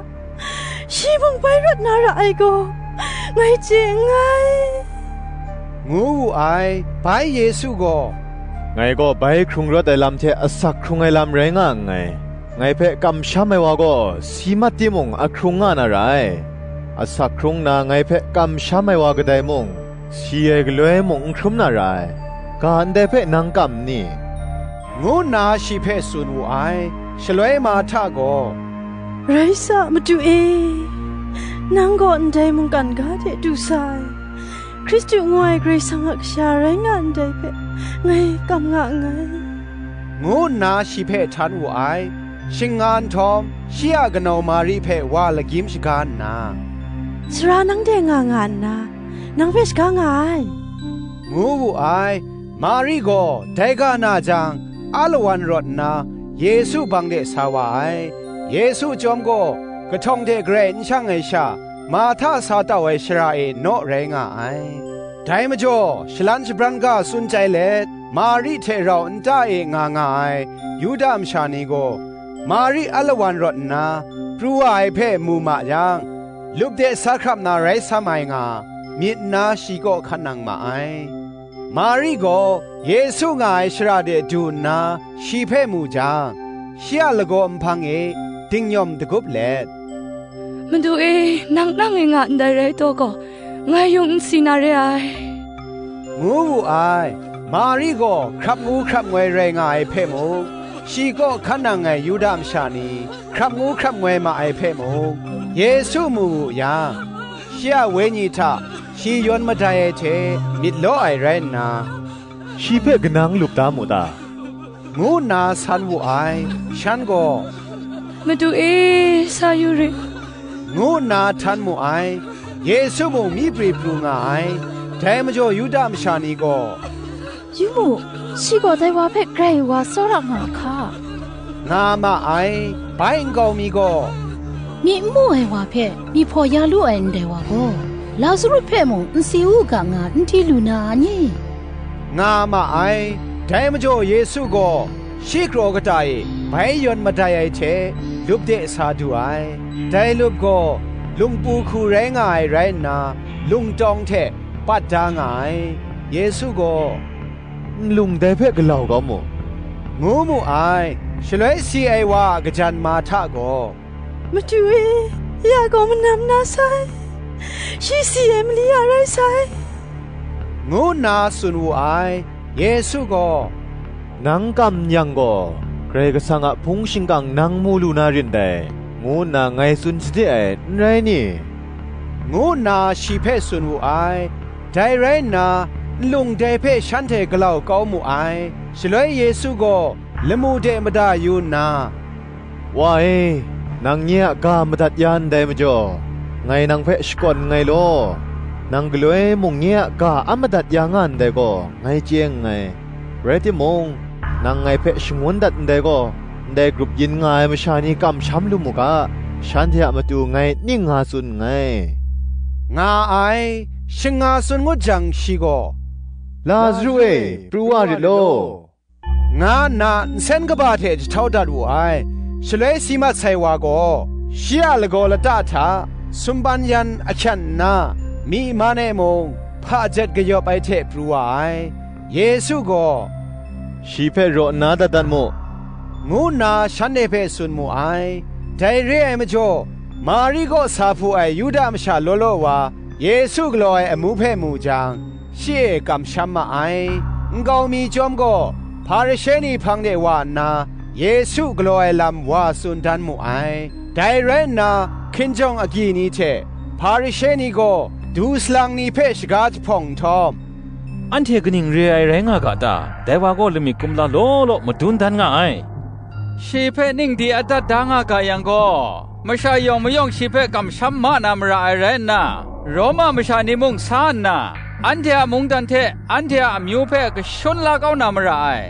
shi mung bai rawt na ra ai gaw, ngai chye nngai," ngu wu ai. Bai Yesu gaw, "Ngai gaw bai hkrung rawt ai lam hte asak hkrung ai lam rai nga nngai. Ngai hpe kamsham ai wa gaw si mat timung ahkrung nga na ra ai. Asak hkrung nna ngai hpe kamsham ai wa kadai mung, si ai galoi mung n hkrum na ra ai. Ga ndai hpe nang kam n ni?" ngu nna shi hpe tsun wu ai. Shaloi Mahta gaw, "Rai sa, Madu e, nang gaw ndai mungkan ga de du sa ai, Hkristu ngu ai Karai Kasang a kasha rai nga ndai hpe ngai kam nga nngai," ngu nna shi hpe htan wu ai. Shing nga nhtawm, shi a kanau Mari hpe wa lagyim shaga nna, "Sara nang de nga nga nna, nang hpe shaga nga ai," ngu wu ai. Mari gaw dai ga na jang, alawan rawt nna, Yesu bang de sa wa ai. Yesu chyawm gaw, kahtawng hte garai n shang ai sha, Mahta sa tau ai shara e naw rai nga ai. Dai majaw, shalan shabran ga tsun chyai let, Mari hte rau nta e nga nga ai Yuda masha ni gaw, Mari alawan rawt nna, pru wa ai hpe mu ma yang, lup de sa hkrap na rai sam ai nga, myit nna shi kaw hkan nang ma ai. Mari gaw Yesu nga ai shara de du nna, shi hpe mu jang, shi a lagaw nhpang e dingnyawm dagup let, "Madu e, nang nang e nga ndai rai taw gaw, ngai yung n si na re ai," ngu wu ai. Mari gaw hkrap ngu hkrap ngoi rai nga ai hpe mung, shi kaw hkan nang ai Yuda masha ni hkrap ngu hkrap ngoi ma ai hpe mung, Yesu mu wu yang, shi a wenyi hta shi yawn madai ai hte myit law ai rai nna, "Shi hpe kanang lup da mu ta?" ngu nna san wu ai. Shan gaw, "Madu e, sa yu rit," ngu nna htan mu ai. Yesu mung myi pri pru nga ai. Dai majaw Yuda masha ni gaw, "Yu mu, shi gaw dai wa hpe grai wa tsawra nga a hka," nga ma ai. Bai nkau mi gaw, "Myi n mu ai wa hpe myi hpaw ya lu ai ndai wa gaw, Lazaru hpe mung n si u ga nga n di lu na a ni?" nga ma ai. Dai majaw Yesu gaw shi kraw kata e bai yawn madai ai hte lup de sa du ai. Dai lup gaw lungpu hku rai nga ai rai nna, lungtawng hte pat da nga ai. Yesu gaw, "Nlung dai hpe galau kau mu," ngu mu ai. Shaloi si ai wa a kajan Mahta gaw, "Madu e, ya gaw manam na sai, shi si ai mali ya rai sai," ngu nna tsun wu ai. Yesu gaw, "Nang kam n yang gaw, Karai Kasang a hpung shingkang nang mu lu na rin dai, ngu nna ngai tsun sade ai, n rai ni?" ngu nna shi hpe tsun wu ai. Dai rai nna, nlung dai hpe shanhte galau kau mu ai. Shaloi Yesu gaw lamu de mada yu nna, "Wa e, nang nye a ga madat ya ndai majaw, ngai nang hpe shakawn nngai law, nang galoi mung nye a ga a madat ya nga ndai gaw, ngai chye nngai. Rai timung, nang ngai hpe shangun dat ndai gaw, ndai grup yin nga ai masha ni kamsham lu mu ga, shanhte a matu ngai ning nga tsun nngai,” nga ai. Shing nga tsun ngut jang, shi gaw, “Lazaru e, pru wa rit law,” nga nna nsen kaba hte jahtau dat wu ai. Shaloi si mat sai wa gaw, shi a lagaw lata hta sumpan yan ahkyan nna, myi man e mung hpajet kayawp ai hte pru wa ai. Yesu gaw, “Shi hpe raw nna dat dat mu,” ngu nna shanhte hpe tsun mu ai. Dai re ai majaw, Mari kaw sa hpu ai Yuda masha law law wa, Yesu galaw ai amu hpe mu jang, shi e kamsham ma ai. Nkau mi chyawm gaw, Hparishe ni hpang de wa nna, Yesu galaw ai lam wa tsun dan mu ai. Dai rai nna, hkinjawng agyi ni hte Hparishe ni gaw du salang ni hpe shaga jahpawng nhtawm, “Anhte kaning re ai rai nga ga ta? Dai wa gaw lamik kumla law law madun dan nga ai. Shi hpe ning di adat da nga ga yang gaw, masha yawng mayawng shi hpe kamsham ma na mara ai rai nna, Roma masha ni mung sa nna, anhte a mungdan hte anhte a amyu hpe kashun la kau na mara ai,”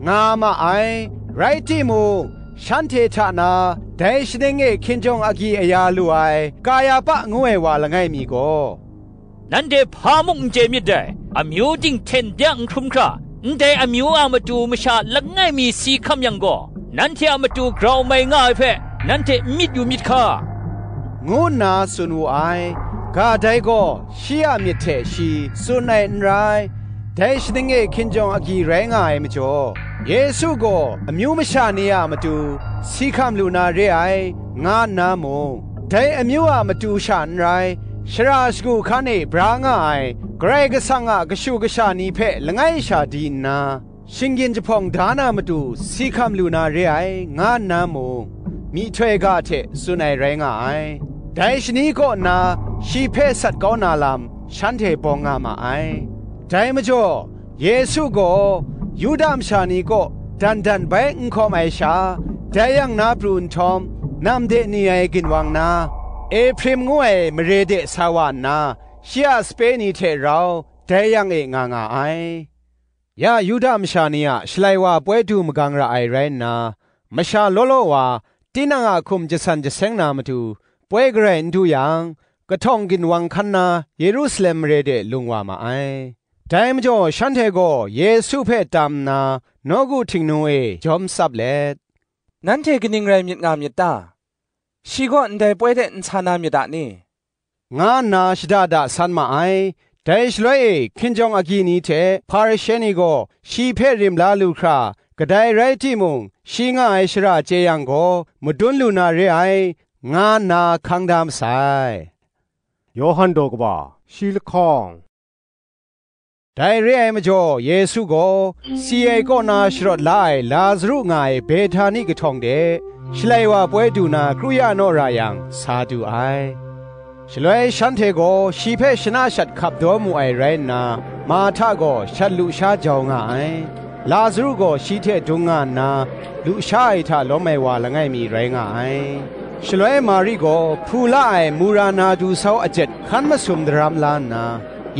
nga ma ai. Rai timung, shanhte hta na dai shaning e hkinjawng agyi aya lu ai Kayahpa ngu ai wa langai mi gaw, “Nanhte hpa mung n chye myit dai, amyu ting hten byak n hkrum hkra, ndai amyu a matu masha langai mi si hkam yang gaw, nanhte a matu grau mai nga ai hpe, nanhte n myit yu myit hka?” ngu nna tsun wu ai. Ga dai gaw shi a myit hte shi tsun ai n rai. Dai shaning e hkinjawng agyi rai nga ai majaw, Yesu gaw amyu masha ni a matu si hkam lu na re ai, nga nna mung, dai amyu a matu sha n rai, shara shagu hkan e bra nga ai Karai Kasang a kashu kasha ni hpe langai sha di nna, shinggyim jahpawng da na matu si hkam lu na re ai, nga nna mung, myihtoi ga hte tsun ai rai nga ai. Dai shani kaw nna shi hpe sat kau na lam shanhte bawng nga ma ai. Dai majaw, Yesu gaw Yuda masha ni kaw dan dan bai n hkawm ai sha, dai yang na pru nhtawm, nam de ni ai ginwang na, Ehprim ngu ai mare de sa wa nna, shi a sape ni hte rau dai yang e nga nga ai. Ya Yuda masha ni a Shalai wa poi du magang ra ai rai nna, masha law law wa, tinang a hkum jasan jaseng na matu, poi garai n du yang, kahtawng ginwang hkan na Yerusalem mare de lung wa ma ai. Dai majaw shanhte gaw Yesu hpe tam nna, nawku htingnu e jawm tsap let, “Nanhte kaning rai myit nga myit ta? Shi gaw ndai poi de n sa na myit a ni?” nga nna shada da san ma ai. Dai shaloi e hkinjawng agyi ni hte Hparishe ni gaw shi hpe rim la lu hkra, kadai rai timung, shi nga ai shara chye yang gaw, madun lu na re ai, nga nna hkang da masai. Yawhan daw kaba, shi lahkawng. Dai re ai majaw, Yesu gaw si ai kaw na sharawt la ai Lazaru nga ai Behtani kahtawng de, Shalai wa poi du na kru ya naw ra yang, sa du ai. Shaloi shanhte gaw shi hpe shana shat hkap daw mu ai rai nna, Mahta gaw shat lusha jau nga ai. Lazaru gaw shi hte dung nga nna, lusha ai hta lawm ai wa langai mi rai nga ai. Shaloi Mari gaw hpu la ai mura na du sau ajet hkan masum daram la nna,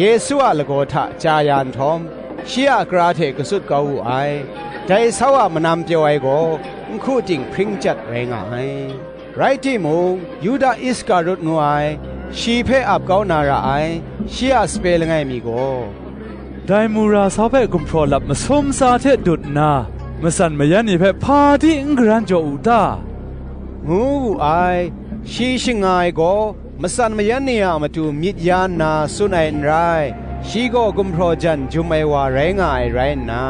Yesu a lagaw hta chya ya nhtawm, shi a kara hte katsut kau wu ai. Dai sau a manam pyaw ai gaw, nhku ting hpring chyat rai nga ai. Rai timung, Yuda Iskarut ngu ai, shi hpe ap kau na ra ai, shi a sape langai mi gaw, “Dai mura sau hpe gumhpraw lap masum tsa hte dut nna, matsan mayan ni hpe hpa di n garan jaw u ta?” ngu wu ai. Shi shing nga ai gaw, matsan mayan ni a matu myit ya nna tsun ai n rai. Shi gaw gumhpraw jan jum ai wa rai nga ai rai nna,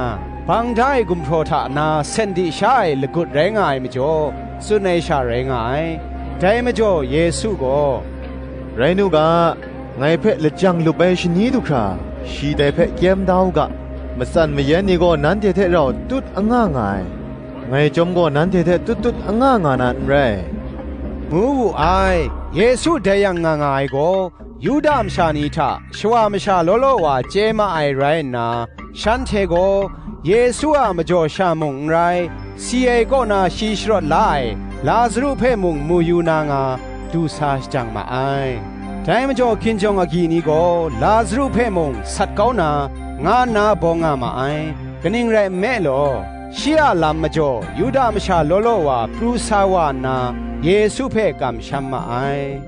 bang da ai gumhpraw hta na sen di sha ai lagut rai nga ai majaw, tsun ai sha rai nga ai. Dai majaw Yesu gaw, “Rai nu ga, ngai hpe lajang lup ai shani du hkra, shi dai hpe kyem da u ga, matsan mayan ni gaw nanhte hte rau tut anga nga ai. Ngai chyawm gaw nanhte hte tut tut anga nga na n rai,” ngu wu ai. Yesu dai yang nga nga ai gaw, Yuda masha ni hta shawa masha law law wa chye ma ai rai nna, shanhte gaw Yesu a majaw sha mung n rai, si ai kaw na shi sharawt la ai Lazaru hpe mung mu yu na nga, du sa shajang ma ai. Dai majaw hkinjawng agyi ni gaw Lazaru hpe mung sat kau na, nga nna bawng nga ma ai. Kaning rai nme law, shi a lam majaw Yuda masha law law wa pru sa wa nna, Yesu hpe kamsham ma ai.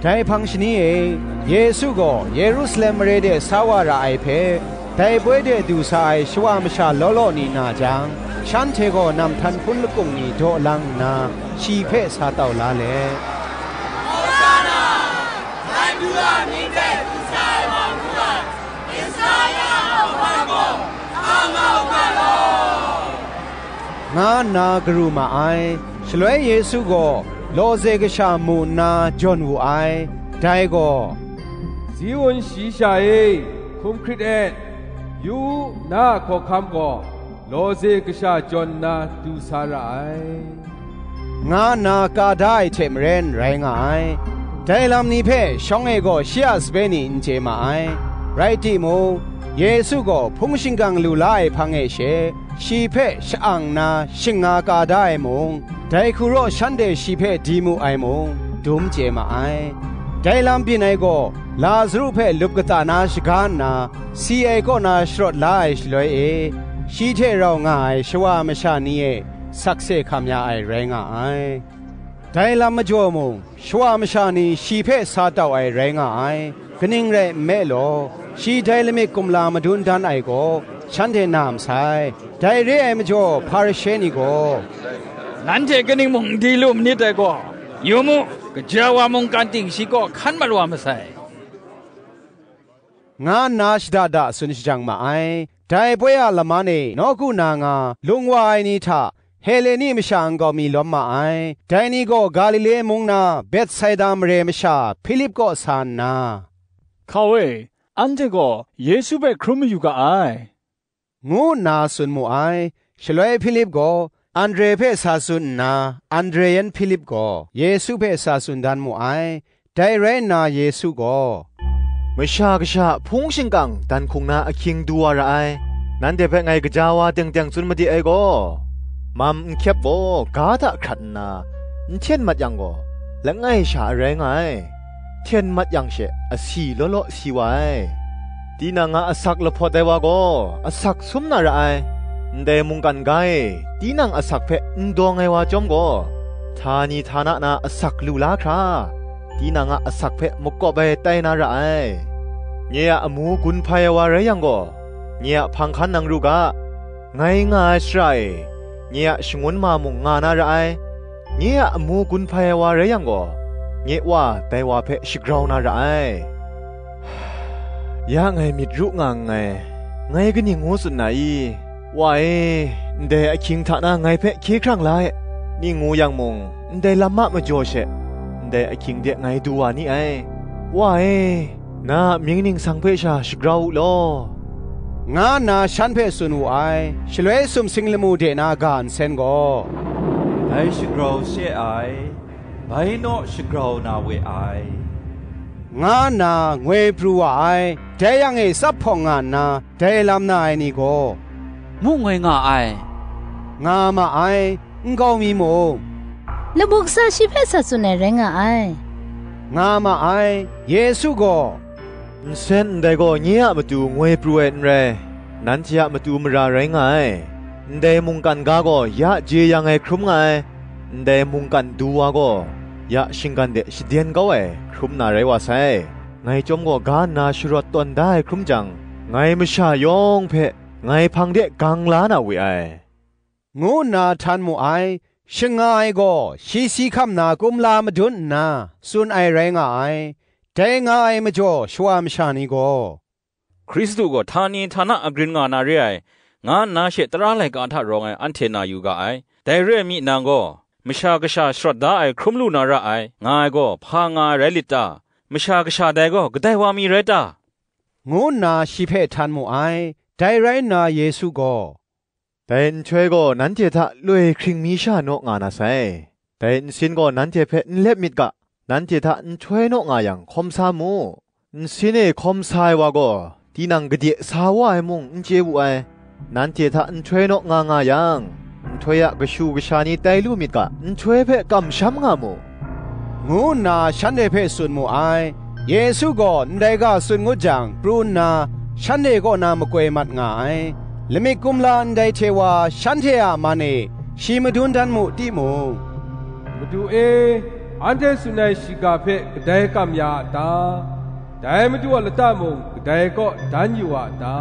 Dai hpang shani e, Yesu gaw Yerusalem mare de sa wa ra ai hpe, dai poi de du sa ai shawa masha law law ni na jang, shanhte gaw nam htan hpun lakung ni daw lang nna, shi hpe sa tau la let, nga nna garu ma ai. Shaloi Yesu gaw lawze kasha mu nna jawn wu ai. Dai gaw, "Ziun shayi sha e, hkum hkrit et; yu u, na a hkawhkam gaw lawze kasha jawn nna du sa ra ai," nga nna ka da ai hte maren rai nga ai. Dai lam ni hpe shawng e gaw shi a sape ni n chye ma ai. Rai timung, Yesu gaw hpung shingkang lu la ai hpang e she, shi hpe sha-ang nna shing-nga ka da ai mung, dai hku raw shanhte shi hpe di mu ai mung, dum chye ma ai. Dai lam byin ai gaw, Lazaru hpe lup kata na shaga nna, si ai kaw na sharawt la ai shaloi e, shi hte rau nga ai shawa masha ni e sakse hkam ya ai rai nga ai. Dai lam majaw mung, shawa masha ni shi hpe sa tau ai rai nga ai. Kaning rai nme law, shi dai lamik kumla madun dan ai gaw, shanhte na masai. Dai re ai majaw, Hparishe ni gaw, "Nanhte kaning mung n di lu manit dai gaw, yu mu, gaja wa mungkan ting shi kaw hkan mat wa masai," nga nna shada da tsun shajang ma ai. Dai poi a laman e nawku na nga lung wa ai ni hta Heleni masha nkau mi lawm ma ai. Dai ni gaw Galile mung na Betsaida mare masha Hpilip kaw sa nna, "Hkau e, anhte gaw Yesu hpe hkrum mayu ga ai," ngu nna tsun mu ai. Shaloi Hpilip gaw Andre hpe sa tsun nna, Andre yan Hpilip gaw Yesu hpe sa tsun dan mu ai. Dai rai nna Yesu gaw, "Masha Kasha a hpung shingkang dan hkung na ahkying du wa ra ai, nanhte hpe ngai gaja wa teng teng tsun made ai gaw, mam n hkyep gaw, ga hta hkrat nna, n hten mat yang gaw, langai sha a rai nga ai; hten mat yang she, asi law law si wa ai. Tinang a asak lahpawt ai wa gaw, asak sum na ra ai; ndai mungkan ga e, tinang asak hpe n dawng ai wa chyawm gaw, htani htana na asak lu la hkra, tinang a asak hpe makawp ai tai na ra ai. Nye a amu gun hpai ai wa rai yang gaw, nye a hpang hkan nang ru ga, ngai nga ai shara e, nye a shangun ma mung nga na ra ai. Nye a amu gun hpai ai wa rai yang gaw, nye Wa dai wa hpe shagrau na ra ai. Ya ngai myit ru nga nngai, ngai kaning ngu tsun na i? Wa e, ndai ahkying hta na ngai hpe hkye hkrang la e, ning ngu yang mung, ndai lam a majaw she, ndai ahkying de ngai du wa ni ai. Wa e, na a mying ningsang hpe sha shagrau u law," nga nna shan hpe tsun wu ai. Shaloi sumsing lamu de na ga nsen gaw, "Dai shagrau se ai, bai naw shagrau na we ai," nga nna ngoi pru wa ai. Dai yang e tsap hpawng nga nna, dai lam na ai ni gaw, "Mu ngoi nga ai," nga ma ai. Nkau mi mung, "Lamu kasa shi hpe sa tsun ai rai nga ai," nga ma ai. Yesu gaw, "Nsen ndai gaw nye a matu ngoi pru ai n rai, nanhte a matu mara rai nga ai. Ndai mungkan ga gaw ya jeyang ai hkrum nga ai; ndai mungkan du wa gaw, ya shinggan de shaden kau ai hkrum na rai wa sai. Ngai chyawm gaw ga nna sharawt tawn da ai hkrum jang, ngai masha yawng hpe ngai hpang de gang la na we ai," ngu nna htan mu ai. Shing nga ai gaw shi si hkam na kumla madun nna tsun ai rai nga ai. Dai nga ai majaw shawa masha ni gaw, "Hkristu gaw htani htana agrin nga na re ai, nga nna she tara laika hta rawng ai anhte na yu ga ai. Dai re ai mi nang gaw, Masha Kasha sharawt da ai hkrum lu na ra ai, nga ai gaw hpa nga ai rai lit ta? Masha Kasha dai gaw kadai wa mi rai ta?" ngu nna shi hpe htan mu ai. Dai rai nna Yesu gaw, "Dai nhtoi gaw nanhte hta loi hkring mi sha naw nga na sai. Dai nsin gaw nanhte hpe n lep myit ga, nanhte hta nhtoi naw nga yang, hkawm sa mu. Nsin e hkawm sa ai wa gaw, tinang gade sa wa ai mung n chye wu ai. Nanhte hta nhtoi naw nga nga yang, nhtoi a kashu kasha ni tai lu myit ga, nhtoi hpe kamsham nga mu," ngu nna shanhte hpe tsun mu ai. Yesu gaw ndai ga tsun ngut jang, pru nna, shanhte kaw na makoi mat nga ai. lamik kumla ndai hte wa shanhte a man e shi madun dan mu timung, "Madu e, anhte tsun ai shiga hpe kadai kam ya a ta? Dai Madu a lata mung kadai kaw dan yu a ta?"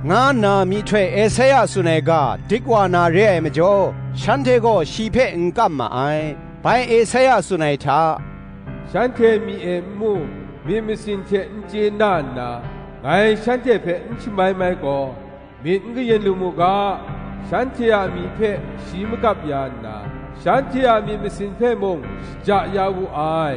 nga nna myihtoi Esaia tsun ai ga dik wa na re ai majaw, shanhte gaw shi hpe n kam ma ai. Bai Esaia tsun ai hta, "Shanhte myi e n mu, myit masin hte n chye na nna, ngai shanhte hpe n shamai mai gaw, myit n kayin lu mu ga, shanhte a myi hpe shi magap ya nna, shanhte a myit masin hpe mung shaja ya wu ai,"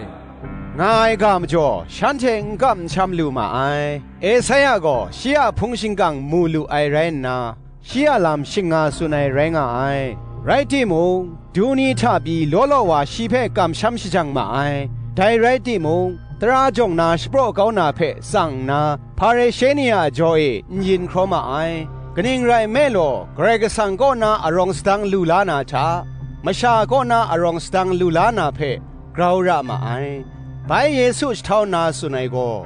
nga ai ga majaw, shanhte n kam n sham lu ma ai. Esaia gaw shi a hpung shingkang mu lu ai rai nna, shi a lam shing nga tsun ai rai nga ai. Rai timung, du ni hta pyi law law wa shi hpe kamsham shajang ma ai. Dai rai timung, tara jawng na shapraw kau na hpe tsang nna, Hparishe ni a jaw e n yin hkraw ma ai. Kaning rai nme law, Karai Kasang kaw na arawng sadang lu la na hta, masha kaw na arawng sadang lu la na hpe grau ra ma ai. Bai Yesu jahtau nna tsun ai gaw,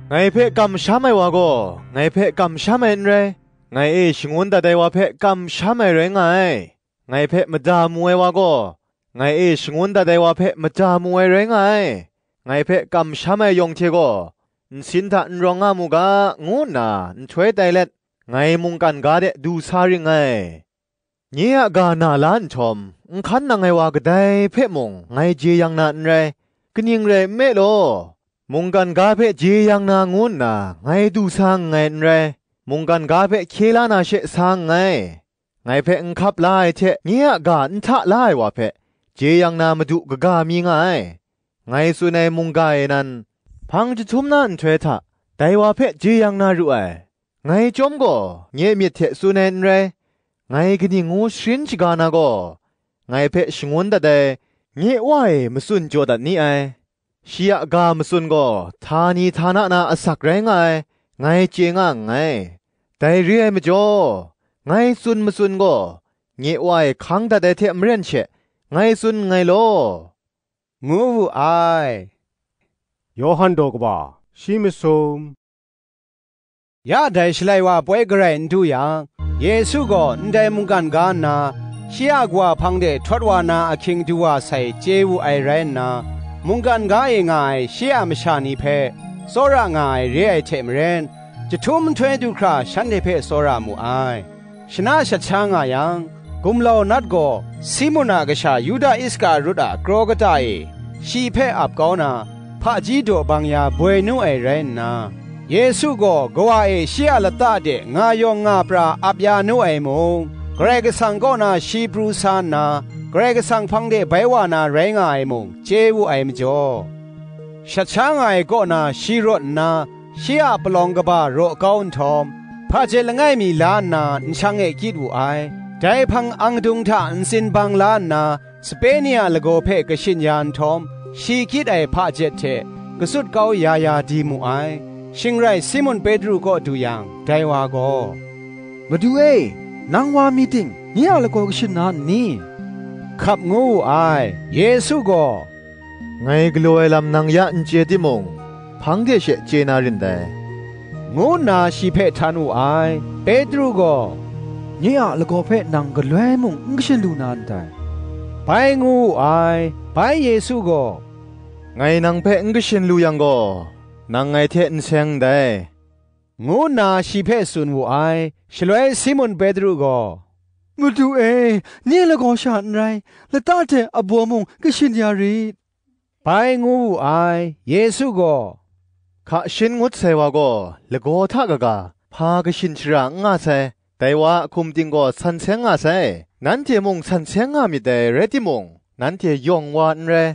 "Ngai hpe kamsham ai wa gaw, ngai hpe kamsham ai n rai, ngai e shangun dat ai wa hpe kamsham ai rai nga ai. Ngai hpe mada mu ai wa gaw, ngai e shangun dat ai wa hpe mada mu ai rai nga ai. Ngai hpe kamsham ai yawng hte gaw, nsin hta n rawng nga mu ga," ngu nna nhtoi tai let, ngai mungkan ga de du sa ring ai. Nye a ga na la nhtawm, n hkan nang ai wa kadai hpe mung ngai jeyang na n rai, kaning rai nme law, mungkan ga hpe jeyang na ngu nna ngai du sa nngai n rai, mungkan ga hpe hkye la na she sa nngai. Ngai hpe n hkap la ai hte nye a ga n hta la ai wa hpe jeyang na madu kaga mi nga ai. Ngai tsun ai mungga e nan, hpang jahtum na nhtoi hta, dai wa hpe jeyang na ru ai. Ngai chyawm gaw, nye myit hte tsun ai n rai, ngai kaning ngu sharin shaga na gaw, ngai hpe shangun dat ai, nye Wa e matsun jaw dat ni ai. Shi a ga matsun gaw, htani htana na asak rai nga ai, ngai chye nga nngai. Dai re ai majaw, ngai tsun matsun gaw, nye Wa e hkang dat ai hte maren she, ngai tsun nngai law, ngu wu ai. Yawhan daw kaba, shi masum. Ya dai Shalai wa poi garai n du yang, Yesu gaw ndai mungkan ga nna, shi a kawa hpang de htawt wa na ahkying du wa sai chye wu ai rai nna, mungkan ga e nga ai shi a masha ni hpe tsawra nga ai re ai hte maren, jahtum nhtoi du hkra shanhte hpe tsawra mu ai. Shana shat sha nga yang, gumlau nat gaw Simun a kasha Yuda Iskarut a kraw kata e shi hpe ap kau na, hpaji daw bang ya boi nu ai rai nna, Yesu gaw kawa e shi a lata de nga yawng nga pra ap ya nu ai mung, Karai Kasang kaw na shi pru sa nna, Karai Kasang hpang de bai wa na rai nga ai mung chye wu ai majaw, shat sha nga ai kaw na shi rawt nna, shi a palawng kaba raw kau nhtawm, hpajet langai mi la nna nshang e kyit wu ai. Dai hpang angdung hta ntsin bang la nna, sape ni a lagaw hpe kashin ya nhtawm, shi kyit ai hpajet hte katsut kau ya ya di mu ai. Shing rai Simun Petru kaw du yang, dai wa gaw, "Madu e, nang wa mi ting, nye a lagaw kashin na n ni?" hkap ngu wu ai. Yesu gaw, "Ngai galaw ai lam nang ya n chye timung, hpang de she chye na rin dai," ngu nna shi hpe htan wu ai. Petru gaw, "Nye a lagaw hpe nang galoi mung n kashin lu na ndai," bai ngu wu ai. Bai Yesu gaw, "Ngai nang hpe n kashin lu yang gaw, nang ngai hte n seng ndai," ngu nna shi hpe tsun wu ai. Shaloi Simun Petru gaw, "Madu e, nye lagaw sha n rai, lata hte abaw mung kashin ya rit," bai ngu wu ai. Yesu gaw, "Hka shin ngut sai wa gaw, lagaw hta kaga, hpa kashin shara n nga sai, dai wa a hkum ting gaw san seng nga sai, nanhte mung san seng nga myit dai, rai timung, nanhte yawng wa n rai,"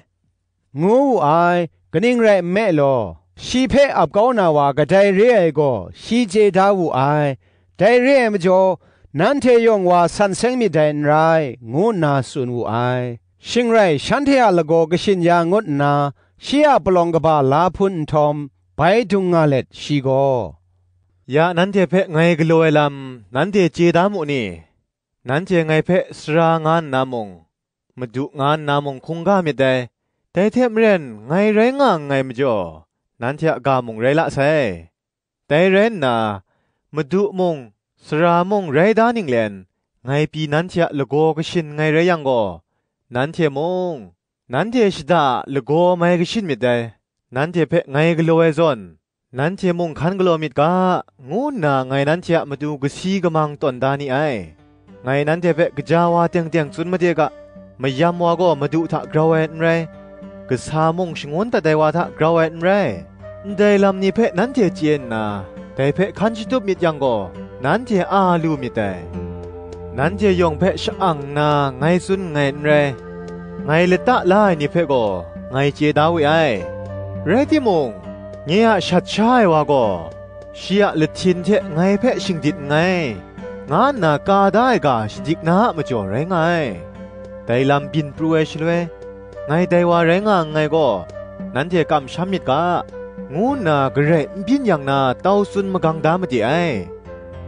ngu wu ai. Kaning rai nme law, shi hpe ap kau na wa kadai re ai gaw shi chye da wu ai. Dai re ai majaw, "Nanhte yawng wa san seng myit dai n rai," ngu nna tsun wu ai. Shing rai shanhte a lagaw kashin ya ngut nna, shi a palawng kaba la hpun nhtawm, bai dung nga let shi gaw, "Ya nanhte hpe ngai galaw ai lam, nanhte chye da mu ni? Nanhte ngai hpe sara nga nna mung, Madu nga nna mung hkungga myit dai. Dai hte maren ngai rai nga nngai majaw, nanhte a ga mung rai la sai. Dai rai nna, Madu mung, Sara mung rai da ninglen, ngai pyi nanhte a lagaw kashin nngai rai yang gaw, nanhte mung, nanhte shada a lagaw mai kashin myit dai. Nanhte hpe ngai galaw ai zawn, nanhte mung hkan galaw myit ga, ngu nna ngai nanhte a matu kasi kamang tawn da ni ai. Ngai nanhte hpe gaja wa teng teng tsun made ga, mayam wa gaw madu hta grau ai n rai, kasa mung shangun dat ai wa hta grau ai n rai. Ndai lam ni hpe nanhte chye nna, dai hpe hkan shatup myit yang gaw, nanhte a lu myit dai. Nanhte yawng hpe sha-ang nna ngai tsun nngai n rai, ngai lata la ai ni hpe gaw ngai chye da we ai. Rai timung, nye a shat sha ai wa gaw, shi a lahtin hte ngai hpe shingdit nngai, nga nna ka da ai ga shadik na a majaw rai nga ai. Dai lam byin pru ai shaloi, ngai dai wa rai nga nngai gaw, nanhte kamsham myit ga, ngu nna garai n byin yang na tau tsun magang da made ai.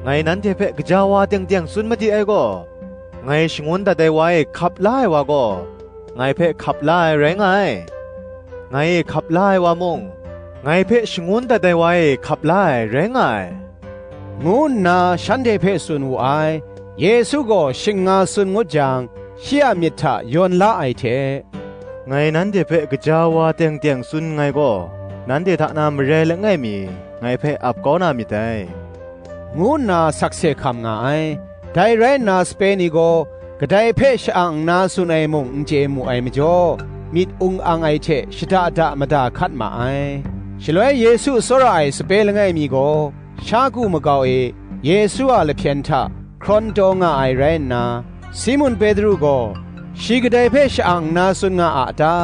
Ngai nanhte hpe gaja wa teng teng tsun made ai gaw, ngai shangun dat ai wa e hkap la ai wa gaw, ngai hpe hkap la ai rai nga ai. Ngai e hkap la ai wa mung, ngai hpe shangun dat ai wa e hkap la ai rai nga ai, ngu nna shanhte hpe tsun wu ai. Yesu gaw shing nga tsun ngut jang, shi a myit hta yawn la ai hte, ngai nanhte hpe gaja wa teng teng tsun nngai gaw, nanhte hta na marai langai mi ngai hpe ap kau na myit dai, ngu nna sakse hkam nga ai. Dai rai nna, sape ni gaw kadai hpe sha-ang nna tsun ai mung n chye mu ai majaw, myit ung ang ai hte shada da mada hkat ma ai. Shaloi Yesu tsawra ai sape langai mi gaw, sha ku makau e Yesu a lahpyen hta hkrawn taw nga ai rai nna, Simun Petru gaw, shi kadai hpe sha-ang nna tsun nga a ta,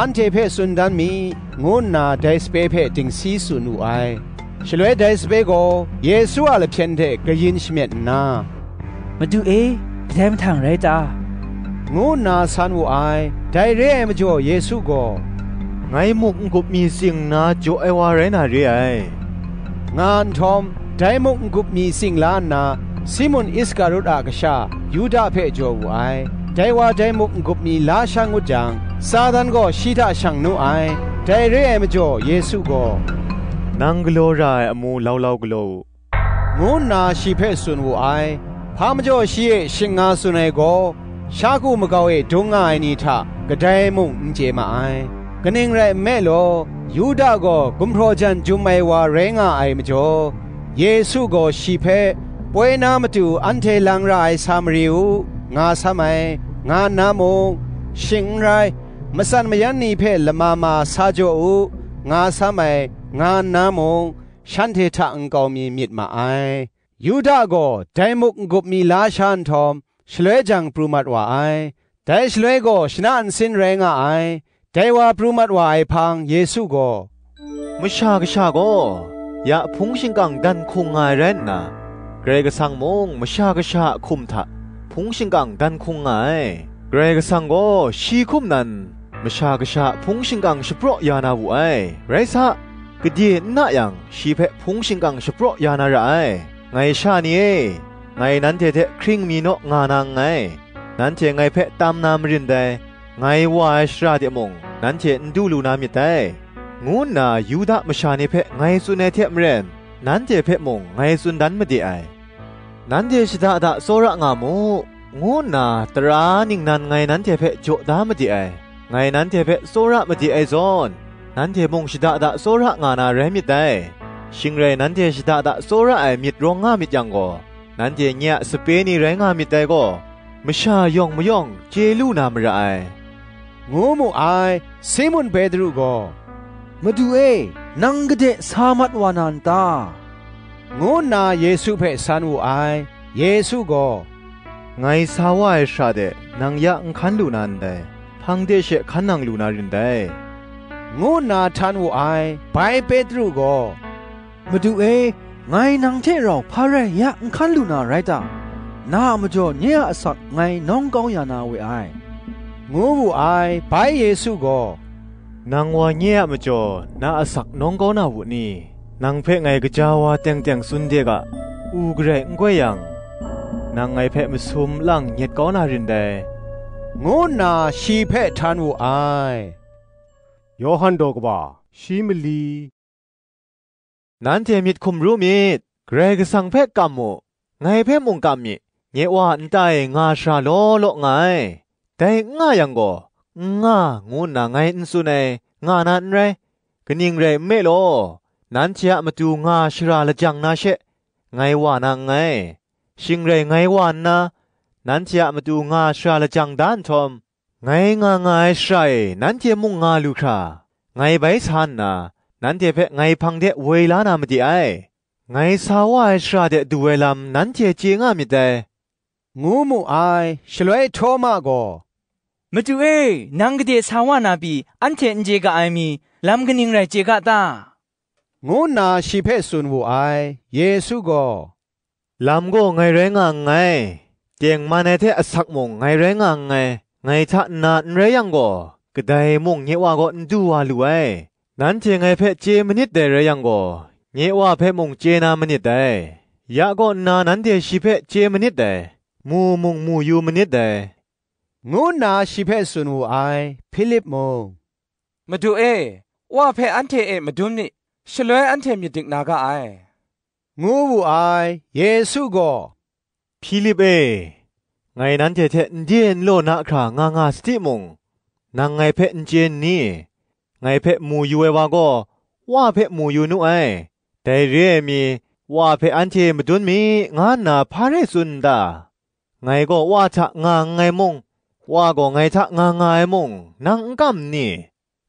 anhte hpe tsun dan mi, ngu nna dai sape hpe dingsi tsun wu ai. Shaloi dai sape gaw Yesu a lahpyen hte kayin shamyet nna, "Madu e, kadai mahtang rai ta?" ngu nna san wu ai. Dai re ai majaw Yesu gaw, "Ngai muk n-gup mi tsing nna jaw ai wa rai na re ai," nga nhtawm, dai muk n-gup mi tsing la nna, Simun Iskarut a kasha Yuda hpe jaw wu ai. Dai wa dai muk n-gup mi la sha ngut jang, Satan gaw shi hta shang nu ai. Dai re ai majaw Yesu gaw, "Nang galaw ra ai amu lau lau galaw u," ngu nna shi hpe tsun wu ai. Hpa majaw shi e shing nga tsun ai gaw, sha ku makau e dung nga ai ni hta kadai mung n chye ma ai. Kaning rai nme law, Yuda gaw gumhpraw jan jum ai wa rai nga ai majaw, Yesu gaw shi hpe, "Poi na matu anhte lang ra ai sa mari u, nga sam ai, nga nna mung, shing n rai, matsan mayan ni hpe lama ma sa jaw u, nga sam ai, nga nna mung, shanhte hta nkau mi myit ma ai." Yuda gaw dai muk n-gup mi la sha nhtawm, shaloi jang pru mat wa ai. Dai shaloi gaw shana nsin rai nga ai. Dai wa pru mat wa ai hpang Yesu gaw, "Masha Kasha gaw ya hpung shingkang dan hkung nga ai rai nna, Karai Kasang mung Masha Kasha a hkum hta hpung shingkang dan hkung nga ai. Karai Kasang gaw shi hkum nan Masha Kasha a hpung shingkang shapraw ya na wu ai. Rai sa, gade n na yang, shi hpe hpung shingkang shapraw ya na ra ai. Ngai sha ni e, ngai nanhte hte hkring mi naw nga na nngai. Nanhte ngai hpe tam na marin dai, ngai wa ai shara de mung nanhte n du lu na myit dai," ngu nna Yuda masha ni hpe ngai tsun ai hte maren, nanhte hpe mung ngai tsun dan made ai. "Nanhte shada da tsawra nga mu," ngu nna tara ningnan ngai nanhte hpe jaw da made ai. Ngai nanhte hpe tsawra made ai zawn, nanhte mung shada da tsawra nga na rai myit dai. Shing rai nanhte shada da tsawra ai myit rawng nga myit yang gaw, nanhte nye a sape ni rai nga myit dai gaw, masha yawng mayawng chye lu na mara ai, ngu mu ai. Simun Petru gaw, "Madu e, nang gade sa mat wa na n ta?" ngu nna Yesu hpe san wu ai. Yesu gaw, "Ngai sa wa ai shara de nang ya n hkan lu na ndai, hpang de she hkan nang lu na rin dai," ngu nna htan wu ai. Bai Petru gaw, "Madu e, ngai nang hte rau hpa rai ya n hkan lu na rai ta? Na a majaw nye a asak ngai nawng kau ya na we ai," ngu wu ai. Bai Yesu gaw, "Nang wa nye a majaw na asak nawng kau na wu ni? Nang hpe ngai gaja wa teng teng tsun de ga, u garai n goi yang, nang ngai hpe masum lang nyet kau na rin dai," ngu nna shi hpe htan wu ai. Yawhan daw kaba, shi mali. Nanhte myit hkum ru myit, Karai Kasang hpe kam mu, ngai hpe mung kam mi, nye Wa a nta e nga shara law law nga ai. Dai n nga yang gaw, n nga, ngu nna ngai n tsun ai, nga na n rai. Kaning rai nme law, nanhte a matu nga shara lajang na she, ngai wa na nngai. Shing rai ngai wa nna, nanhte a matu nga shara lajang da nhtawm, ngai nga nga ai shara e nanhte mung nga lu hkra, ngai bai sa nna, nanhte hpe ngai hpang de woi la na made ai. Ngai sa wa ai shara de du ai lam nanhte chye nga myit dai," ngu mu ai. Shaloi Htawma gaw, "Madu e, nang gade sa wa na pyi, anhte n chye ga ai mi, lam kaning rai chye ga ta?" ngu nna shi hpe tsun wu ai. Yesu gaw, "Lam gaw ngai rai nga nngai, tengman ai hte asak mung ngai rai nga nngai, ngai hta nna n rai yang gaw, kadai mung nye Wa kaw n du wa lu ai. Nanhte ngai hpe chye manit dai rai yang gaw, nye Wa hpe mung chye na manit dai. Ya kaw nna nanhte shi hpe chye manit dai, mu mung mu yu manit dai," ngu nna shi hpe tsun wu ai. Hpilip mung, "Madu e, Wa hpe anhte e madun mi, shaloi anhte myit dik na ga ai," ngu wu ai. Yesu gaw, "Hpilip e, ngai nanhte hte n de n law na hkra nga nga sa timung, nang ngai hpe n chye n ni? Ngai hpe mu yu ai wa gaw, Wa hpe mu yu nu ai. Dai re ai mi, Wa hpe anhte madun mi, nga nna hpa rai tsun n ta? Ngai gaw Wa hta nga nngai mung, Wa gaw ngai hta nga nga ai mung, nang n kam n ni?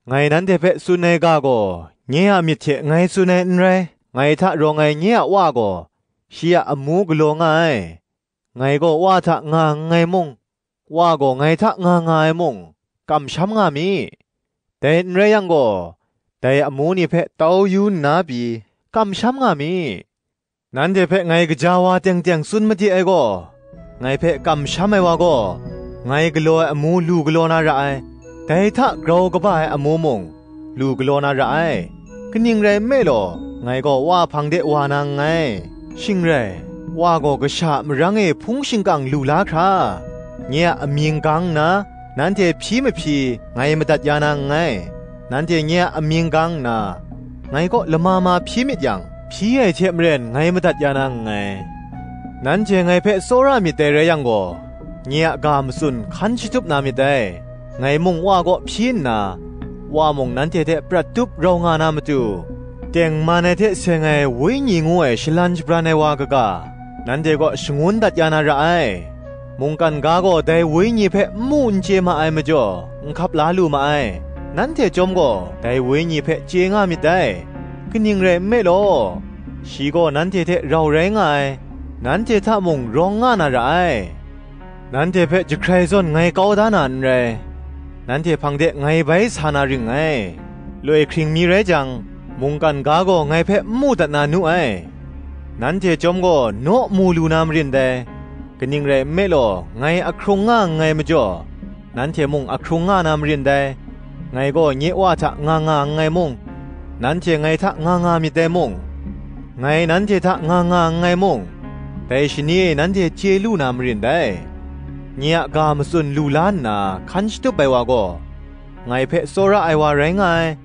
Ngai nanhte hpe tsun ai ga gaw, nye a myit hte ngai tsun ai n rai, ngai hta rawng ai nye a Wa gaw, shi a amu galaw nga ai. Ngai gaw Wa hta nga nngai mung, Wa gaw ngai hta nga nga ai mung, kamsham nga mi. Dai n rai yang gaw, dai amu ni hpe tau yu nna pyi, kamsham nga mi. Nanhte hpe ngai gaja wa teng teng tsun made ai gaw, ngai hpe kamsham ai wa gaw, ngai galaw ai amu lu galaw na ra ai, dai hta grau kaba ai amu mung, lu galaw na ra ai. Kaning rai nme law, ngai gaw Wa hpang de wa na nngai. Shing rai, Wa gaw kasha a marang e hpung shingkang lu la hkra, nye a amying gang nna, nanhte hpyi mahpyi, ngai madat ya na nngai. Nanhte nye a amying gang nna, ngai kaw lama ma hpyi myit yang, hpyi ai hte maren ngai madat ya na nngai. Nanhte ngai hpe tsawra myit dai rai yang gaw, nye a ga matsun hkan shatup na myit dai. Ngai mung Wa kaw hpyi nna, Wa mung nanhte hte prat tup rau nga na matu, tengman ai hte seng ai Wenyi ngu ai shalan shabran ai wa kaga, nanhte kaw shangun dat ya na ra ai. Mungkan ga gaw dai Wenyi hpe n mu n chye ma ai majaw, n hkap la lu ma ai. Nanhte chyawm gaw dai Wenyi hpe chye nga myit dai. Kaning rai nme law, shi gaw nanhte hte rau rai nga ai, nanhte hta mung rawng nga na ra ai. Nanhte hpe jahkrai zawn ngai kau da na n rai, nanhte hpang de ngai bai sa na ring ngai. Loi hkring mi rai jang, mungkan ga gaw ngai hpe n mu dat na nu ai. Nanhte chyawm gaw naw mu lu na marin dai, kaning rai nme law, ngai ahkrung nga nngai majaw, nanhte mung ahkrung nga na marin dai. Ngai gaw nye Wa hta nga nga nngai mung, nanhte ngai hta nga nga myit dai mung, ngai nanhte hta nga nga nngai mung, dai shani e nanhte chye lu na marin dai. Nye a ga matsun lu la nna hkan shatup ai wa gaw, ngai hpe tsawra ai wa rai nga ai.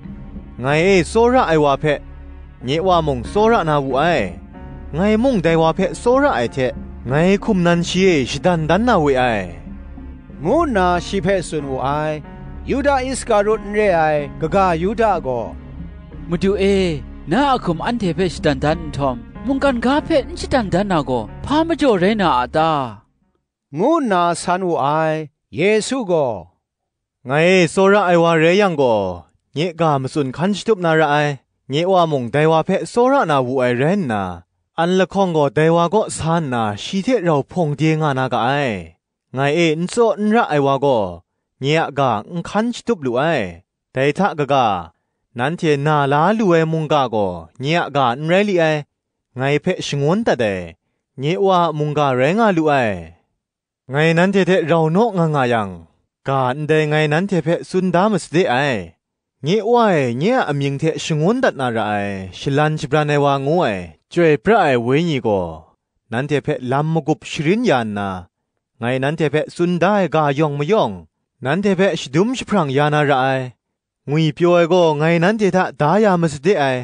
Ngai e tsawra ai wa hpe, nye Wa mung tsawra na wu ai. Ngai mung dai wa hpe tsawra ai hte, ngai hkum nan shi e shadan dan na we ai, ngu nna shi hpe tsun wu ai. Yuda Iskarut n re ai kaga Yuda gaw, "Madu e, na a hkum anhte hpe shadan dan nhtawm, mungkan ga hpe n shadan dan na gaw, hpa majaw rai na a ta?" ngu nna san wu ai. Yesu gaw, "Ngai e tsawra ai wa rai yang gaw, nye ga matsun hkan shatup na ra ai. Nye Wa mung dai wa hpe tsawra na wu ai rai nna, an lahkawng gaw dai wa kaw sa nna shi hte rau hpawng de nga na ga ai. Ngai e n tsaw n ra ai wa gaw, nye a ga n hkan shatup lu ai. Dai hta kaga, nanhte na la lu ai mungga gaw nye a ga n rai li ai. Ngai hpe shangun dat ai, nye Wa a mungga rai nga lu ai. Ngai nanhte hte rau naw nga nga yang, ga ndai ngai nanhte hpe tsun da masade ai. Nye Wa e nye a amying hte shangun dat na ra ai, shalan shabran ai wa ngu ai, Chyoi pra ai Wenyi gaw, nanhte hpe lam magup sharin ya nna, ngai nanhte hpe tsun da ai ga yawng mayawng, nanhte hpe shadum jahprang ya na ra ai. Ngwipyaw ai gaw ngai nanhte hta da ya masade ai.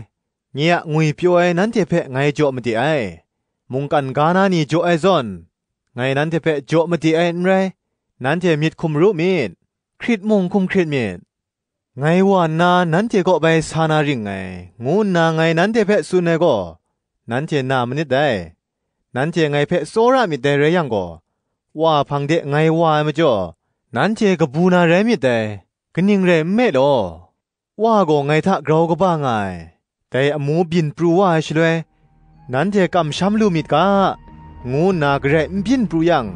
Nye a ngwipyaw ai nanhte hpe ngai jaw made ai. mungkan ga na ni jaw ai zawn, ngai nanhte hpe jaw made ai n rai, nanhte myit hkum ru myit, hkrit mung hkum hkrit myit. Ngai wa nna nanhte kaw bai sa na ring ngai, ngu nna ngai nanhte hpe tsun ai gaw, nanhte na manit dai. Nanhte ngai hpe tsawra myit dai rai yang gaw, Wa hpang de ngai wa ai majaw, nanhte kabu na rai myit dai. Kaning rai nme law, Wa gaw ngai hta grau kaba nga ai, dai amu byin pru wa ai shaloi, nanhte kamsham lu myit ga, ngu nna garai n byin pru yang,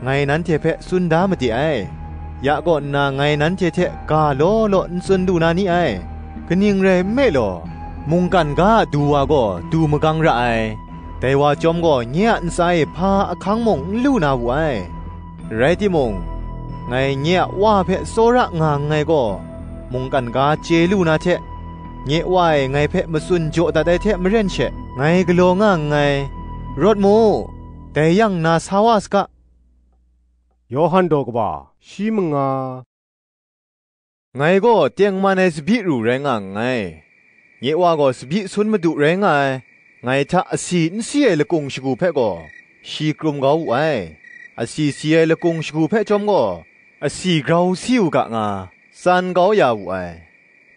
ngai nanhte hpe tsun da made ai. Ya kaw nna ngai nanhte hte ga law law n tsun lu na ni ai? Kaning rai nme law, mungkan ga a du wa gaw du magang ra ai. Dai wa chyawm gaw nye a ntsa e hpa ahkang mung n lu na wu ai. Rai timung, ngai nye a Wa hpe tsawra nga nngai gaw, mungkan ga chye lu na hte, nye Wa e ngai hpe matsun jaw dat ai hte maren she, ngai galaw nga nngai. Rawt mu, dai yang na sa wa saga. Yawhan daw kaba, shi manga. Ngai gaw tengman ai tsabyi ru rai nga nngai. Nye Wa gaw tsabyi sun madu rai nga ai, ngai hta asi n si ai lakung shagu hpe gaw, shi krum kau wu ai. Asi si ai lakung shagu hpe chyawm gaw, asi grau si u ga nga, tsan kau ya wu ai.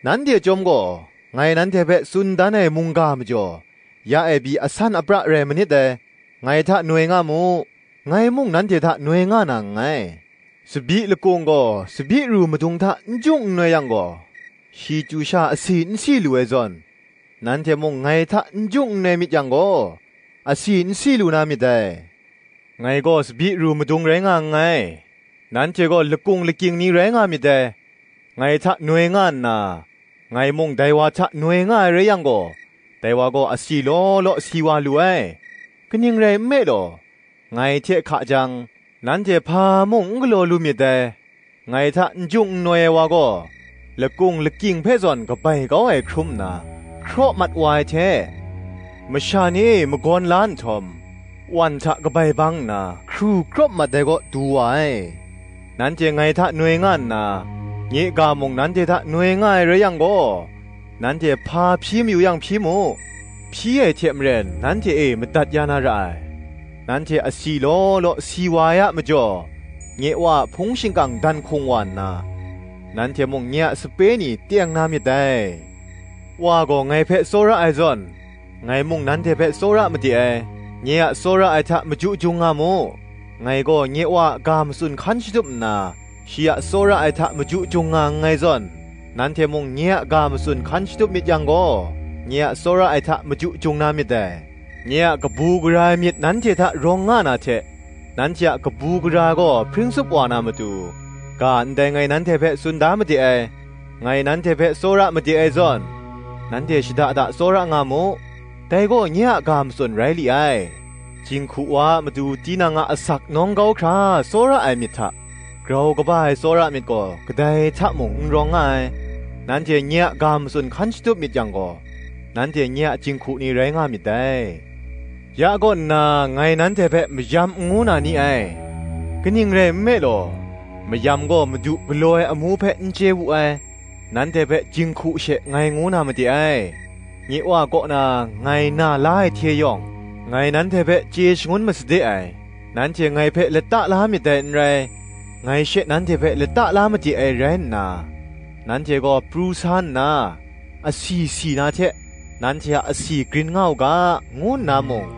Nanhte chyawm gaw, ngai nanhte hpe tsun dan ai mungga majaw, ya e pyi asan apra rai manit dai. Ngai hta noi nga mu, ngai mung nanhte hta noi nga na nngai. Tsabyi lakung gaw tsabyi ru madung hta n jung n noi yang gaw, shi chyu sha asi n si lu ai zawn, nanhte mung ngai hta n jung n noi myit yang gaw, asi n si lu na myit dai. Ngai gaw tsabyi ru madung rai nga nngai. Nanhte gaw lakung lakying ni rai nga myit dai. Ngai hta noi nga nna, ngai mung dai wa hta noi nga ai rai yang gaw, dai wa gaw asi law law si wa lu ai. Kaning rai nme law, ngai hte hka jang, nanhte hpa mung n galaw lu myit dai. Ngai hta n jung n noi ai wa gaw, lakung lakying hpe zawn kabai kau ai hkrum nna, hkraw mat wa ai hte, masha ni e magawn la nhtawm, wan hta kabai bang nna, hkru krawp mat ai kaw du wa ai. Nanhte ngai hta noi nga nna, nye ga mung nanhte hta noi nga ai rai yang gaw, nanhte hpa hpyi mayu yang hpyi mu, hpyi ai hte maren nanhte e madat ya na ra ai. Nanhte asi law law si wa ai a majaw, nye Wa a hpung shingkang dan hkung wa nna, nanhte mung nye a sape ni teng na myit dai. Wa gaw ngai hpe tsawra ai zawn, ngai mung nanhte hpe tsawra made ai. Nye a tsawra ai hta maju jung nga mu. Ngai gaw nye Wa a ga matsun hkan shatup nna, shi a tsawra ai hta maju jung nga nngai zawn, nanhte mung nye a ga matsun hkan shatup myit yang gaw, nye a tsawra ai hta maju jung na myit dai. Nye a kabu gara ai myit nanhte hta rawng nga na hte, nanhte a kabu gara gaw hpring tsup wa na matu, ga ndai ngai nanhte hpe tsun da made ai. Ngai nanhte hpe tsawra made ai zawn, nanhte shada da tsawra nga mu. Dai gaw nye a ga matsun rai li ai. Jinghku wa a matu tinang a asak nawng kau hkra tsawra ai myit hta, grau kaba ai tsawra myit gaw kadai hta mung n rawng nga ai. Nanhte nye a ga matsun hkan shatup myit yang gaw, nanhte nye a jinghku ni rai nga myit dai. Ya kaw nna, ngai nanhte hpe mayam n ngu na ni ai? Kaning rai nme law, mayam gaw madu galaw ai amu hpe n chye wu ai. Nanhte hpe jinghku she ngai ngu na made ai. Nye Wa kaw na ngai na la ai hte yawng, ngai nanhte hpe chye shangun masade ai. Nanhte ngai hpe lata la myit dai n rai, ngai she nanhte hpe lata la made ai rai nna, nanhte gaw pru sa nna, asi si na hte, nanhte a asi grin nga u ga, ngu nna mung,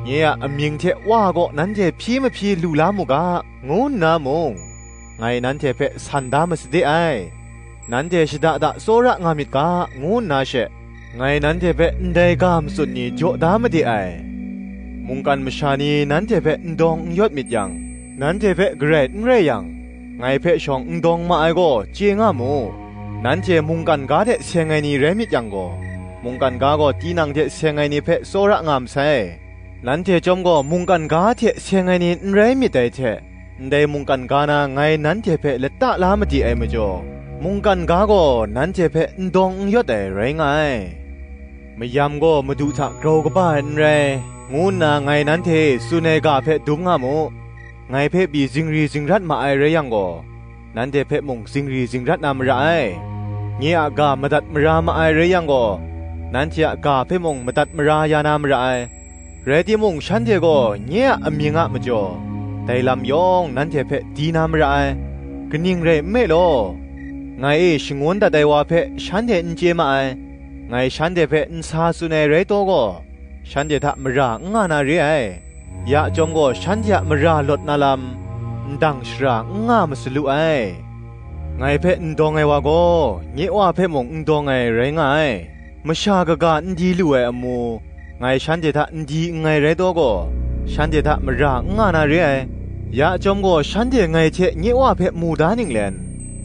nye a amying hte Wa kaw nanhte hpyi mahpyi lu la mu ga, ngu nna mung, ngai nanhte hpe san da masade ai. Nanhte shada da tsawra nga myit ga, ngu nna she, ngai nanhte hpe ndai ga matsun ni jaw da made ai. Mungkan masha ni nanhte hpe n dawng n yawt myit yang, nanhte hpe garai n rai yang, ngai hpe shawng n dawng ma ai gaw chye nga mu. Nanhte mungkan ga hte seng ai ni rai myit yang gaw, mungkan ga gaw tinang hte seng ai ni hpe tsawra nga masai. Nanhte chyawm gaw mungkan ga hte seng ai ni n rai myit dai hte, ndai mungkan ga na ngai nanhte hpe lata la made ai majaw, mungkan ga gaw nanhte hpe n dawng n yawt ai rai nga ai. Mayam gaw madu hta grau kaba ai n rai, ngu nna ngai nanhte e tsun ai ga hpe dum nga mu. Ngai hpe pyi zingri zingrat ma ai rai yang gaw, nanhte hpe mung zingri zingrat na mara ai. Nye a ga madat mara ma ai rai yang gaw, nanhte a ga hpe mung madat mara ya na mara ai. Rai timung, shanhte gaw nye a amying a majaw, dai lam yawng nanhte hpe di na mara ai. Kaning rai nme law, ngai e shangun dat ai wa hpe shanhte n chye ma ai. Ngai shanhte hpe n sa tsun ai rai taw gaw, shanhte hta mara n nga na re ai. Ya chyawm gaw, shanhte a mara lawt na lam, ndang shara n nga ma sa lu ai. Ngai hpe n dawng ai wa gaw, nye Wa hpe mung n dawng ai rai nga ai. Masha kaga n di lu ai amu, ngai shanhte hta n di nngai rai taw gaw, shanhte hta mara n nga na re ai. Ya chyawm gaw, shanhte ngai hte nye Wa hpe mu da ninglen,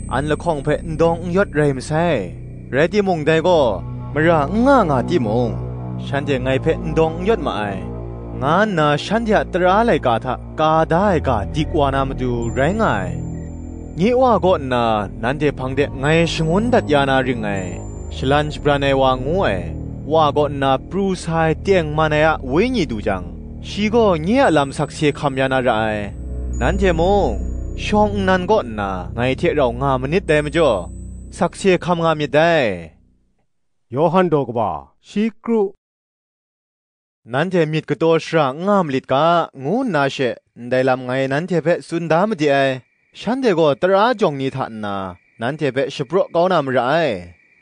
an lahkawng hpe n dawng n yawt rai masai. Rai timung, dai gaw, mara n nga nga timung, shanhte ngai hpe n dawng n yawt ma ai, nga nna shanhte a tara laika hta ka da ai ga dik wa na matu rai nga ai. Nye Wa kaw nna nanhte hpang de ngai shangun dat ya na ring ai, shalan shabran ai wa ngu ai, Wa kaw nna pru sa ai tengman ai a Wenyi du jang, shi gaw nye a lam sakse hkam ya na ra ai. Nanhte mung, shawng nnan kaw nna ngai hte rau nga manit dai majaw, sakse hkam nga myit dai. Yawhan daw kaba, shi kru. Nanhte myit kataw shara n nga malit ga, ngu nna she, ndai lam ngai nanhte hpe tsun da made ai. Shanhte gaw tara jawng ni hta nna, nanhte hpe shapraw kau na mara ai.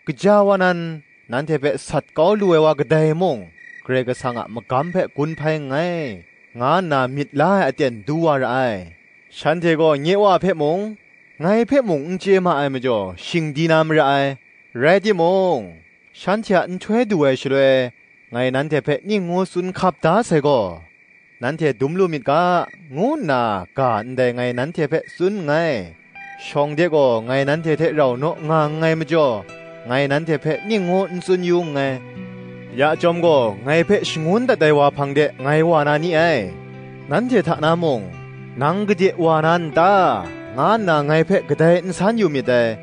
Kaja wa nan, nanhte hpe sat kau lu ai wa kadai mung, Karai Kasang a magam hpe gun hpai nngai, nga nna myit la ai aten du wa ra ai. Shanhte gaw nye Wa hpe mung, ngai hpe mung n chye ma ai majaw, shing di na mara ai. Rai timung, shanhte a nhtoi du ai shaloi, ngai nanhte hpe ning ngu tsun hkap da sai gaw, nanhte dum lu myit ga, ngu nna ga ndai ngai nanhte hpe tsun nngai. Shawng de gaw ngai nanhte hte rau naw nga nngai majaw, ngai nanhte hpe ning ngu n tsun yu nngai. Ya chyawm gaw, ngai hpe shangun dat ai wa hpang de ngai wa na ni ai. Nanhte hta na mung, "Nang gade wa na n ta?" nga nna ngai hpe kadai n san yu myit dai.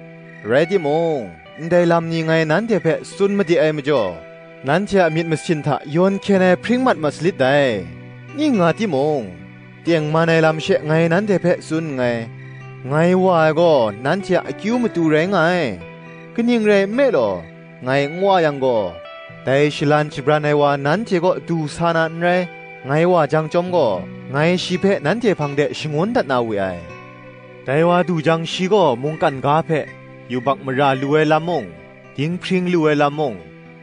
Rai timung, ndai lam ni ngai nanhte hpe tsun made ai majaw, nanhte a myit masin hta yawn hkyen ai hpring mat mat salit dai. Ning nga timung, tengman ai lam she ngai nanhte hpe tsun nngai. Ngai wa ai gaw nanhte a akyu matu rai nga ai. Kaning rai nme law, ngai n wa yang gaw, dai shalan shabran ai wa nanhte kaw du sa na n rai, ngai wa jang chyawm gaw, ngai shi hpe nanhte hpang de shangun dat na we ai. Dai wa du jang, shi gaw mungkan ga hpe, yubak mara lu ai lam mung, dinghpring lu ai lam mung,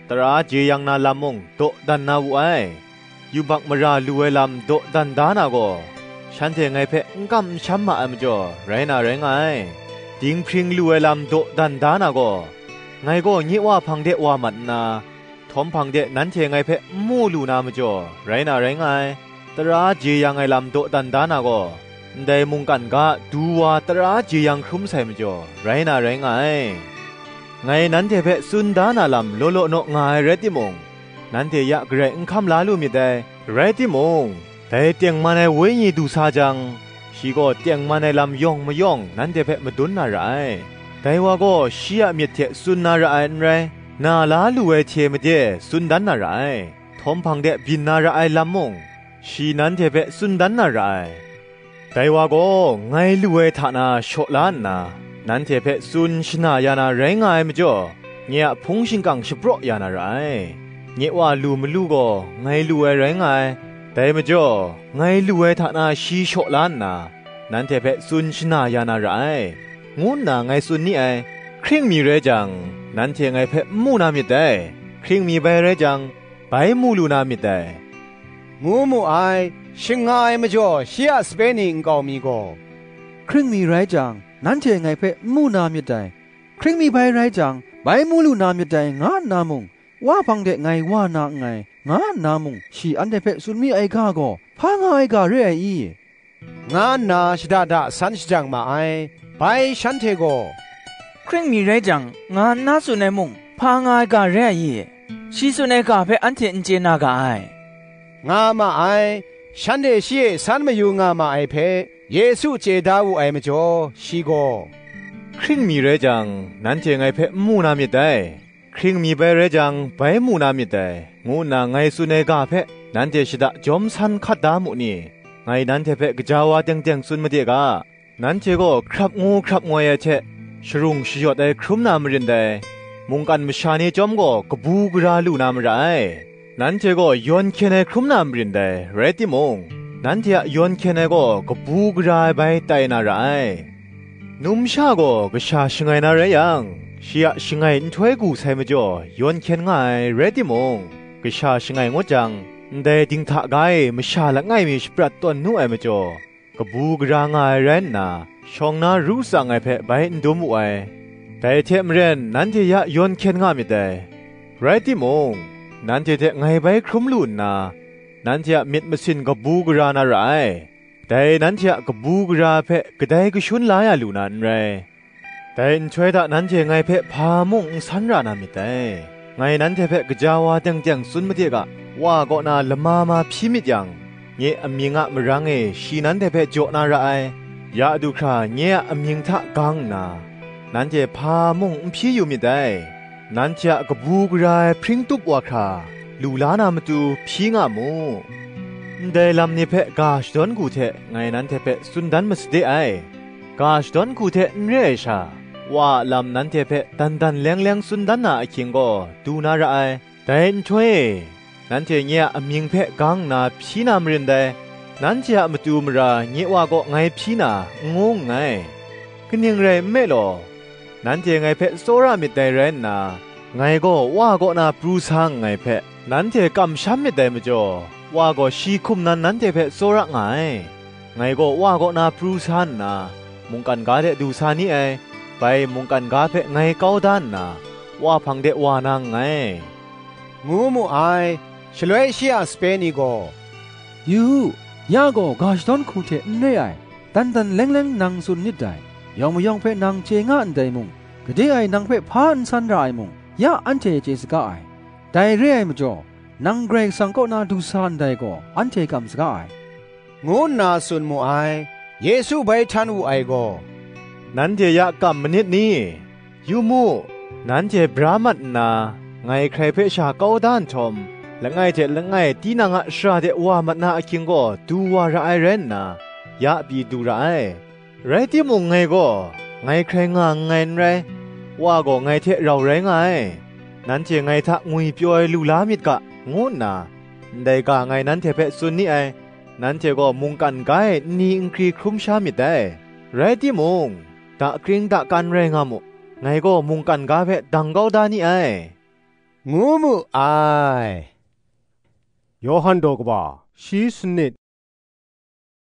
tara jeyang na lam mung, dawdan na wu ai. Yubak mara lu ai lam dawdan da na gaw, shanhte ngai hpe n kam n sham ma ai majaw, rai na rai nga ai. Dinghpring lu ai lam dawdan da na gaw, ngai gaw nye Wa hpang de wa mat nna, htawm hpang de nanhte ngai hpe n mu lu na majaw, rai na rai nga ai. Tara jeyang ai lam dawdan da na gaw, ndai mungkan ga du wa tara jeyang hkrum sai majaw, rai na rai nga ai. Ngai nanhte hpe tsun da na lam law law naw nga ai rai timung, nanhte ya garai n hkam la lu myit dai. Rai timung, dai tengman ai Wenyi du sa jang, shi gaw tengman ai lam yawng mayawng nanhte hpe madun na ra ai. Dai wa gaw shi a myit hte tsun na ra ai n rai, na la lu ai hte made tsun dan na ra ai. Htawm hpang de byin na ra ai lam mung, shi nanhte hpe tsun dan na ra ai. Dai wa gaw ngai lu ai hta na shaw la nna, nanhte hpe tsun shana ya na rai nga ai majaw, nye a hpung shingkang shapraw ya na ra ai. Nye Wa lu malu gaw ngai lu ai rai nga ai. Dai majaw, ngai lu ai hta na shi shaw la nna, nanhte hpe tsun shana ya na ra ai, ngu nna ngai tsun ni ai. Hkring mi rai jang, nanhte ngai hpe n mu na myit dai. Hkring mi bai rai jang, bai mu lu na myit dai, ngu mu ai. Shing nga ai majaw, shi a sape ni nkau mi gaw, "Hkring mi rai jang, nanhte ngai hpe n mu na myit dai. Hkring mi bai rai jang, bai mu lu na myit dai," nga nna mung, "Wa hpang de ngai wa na nngai," nga nna mung, shi anhte hpe tsun mi ai ga gaw, hpa nga ai ga re ai i? nga nna shada da san shajang ma ai. Bai shanhte gaw, "Hkring mi rai jang, nga nna tsun ai mung, hpa nga ai ga re ai i? Shi tsun ai ga hpe anhte n chye na ga ai," nga ma ai. Shanhte shi e san mayu nga ma ai hpe, Yesu chye da wu ai majaw, shi gaw, "Hkring mi rai jang, nanhte ngai hpe n mu na myit dai. Hkring mi bai rai jang, bai mu na myit dai, ngu nna ngai tsun ai ga hpe, nanhte shada jawm san hkat da mu ni? Ngai nanhte hpe gaja wa teng teng tsun made ga, nanhte gaw hkrap ngu hkrap ngoi ai hte, sharung shayawt ai hkrum na marin dai, mungkan masha ni chyawm gaw kabu gara lu na mara ai. nanhte gaw yawn hkyen ai hkrum na marin dai, rai timung, nanhte a yawn hkyen ai gaw kabu gara ai bai tai na ra ai. Numsha gaw kasha shangai na rai yang, shi a shangai nhtoi gu sai majaw yawn hkyen nga ai, rai timung, kasha shangai ngut jang, ndai dinghta ga e masha langai mi shaprat tawn nu ai majaw, kabu gara nga ai rai nna, shawng na ru tsang ai hpe bai n dum wu ai. Dai hte maren nanhte ya yawn hkyen nga myit dai. Rai timung, nanhte hte ngai bai hkrum lu nna, nanhte a myit masin kabu gara na ra ai. Dai nanhte a kabu gara hpe kadai kashun la ya lu na n rai. Dai nhtoi hta nanhte ngai hpe hpa mung n san ra na myit dai. Ngai nanhte hpe gaja wa teng teng tsun made ga, Wa kaw na lama ma hpyi myit yang, nye amying a marang e shi nanhte hpe jaw na ra ai. Ya du hkra nye a amying hta gang nna, nanhte hpa mung n hpyi yu myit dai. Nanhte a kabu gara ai hpring tup wa hkra, lu la na matu hpyi nga mu. Ndai lam ni hpe ga shadawn hku hte ngai nanhte hpe tsun dan masade ai. Ga shadawn hku hte n re ai sha, Wa a lam nanhte hpe dan dan leng leng tsun dan na ahkying gaw du na ra ai. Dai nhtoi e, nanhte nye a amying hpe gang nna hpyi na marin dai. Nanhte a matu mara nye Wa kaw ngai hpyi na n ngu nngai. Kaning rai nme law, nanhte ngai hpe tsawra myit dai rai nna, ngai gaw Wa kaw na pru sa nngai hpe, nanhte kamsham myit dai majaw, Wa gaw shi hkum nan nanhte hpe tsawra nga ai. Ngai gaw Wa kaw na pru sa nna, mungkan ga de du sa ni ai. Bai mungkan ga hpe ngai kau da nna, Wa hpang de wa na nngai," ngu mu ai. Shaloi shi a sape ni gaw, "Yu u, ya gaw ga shadawn hku hte n re ai, dan dan leng leng nang tsun nit dai. Yawng mayawng hpe nang chye nga ndai mung, gade ai nang hpe hpa n san ra ai mung, ya anhte chye saga ai. Dai re ai majaw, nang Karai Kasang kaw na du sa ndai gaw, anhte kam saga ai," ngu nna tsun mu ai. Yesu bai htan wu ai gaw, "Nanhte ya kam manit ni? Yu mu, nanhte bra mat nna, ngai hkrai hpe sha kau da nhtawm, langai hte langai tinang a shara de wa mat na ahkying gaw du wa ra ai rai nna, ya pyi du ra ai. Rai timung, ngai gaw, ngai hkrai nga nngai n rai, Wa gaw ngai hte rau rai nga ai. Nanhte ngai hta ngwipyaw ai lu la myit ga, ngu nna, ndai ga ngai nanhte hpe tsun ni ai. Nanhte gaw mungkan ga e nni nkri hkrum sha myit dai. Rai timung, dakring dakan rai nga mu, ngai gaw mungkan ga hpe dang kau da ni ai," ngu mu ai. Yawhan daw kaba shi sanit.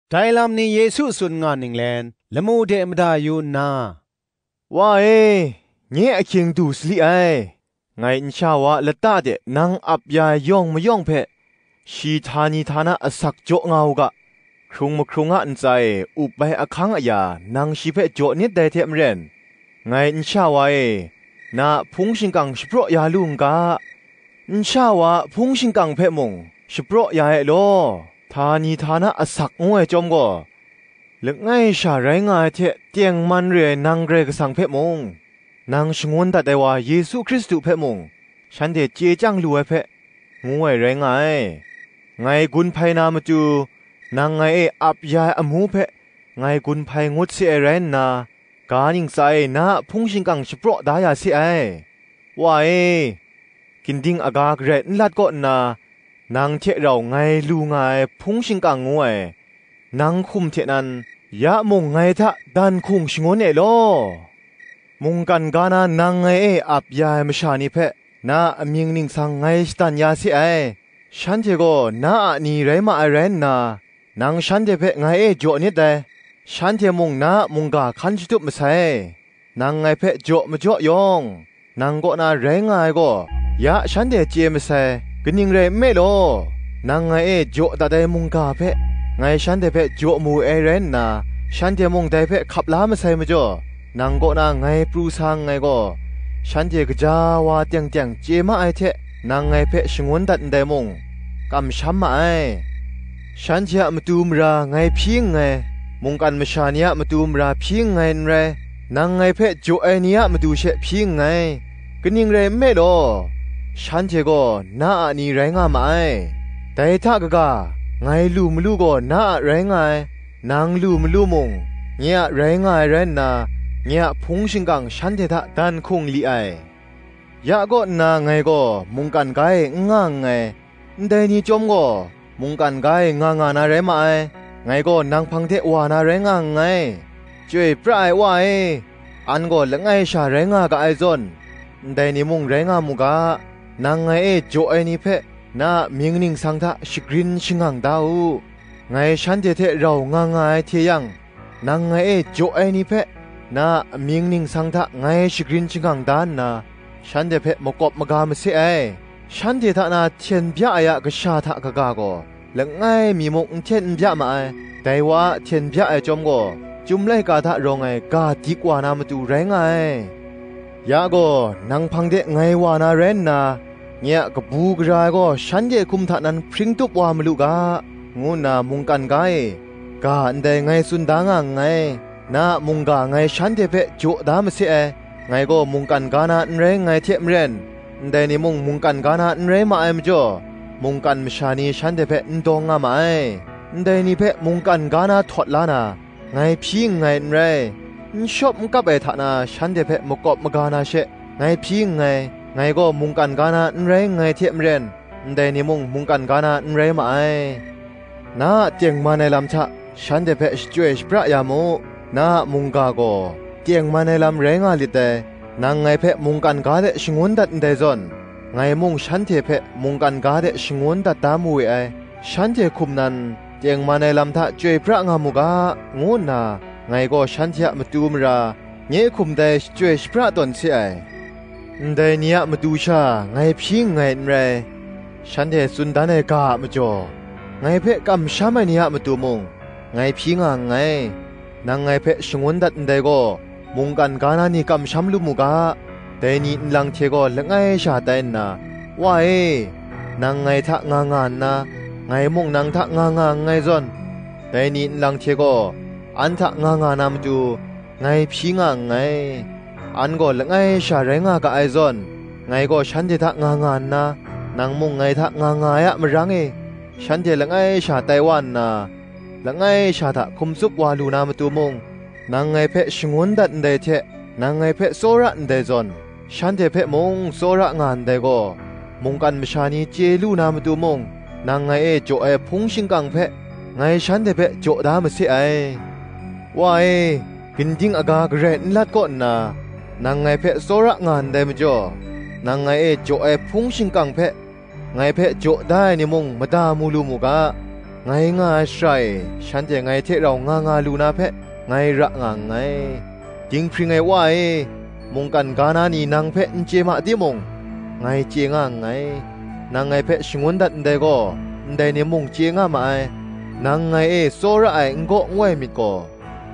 Dai lam ni Yesu tsun nga ninglen, lamu de mada yu nna, "Wa e, nye ahkying du sali ai. Ngai nsha wa a lata de nang ap ya ai yawng mayawng hpe, shi htani htana asak jaw nga u ga, hkrung mahkrung a ntsa e up ai ahkang aya nang shi hpe jaw nit dai hte maren, ngai nsha wa e, na a hpung shingkang shapraw ya lu n ga. Nsha wa a hpung shingkang hpe mung shapraw ya e law, htani htana asak ngu ai chyawm gaw, langai sha rai nga ai hte tengman re ai nang Karai Kasang hpe mung, nang shangun dat ai wa Yesu Hkristu hpe mung, shanhte chye chyang lu ai hpe, ngu ai rai nga ai. Ngai gun hpai na matu, nang ngai e ap ya ai amu hpe, ngai gun hpai ngut se ai rai nna, ga ntsa e na a hpung shingkang shapraw da ya se ai. Wa e, ginding aga garai n lat kaw nna, nang hte rau ngai lu nga ai hpung shingkang ngu ai, nang hkum hte nan, ya mung ngai hta dan hkung shangun e law. Mungkan ga na nang ngai e ap ya ai masha ni hpe, na a amying ningsang ngai shadan ya se ai. Shanhte gaw na a ni rai ma ai rai nna, nang shanhte hpe ngai e jaw nit dai. Shanhte mung na a mungga hkan shatup masai. Nang ngai hpe jaw majaw yawng, nang kaw na rai nga ai gaw, ya shanhte chye masai. Kaning rai nme law, nang ngai e jaw dat ai mungga hpe, ngai shanhte hpe jaw mawe ai rai nna, shanhte mung dai hpe hkap la masai majaw, nang kaw na ngai pru sa nngai gaw, shanhte gaja wa teng teng chye ma ai hte, nang ngai hpe shangun dat ndai mung, kamsham ma ai. Shanhte a matu mara ngai hpyi nngai, mungkan masha ni a matu mara hpyi nngai n rai, nang ngai hpe jaw ai ni a matu she hpyi nngai. Kaning rai nme law, shanhte gaw na a ni rai nga ma ai. Dai hta kaga, ngai lu malu gaw na a rai nga ai. Nang lu malu mung, nye a rai nga ai rai nna, nye a hpung shingkang shanhte hta dan hkung li ai. Ya kaw nna ngai gaw mungkan ga e n nga nngai, Ndai ni chyawm gaw, mungkan ga e nga nga na rai ma ai; ngai gaw nang hpang de wa na rai nga nngai. Chyoi pra ai Wa e, an gaw langai sha rai nga ga ai zawn, ndai ni mung rai nga mu ga, nang ngai e jaw ai ni hpe na a mying ningsang hta shagrin shangang da u. Ngai shanhte hte rau nga nga ai hte yang, nang ngai e jaw ai ni hpe na a mying ningsang hta ngai shagrin shangang da nna, shanhte hpe makawp maga mase ai. Shanhte hta na hten bya ai a kasha hta kaga gaw, langai mi muk n hten n bya ma ai. Dai wa a hten bya ai chyawm gaw, Chyum laika hta rawng ai ga dik wa na matu rai nga ai. Ya gaw, nang hpang de ngai wa na rai nna, nye a kabu gara ai gaw shanhte hkum hta nan hpring tup wa malu ga, ngu nna mungkan ga e, ga ndai ngai tsun da nga nngai. Na a mungga ngai shanhte hpe jaw da mase ai. Ngai gaw mungkan ga na n rai nngai hte maren, ndai ni mung mungkan ga na n rai ma ai majaw, mungkan masha ni shanhte hpe n dawng nga ma ai. Ndai ni hpe mungkan ga na htawt la na, ngai hpyi nngai n rai. N shawp n kap ai hta na shanhte hpe makawp maga na she, ngai hpyi nngai. Ngai gaw mungkan ga na n rai nngai hte maren, ndai ni mung mungkan ga na n rai ma ai. Na a tengman ai lam hta shanhte hpe shachyoi shapra ya mu. Na a mungga gaw tengman ai lam rai nga lit dai. Nang ngai hpe mungkan ga de shangun dat ndai zawn, ngai mung shanhte hpe mungkan ga de shangun dat da mu we ai. Shanhte hkum nan, tengman ai lam hta chyoi pra nga mu ga, ngu nna ngai gaw shanhte a matu mara, nye hkum dai shachyoi shapra tawn se ai. Ndai ni a matu sha ngai hpyi nngai n rai. Shanhte tsun dan ai ga a majaw, ngai hpe kamsham ai ni a matu mung, ngai hpyi nga nngai. Nang ngai hpe shangun dat ndai gaw, mungkan ga na ni kamsham lu mu ga, dai ni nlang hte gaw langai sha tai nna, Wa e, nang ngai hta nga nga nna, ngai mung nang hta nga nga nngai zawn, dai ni nlang hte gaw, an hta nga nga na matu, ngai hpyi nga nngai. An gaw langai sha rai nga ga ai zawn, ngai gaw shanhte hta nga nga nna, nang mung ngai hta nga nga ai a marang e, shanhte langai sha tai wa nna, langai sha hta hkum tsup wa lu na matu mung, nang ngai hpe shangun dat ndai hte, nang ngai hpe tsawra ndai zawn, shanhte hpe mung tsawra nga ndai gaw, mungkan masha ni chye lu na matu mung, nang ngai e jaw ai hpung shingkang hpe, ngai shanhte hpe jaw da mase ai. Wa e, ginding aga garai n lat kaw nna, nang ngai hpe tsawra nga ndai majaw, nang ngai e jaw ai hpung shingkang hpe, ngai hpe jaw da ai ni mung mada mu lu mu ga, ngai nga ai shara e shanhte ngai hte rau nga nga lu na hpe ngai ra nga nngai. Dinghpring ai Wa e, mungkan ga na ni nang hpe n chye ma timung, ngai chye nga nngai. Nang ngai hpe shangun dat ndai gaw, ndai ni mung chye nga ma ai. Nang ngai e tsawra ai n gaw n wai myit gaw,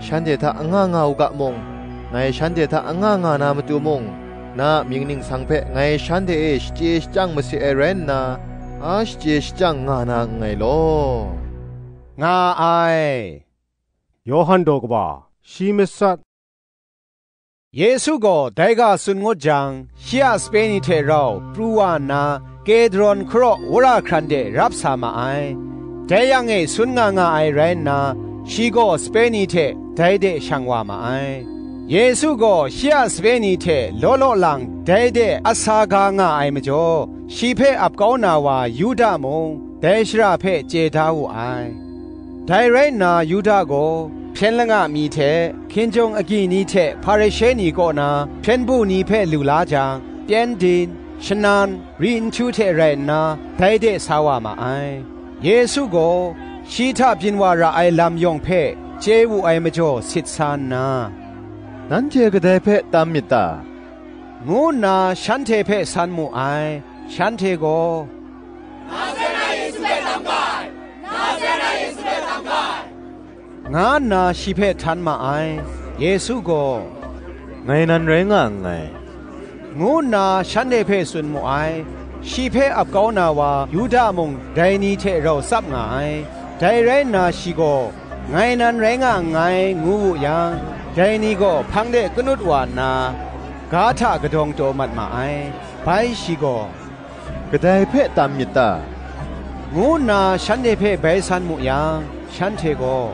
shanhte hta anga nga u ga mung, ngai shanhte hta anga nga na matu mung, na a mying ningsang hpe ngai shanhte e shachye shachyang mase ai rai nna, a shachye shachyang nga na nngai law, nga ai. Yawhan daw kaba, shi matsat. Yesu gaw dai ga tsun ngut jang, shi a sape ni hte rau pru wa nna, Kedron hkaraw wora hkran de rap sa ma ai. Dai yang e sun nga nga ai rai nna, shi gaw sape ni hte dai de shang wa ma ai. Yesu gaw shi a sape ni hte law law lang dai de a sa ga nga ai majaw, shi hpe ap kau na wa Yuda mung dai shara hpe chye da wu ai. Dai rai nna Yuda gaw hpyen langa mi hte, hkinjawng agyi ni hte Hparishe ni kaw na hpyen du ni hpe lu la jang, pyengdin, shanan, ri nhtu hte rai nna, dai de sa wa ma ai. Yesu gaw, shi hta byin wa ra ai lam yawng hpe chye wu ai majaw sit sa nna, "Nanhte kadai hpe tam myit ta?" ngu nna shanhte hpe san mu ai. Shanhte gaw, "Nazarena Yesu hpe tam ga ai, Nazarena Yesu hpe tam ga ai," nga nna shi hpe htan ma ai. Yesu gaw, "Ngai nan rai nga nngai," ngu nna shanhte hpe tsun mu ai. Shi hpe ap kau na wa Yuda mung dai ni hte rau tsap nga ai. Dai rai nna shi gaw, "Ngai nan rai nga nngai," ngu wu yang, dai ni gaw hpang de kanut wa nna, ga hta kadawng taw mat ma ai. Bai shi gaw, "Kadai hpe tam myit ta?" ngu nna shanhte hpe bai san mu yang, shanhte gaw,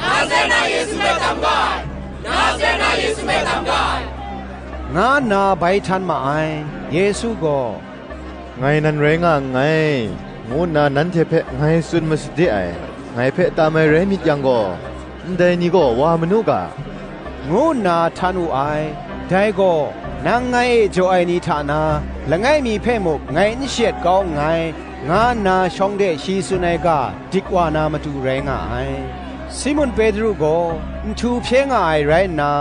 "Nazarena Yesu hpe tam ga ai, Nazarena Yesu hpe tam ga ai," nga nna bai htan ma ai. Yesu gaw, ngai nan rai nga nngai, ngu nna nanhte hpe ngai tsun masade ai, ngai hpe tam ai rai myit yang gaw, ndai ni gaw wa manu ga, ngu nna htan wu ai. Dai gaw, nang ngai e jaw ai ni hta na, langai mi hpe muk ngai n shayat kau nngai, nga nna shawng de shi tsun ai ga dik wa na matu rai nga ai. Simun Petru gaw nhtu hpye nga ai rai nna,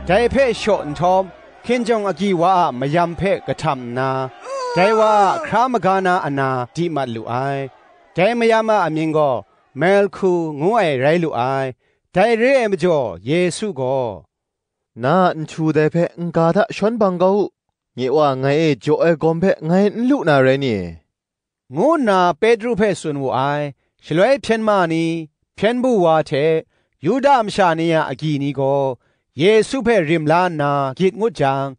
dai hpe shaw nhtawm, hkinjawng agyi wa a mayam hpe kahtam nna, dai wa a hkra maga na ana di mat lu ai. Dai mayam a amying gaw Melhku ngu ai rai lu ai. Dai re ai majaw, Yesu gaw, "Na a nhtu dai hpe n-ga hta shawn bang kau u, nye Wa ngai e jaw ai gawm hpe ngai n lu na rai ni?" ngu nna Petru hpe tsun wu ai. Shaloi hpyen ma ni, hpyen bu wa hte Yuda masha ni a agyi ni gaw Yesu hpe rim la nna gyit ngut jang,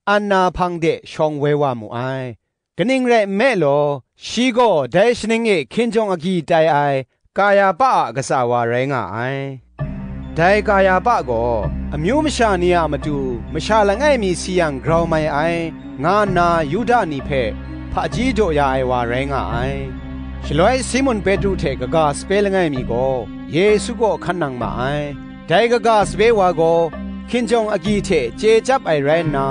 Anna hpang de shawng woi wa mu ai. Kaning rai nme law, shi gaw dai shaning e hkinjawng agyi tai ai Kayahpa a katsa wa rai nga ai. Dai Kayahpa gaw amyu masha ni a matu masha langai mi si yang grau mai ai, nga nna Yuda ni hpe hpaji daw ya ai wa rai nga ai. Shaloi Simun Petru hte kaga sape langai mi gaw Yesu kaw hkan nang ma ai. Dai kaga sape wa gaw hkinjawng agyi hte chye chyap ai rai nna,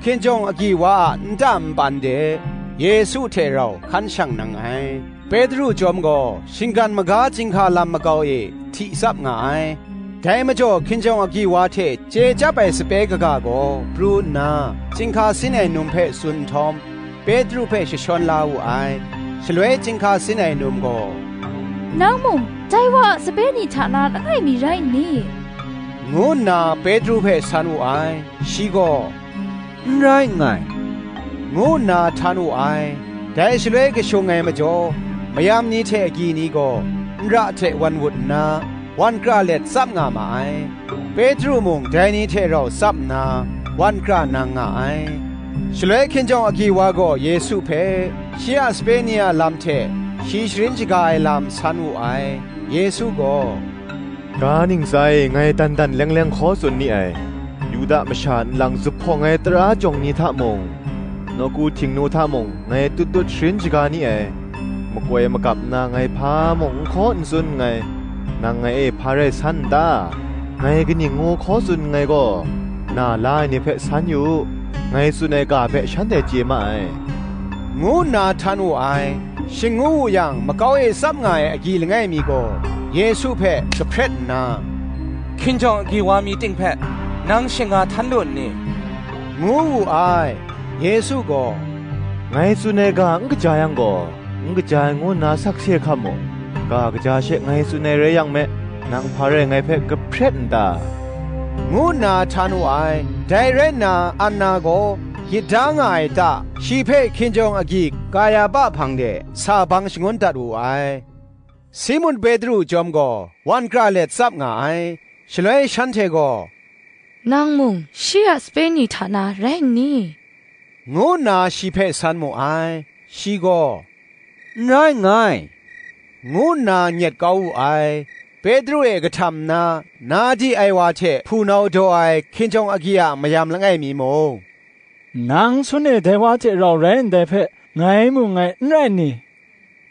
hkinjawng agyi wa a nta npan de Yesu hte rau hkan shang nang ai. Petru chyawm gaw shinggan maga chyinghka lam makau e hti tsap nga ai. Dai majaw hkinjawng agyi wa hte chye chyap ai sape kaga gaw pru nna, chyinghka sin ai num hpe tsun nhtawm, Petru hpe jashawn la wu ai. Shaloi chyinghka sin ai num gaw, "Nang mung dai wa a sape ni hta na langai mi rai nni?" ngu nna Petru hpe san wu ai. Shi gaw, "N rai nngai," ngu nna htan wu ai. Dai shaloi kashung ai majaw, mayam ni hte agyi ni gaw nra hte wan wut nna, wan kra let tsap nga ma ai. Petru mung dai ni hte rau tsap nna, wan kra nang nga ai. Shaloi hkinjawng agyi wa gaw Yesu hpe, shi a sape ni a lam hte shi sharin shaga ai lam san wu ai. Yesu gaw, "Ga ntsa e ngai dan dan leng leng hkaw tsun ni ai, Yuda masha nlang zuphpawng ai tara jawng ni hta mung, nawku Htingnu hta mung ngai tut tut sharin shaga ni ai, makoi magap nna ngai hpa mung n hkaw n tsun nngai, nang ngai e hpa rai san n ta? Ngai kaning ngu hkaw tsun nngai gaw, na la ai ni hpe san yu u, ngai tsun ai ga hpe shanhte chye ma ai," ngu nna htan wu ai. Shing ngu wu yang, makau e tsap nga ai agyi langai mi gaw Yesu hpe kahpret nna, "Hkinjawng agyi wa mi ting hpe nang shing nga htan lu nni?" ngu wu ai. Yesu gaw, "Ngai tsun ai ga n kaja yang gaw, n kaja ai ngu nna sakse hkam mu; ga kaja she ngai tsun ai rai yang me, nang hpa rai ngai hpe kahpret n ta?" ngu nna htan wu ai. Dai rai nna, Anna gaw, yit da nga ai ta, shi hpe hkinjawng agyi Kayahpa hpang de sa bang shangun dat wu ai. Simun Petru chyawm gaw wan kra let tsap nga ai. Shaloi shanhte gaw, "Nang mung shi a sape ni hta na rai nni?" ngu nna shi hpe san mu ai. Shi gaw, "N rai nngai," ngu nna nyet kau wu ai. Petru e kahtam nna, na di ai wa hte hpunau daw ai hkinjawng agyi a mayam langai mi mung, "Nang sun e dai wa hte rau rai ndai hpe, ngai mu nngai, n rai ni?"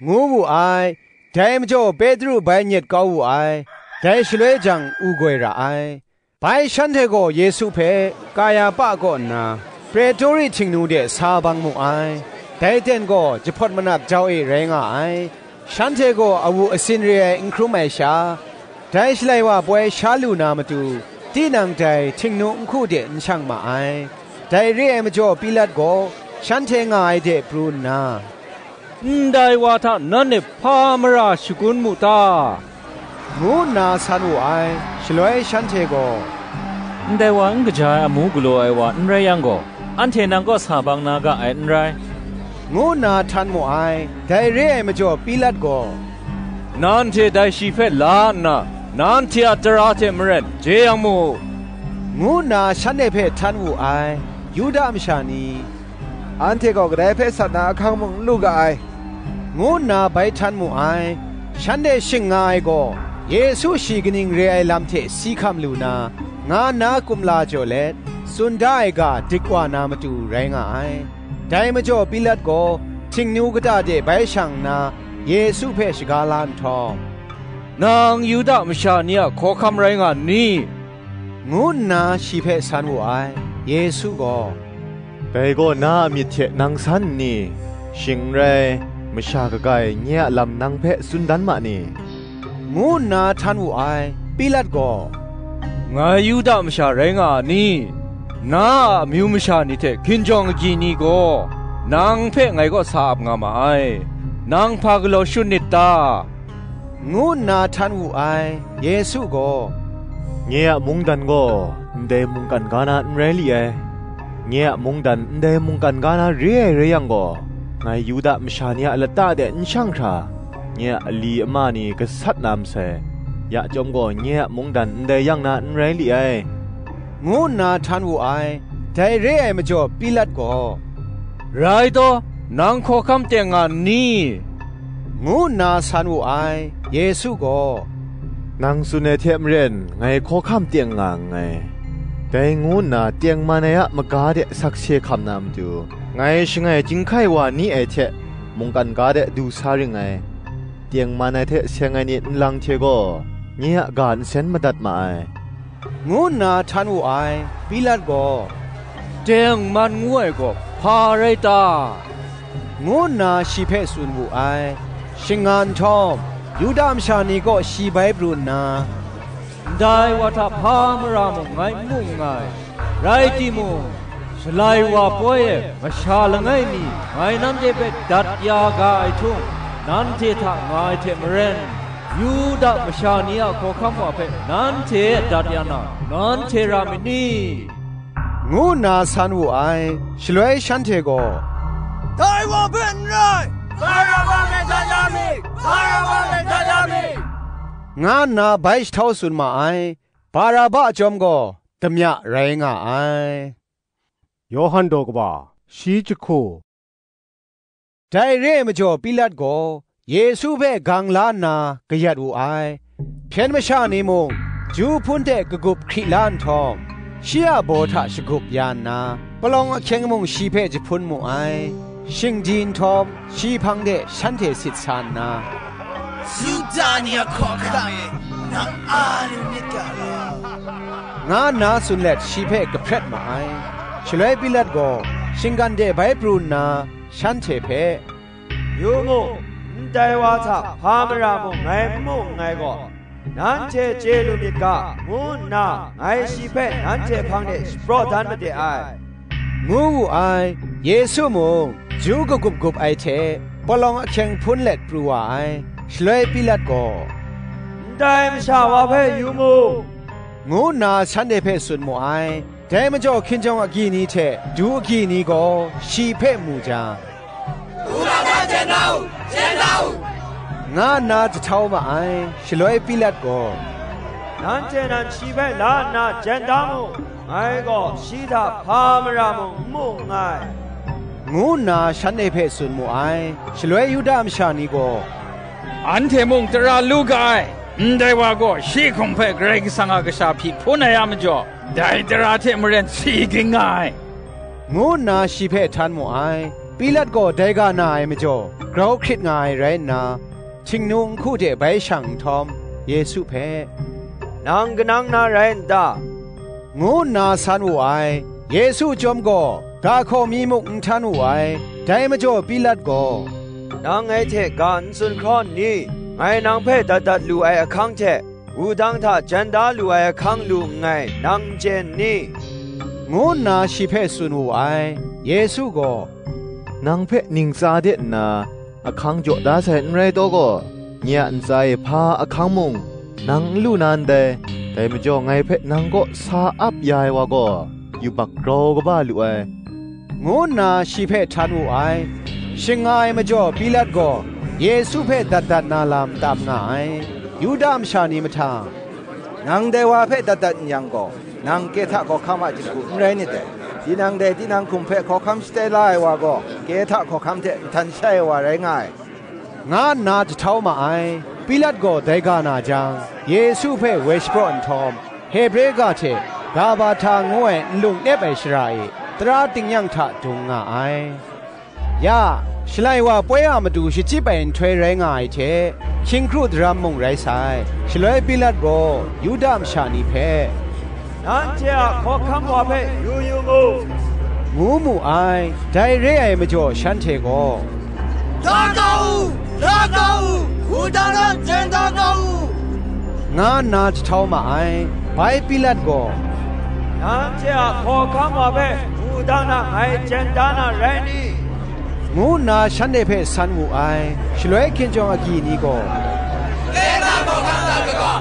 ngu wu ai. Dai majaw Petru bai nyet kau wu ai. Dai shaloi jang u goi ra ai. Bai shanhte gaw Yesu hpe Kayahpa kaw nna, Pretori Htingnu de sa bang mu ai. Dai ten gaw jahpawt manap jau e rai nga ai. Shanhte gaw awu asin re ai n hkrum ai sha, dai Shalai wa poi sha lu na matu, tinang dai Htingnu nhku de n shang ma ai. Dai re ai majaw Pilat gaw shanhte nga ai de pru nna, "Ndai wa hta nanhte hpa mara shagun mu ta?" ngu nna san wu ai. Shaloi shanhte gaw, "Ndai wa n kaja ai amu galaw ai wa n rai yang gaw, anhte nang kaw sa bang na ga ai n rai," ngu nna htan mu ai. Dai re ai majaw Pilat gaw, "Nanhte dai shi hpe la nna, nanhte a tara hte maren chye yang mu," ngu nna shanhte hpe htan wu ai. Yuda masha ni, "Anhte gaw kadai hpe sat na ahkang mung n lu ga ai," ngu nna bai htan mu ai. Shanhte shing nga ai gaw, Yesu shi kaning re ai lam hte si hkam lu na, nga nna kumla jaw let, tsun da ai ga dik wa na matu rai nga ai. Dai majaw Pilat gaw, htingnu kata de bai shang nna, Yesu hpe shaga la nhtawm, "Nang Yuda masha ni a hkawhkam rai nga n ni?" ngu nna shi hpe san wu ai. Yesu gaw, "Dai gaw na a myit hte nang san n ni? Shing n rai, masha kaga e nye a lam nang hpe tsun dan ma ni?" ngu nna htan wu ai. Pilat gaw, "Ngai Yuda masha rai nga a ni? Na a amyu masha ni hte hkinjawng agyi ni gaw nang hpe ngai kaw sa ap nga ma ai. Nang hpa galaw shun nit ta?" ngu nna htan wu ai. Yesu gaw, "Nye a mungdan gaw ndai mungkan ga na n rai li ai. Nye a mungdan ndai mungkan ga na re ai rai yang gaw, ngai Yuda masha ni a lata de n shang hkra, nye a ali ama ni gasat na masai. Ya chyawm gaw, nye a mungdan ndai yang na n rai li ai," ngu nna htan wu ai. Dai re ai majaw Pilat gaw, "Rai taw, nang hkawhkam teng nga n ni?" ngu nna san wu ai. Yesu gaw, "Nang tsun ai hte maren ngai hkawhkam teng nga nngai. Dai ngu nna tengman ai a maga de sakse hkam na matu, ngai shangai chyinghkai wa ni ai hte mungkan ga de du sa ring ngai. Tengman ai hte seng ai ni nlang hte gaw nye a ga nsen madat ma ai," ngu nna htan wu ai. Pilat gaw, "Tengman ngu ai gaw hpa rai ta?" ngu nna shi hpe tsun wu ai. Shing nga nhtawm, Yuda masha ni kaw shi bai pru nna, "Ndai wa hta hpa mara mung ngai n mu nngai, rai timung, Shalai wa poi e masha langai mi ngai nanhte hpe dat ya ga ai htung, nanhte hta nga ai hte maren, Yuda masha ni a hkawhkam wa hpe nanhte e dat ya na, nanhte ra myit ni?" ngu nna san wu ai. Shaloi shanhte gaw, "Dai wa hpe n rai, Baraba hpe dat ya mi, Baraba hpe dat ya mi," nga nna bai jahtau tsun ma ai. Baraba chyawm gaw damya rai nga ai. Yawhan daw kaba, shi jahku. Dai re ai majaw Pilat gaw Yesu hpe gang la nna kayat wu ai. Hpyen masha ni mung, ju hpun hte kagup hkri la nhtawm, shi a baw hta shagup ya nna, palawng ahkyeng mung shi hpe jahpun mu ai. Shing di nhtawm, shi hpang de shanhte sit sa nna, "Yuda ni a hkawhkam e nang a lu myit ga law?" nga nna tsun let shi hpe kahpret ma ai. Shaloi Pilat gaw shinggan de bai pru nna, shanhte hpe, "Yu mu, ndai wa hta hpa mara mung ngai n mu nngai gaw, nanhte chye lu myit ga, ngu nna ngai shi hpe nanhte hpang de shapraw dan made ai," ngu wu ai. Yesu mung, ju kagup gup ai hte, palawng ahkyeng hpun let pru wa ai. Shaloi Pilat gaw, "Ndai masha wa hpe yu mu," ngu nna shanhte hpe tsun mu ai. Dai majaw hkinjawng agyi ni hte du agyi ni gaw shi hpe mu jang, "Uga hta jen da u, jen da u," nga nna jahtau ma ai. Shaloi Pilat gaw, "Nanhte nan shi hpe la nna jen da mu, ngai gaw shi hta hpa mara mung n mu nngai," ngu nna shanhte hpe tsun mu ai. Shaloi Yuda masha ni gaw, "Anhte mung tara lu ga ai; ndai wa gaw shi hkum hpe Karai Kasang a Kasha hpyi hpun ai a majaw, dai tara hte maren si ging nga ai," ngu nna shi hpe htan mu ai. Pilat gaw dai ga na ai majaw, grau hkrit nga ai rai nna, htingnu nhku de bai shang nhtawm, Yesu hpe, "Nang kanang na rai n ta?" ngu nna san wu ai. Yesu chyawm gaw ga hkaw mi muk n htan wu ai. Dai majaw Pilat gaw, "Nang ngai hte ga n tsun hkraw n ni? Ngai nang hpe dat dat lu ai ahkang hte, wudang hta jan da lu ai ahkang lu nngai, nang n chye n ni?" ngu nna shi hpe tsun wu ai. Yesu gaw, "Nang hpe ningtsa de nna ahkang jaw da sai n rai taw gaw, nye a ntsa e hpa ahkang mung nang n lu na ndai. Dai majaw ngai hpe nang kaw sa ap ya ai wa gaw, yubak grau kaba lu ai," ngu nna shi hpe htan wu ai. Shing nga ai majaw Pilat gaw Yesu hpe dat dat na lam tam nga ai. Yuda masha ni mahtang, "Nang dai wa hpe dat dat n yang gaw, nang Kehta hkawhkam a jahku n rai nit dai. Tinang dai tinang hkum hpe hkawhkam shatai la ai wa gaw, Kehta hkawhkam hte nhtan shai ai wa rai nga ai," nga nna jahtau ma ai. Pilat gaw dai ga na jang, Yesu hpe woi shapraw nhtawm, Hebre ga hte Gabahta ngu ai nlung nep ai shara e tara tingnyang hta dung nga ai. Ya, Shalai wa poi a matu shachyip ai nhtoi rai nga ai hte, hkying hkru daram mung rai sai. Shaloi Pilat gaw Yuda masha ni hpe, "Nanhte a hkawhkam wa hpe yu yu mu," ngu mu ai. Dai re ai majaw shanhte gaw, "Da ga u, da ga u, wudang na jen da ga u," nga nna jahtau ma ai. Bai Pilat gaw, "Nanhte a hkawhkam wa hpe wudang na ngai jen da na rai ni?" ngu nna shanhte hpe san wu ai. Shaloi hkinjawng agyi ni gaw, "Kaisar hkawhkam hta kaga,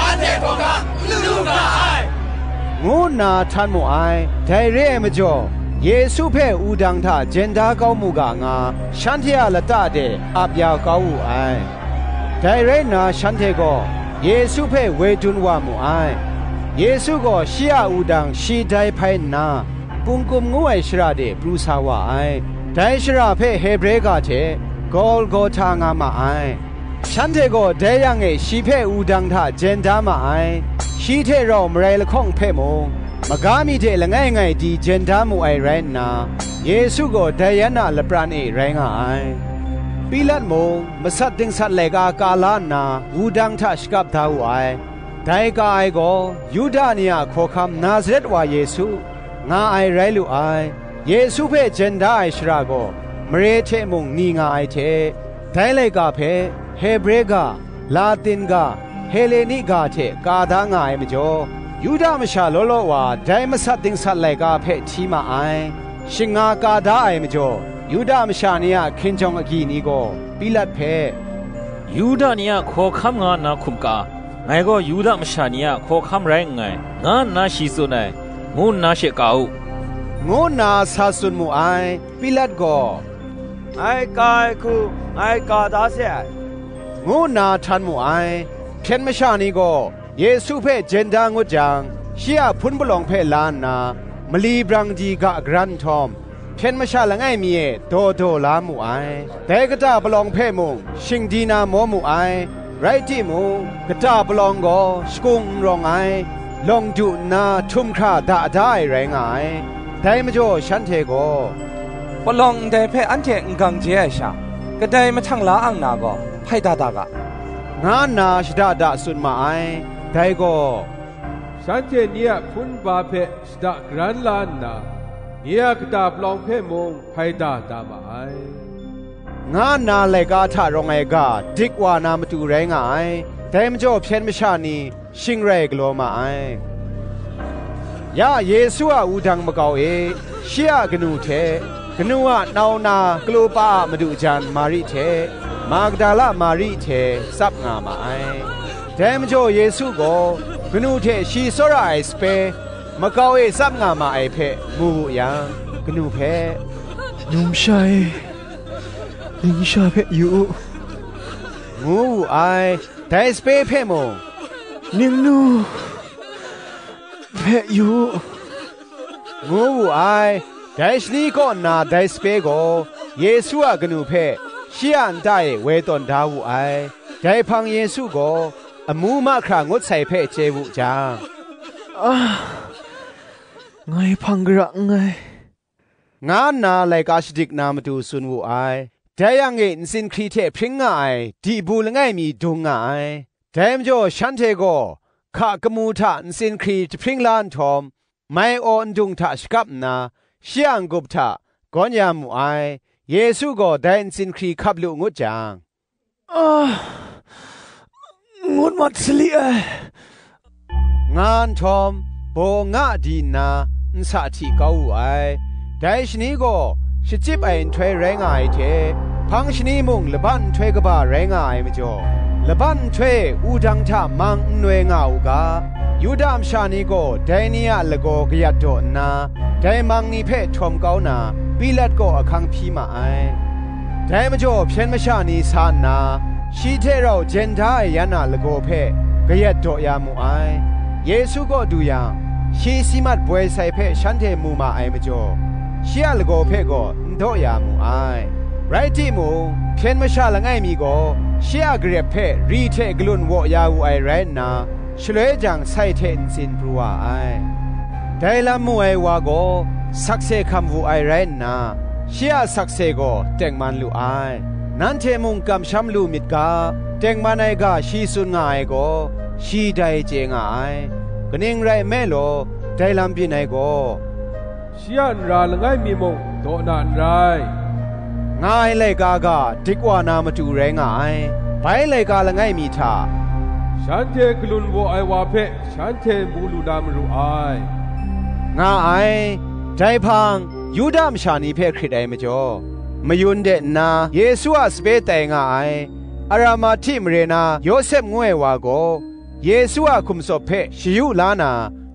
anhte hkawhkam n lu nga ai," ngu nna htan mu ai. Dai re ai majaw, Yesu hpe wudang hta jen da kau mu ga nga, shanhte a lata de ap ya kau wu ai. Dai rai nna, shanhte gaw Yesu hpe woi dun wa mu ai. Yesu gaw shi a wudang shi dai hpai nna, Pungkum ngu ai shara de pru sa wa ai. Dai shara hpe Hebre ga hte Golgota nga ma ai. Shanhte gaw dai yang e shi hpe wudang hta jen da ma ai. Shi hte rau marai lahkawng hpe mung, maga mi hte langai ngai di jen da mu ai rai nna, Yesu gaw dai yan a lapran e rai nga ai. Pilat mung, masat dingsat laika ka la nna, wudang hta shakap da wu ai. Dai ka ai gaw, Yuda ni a hkawhkam Nazaret wa Yesu, nga ai rai lu ai. Yesu hpe jen da ai shara gaw, mare hte mung ni nga ai hte, dai laika hpe, Hebre ga, Latin ga, Heleni ga hte ka da nga ai majaw, Yuda masha law law wa dai masat dingsat laika hpe hti ma ai. Shing nga ka da ai majaw, Yuda masha ni a hkinjawng agyi ni gaw Pilat hpe, "Yuda ni a hkawhkam nga nna hkum ka, ngai gaw Yuda masha ni a hkawhkam rai nngai, nga nna shi tsun ai, ngu nna she ka u," ngu nna sa tsun mu ai. Pilat gaw, "Ngai ka ai hku, ngai ka da se ai," ngu nna htan mu ai. Hpyen masha ni gaw Yesu hpe jen da ngut jang, shi a hpun palawng hpe la nna, mali brang di ga garan nhtawm, hpyen masha langai mi e daw daw la mu ai. Dai kata palawng hpe mung shingdi na maw mu ai. Rai timung, kata palawng gaw shakung n rawng ai, lawng du nna htum hkra da da ai rai nga ai. Dai majaw shanhte gaw, "Palawng ndai hpe anhte n gang je ai sha, kadai mahtang la ang na gaw, hpai da da ga," nga nna shada da tsun ma ai. Dai gaw, "Shanhte ni a hpun ba hpe shada garan la nna, ni a kata palawng hpe mung hpai da da ma ai," nga nna laika hta rawng ai ga dik wa na matu rai nga ai. Dai majaw hpyen masha ni shing rai galaw ma ai. Ya Yesu a wudang makau e, shi a kanu hte, kanu a nau na Klopa a madu jan Mari hte, Magdala Mari hte tsap nga ma ai. Dai majaw Yesu gaw kanu hte shi tsawra ai sape, makau e tsap nga ma ai hpe mu wu yang, kanu hpe, "Numsha e, ningsha hpe yu u," ngu wu ai. Dai sape hpe mung, "Ningnu hpe yu u," ngu wu ai. Dai shani kaw nna dai sape gaw Yesu a kanu hpe shi a nta e woi tawn da wu ai. Dai hpang Yesu gaw amu mahkra ngut sai hpe chye wu jang, "A, ngai hpang gara nngai," nga nna laika shadik na matu tsun wu ai. Dai yang e ntsin hkri hte hpring nga ai dibu langai mi dung nga ai. Dai majaw shanhte gaw hka kamu hta ntsin hkri jahpring la nhtawm, mai aw ndung hta shakap nna, shi a n-gup hta gawn ya mu ai. Yesu gaw dai ntsin hkri hkap lu ngut jang, "A, ngut mat sali ai," nga nhtawm, baw nga di nna, nsa hti kau wu ai. Dai shani gaw shachyip ai nhtoi rai nga ai hte, hpang shani mung laban nhtoi kaba rai nga ai majaw, laban nhtoi e wudang hta mang n noi nga u ga, Yuda masha ni gaw dai ni a lagaw kayat daw nna, dai mang ni hpe htawm kau na, Pilat kaw ahkang hpyi ma ai. Dai majaw hpyen masha ni sa nna, shi hte rau jen da ai yan a lagaw hpe kayat daw ya mu ai. Yesu kaw du yang, shi si mat boi sai hpe shanhte mu ma ai majaw, shi a lagaw hpe gaw n daw ya mu ai. Rai timung, hpyen masha langai mi gaw shi a garep hpe ri hte galun waw ya wu ai rai nna, shaloi jang sai hte ntsin pru wa ai. Dai lam mu ai wa gaw sakse hkam wu ai rai nna, shi a sakse gaw tengman lu ai. Nanhte mung kamsham lu myit ga, tengman ai ga shi tsun nga ai gaw, shi dai chye nga ai. Kaning rai nme law, dai lam byin ai gaw, shi a nra langai mi mung daw na n rai, nga ai laika ga dik wa na matu rai nga ai. Bai laika langai mi hta, shanhte galun waw ai wa hpe shanhte mu lu na maru ai, nga ai. Dai hpang, Yuda masha ni hpe hkrit ai majaw, mayun de nna Yesu a sape tai nga ai, Aramahti mare na Yawsep ngu ai wa gaw, Yesu a hkum tsawp hpe shayu la na,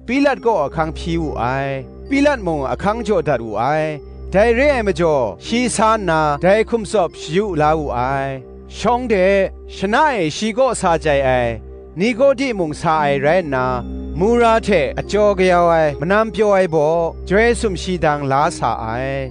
Pilat kaw ahkang hpyi wu ai. Pilat mung ahkang jaw dat wu ai. Dai re ai majaw, shi sa nna dai hkum tsawp shayu la wu ai. Shawng de, shana e shi kaw sa chye ai, Nikodi mung sa ai rai nna, mura hte ajaw kayau ai manam pyaw ai baw, chyoi sumshi dang la sa ai.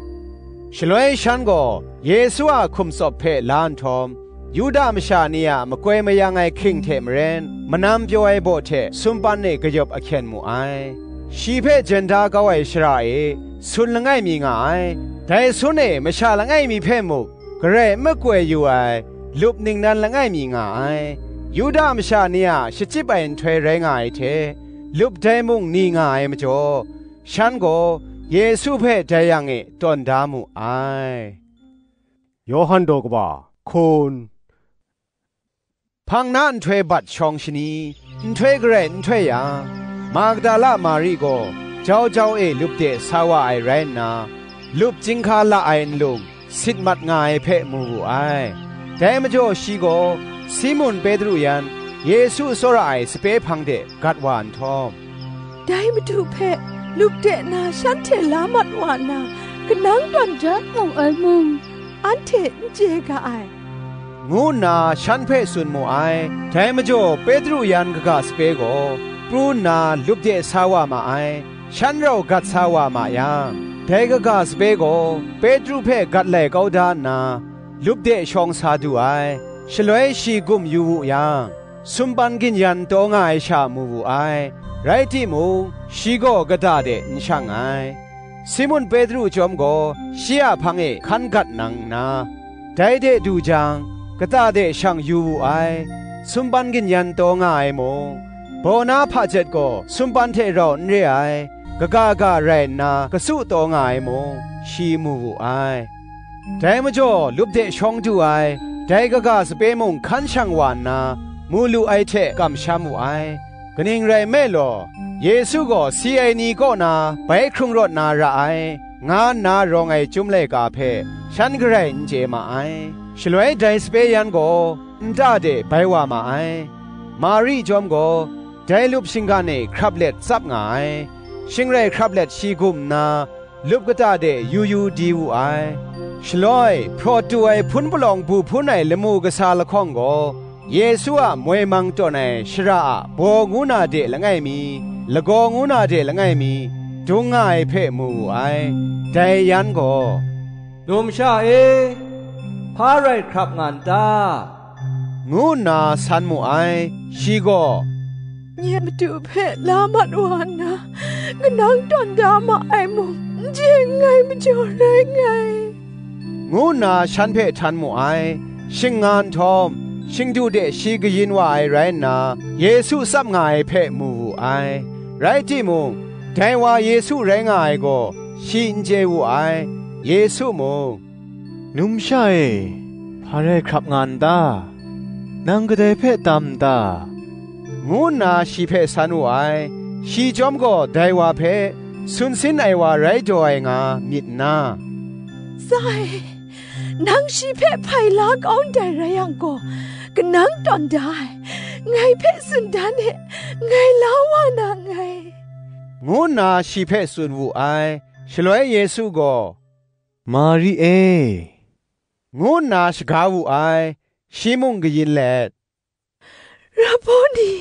Shaloi shan gaw Yesu a hkum tsawp hpe la nhtawm, Yuda masha ni a makoi mayang ai hking hte maren, manam pyaw ai baw hte sumpan e kayawp ahkyen mu ai. Shi hpe jen da kau ai shara e sun langai mi nga ai. Dai sun e masha langai mi hpe muk, garai n makoi yu ai lup ningnan langai mi nga ai. Yuda masha ni a shachyip ai nhtoi rai nga ai hte, lup dai mung ni nga ai majaw, shan gaw Yesu hpe dai yang e tawn da mu ai. Yawhan daw kaba hkun. Hpang na nhtoi bat shawng shani, nhtoi garai n htoi yang, Magdala Mari gaw jau jau e lup de sa wa ai rai nna, lup chyinghka la ai nlung sit mat nga ai hpe mu wu ai. Dai majaw shi gaw Simun Petru yan Yesu tsawra ai sape hpang de gat wa nhtawm, "Dai Madu hpe lup de na shanhte la mat wa nna, kanang tawn da mu ai mung, anhte n chye ga ai," ngu nna shan hpe tsun mu ai. Dai majaw Petru yan kaga sape gaw pru nna lup de sa wa ma ai. Shan rau gat sa wa ma yang, dai kaga sape gaw Petru hpe gat lai kau da nna, lup de shawng sa du ai. Shaloi shi gum yu wu yang, sumpan ginyan taw nga ai sha mu wu ai. Rai timung, shi gaw kata de n shang ai. Simun Petru chyawm gaw shi a hpang e hkan gat nang nna, dai de du jang, kata de shang yu wu ai. Sumpan ginyan taw nga ai mung, baw na hpajet gaw sumpan hte rau n re ai, kaga ga rai nna kasu taw nga ai mung, shi mu wu ai. Dai majaw lup de shawng du ai, dai kaga sape mung hkan shang wa nna, mu lu ai hte kamsham wu ai. Kaning rai nme law, Yesu gaw si ai ni kaw na bai hkrung rawt na ra ai, nga nna rawng ai chyum laika hpe shan garai n chye ma ai. Shaloi dai sape yan gaw nta de bai wa ma ai. Mari chyawm gaw dai lup shinggan e hkrap let tsap nga ai. Shing rai hkrap let shi gum nna, lup kata de yu yu di wu ai. Shaloi, hprawt tu ai hpun palawng bu hpun ai lamu kasa lahkawng gaw, Yesu a moi mang tawn ai shara a baw ngu na de langai mi, lagaw ngu na de langai mi, dung nga ai hpe mu wu ai. Dai yan gaw, "Numsha e, hpa rai hkrap nga n ta?" ngu nna san mu ai. Shi gaw, "Nye Madu hpe la mat wa nna, kanang tawn da ma ai mung, n chye nngai majaw rai nngai," ngu nna shan hpe htan mu ai. Shing nga nhtawm, shingdu de shi kayin wa ai rai nna, Yesu tsap nga ai hpe mu wu ai. Rai timung, dai wa Yesu rai nga ai gaw shi n chye wu ai. Yesu mung, "Numsha e, hpa rai hkrap nga n ta? Nang kadai hpe tam n ta?" ngu nna shi hpe san wu ai. Shi chyawm gaw dai wa hpe, sun sin ai wa rai daw ai nga myit nna, "Sai, nang shi hpe hpai la kau ndai rai yang gaw, kanang tawn da ai, ngai hpe tsun dan e, ngai la wa na nngai," ngu nna shi hpe tsun wu ai. Shaloi Yesu gaw, "Mari e," ngu nna shaga wu ai. Shi mung kayin let, "Raboni,"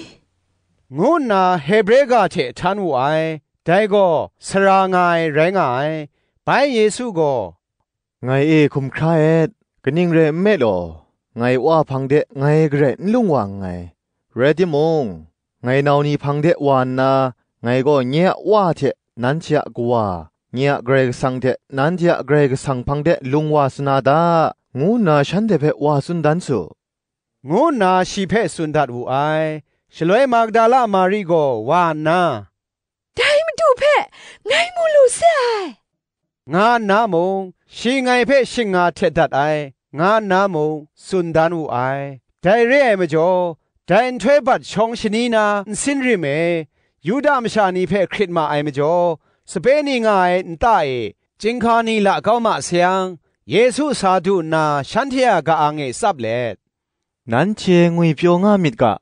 ngu nna Hebre ga hte htan wu ai. Dai gaw sara nga ai rai nga ai. Bai Yesu gaw, "Ngai e hkum hkra et, kaning rai nme law, ngai Wa hpang de ngai garai n lung wa nngai. Rai timung, ngai nau ni hpang de wa nna, ngai gaw nye a Wa hte nanhte a Kawa, nye a Karai Kasang hte nanhte a Karai Kasang hpang de lung wa sa na ta?" ngu nna shanhte hpe wa tsun dan su, ngu nna shi hpe tsun dat wu ai. Shaloi Magdala Mari gaw wa nna, "Dai Madu hpe ngai mu lu se ai," nga nna mung, "Shi ngai hpe shing nga htet dat ai," nga nna mung, tsun dan wu ai. Dai re ai majaw, dai nhtoi bat shawng shani na nsin rim e, Yuda masha ni hpe hkrit ma ai majaw, sape ni nga ai nta e chyinghka ni la kau ma sayang, Yesu sa du nna shanhte a ka-ang e tsap let, "Nanhte ngwipyaw nga myit ga,"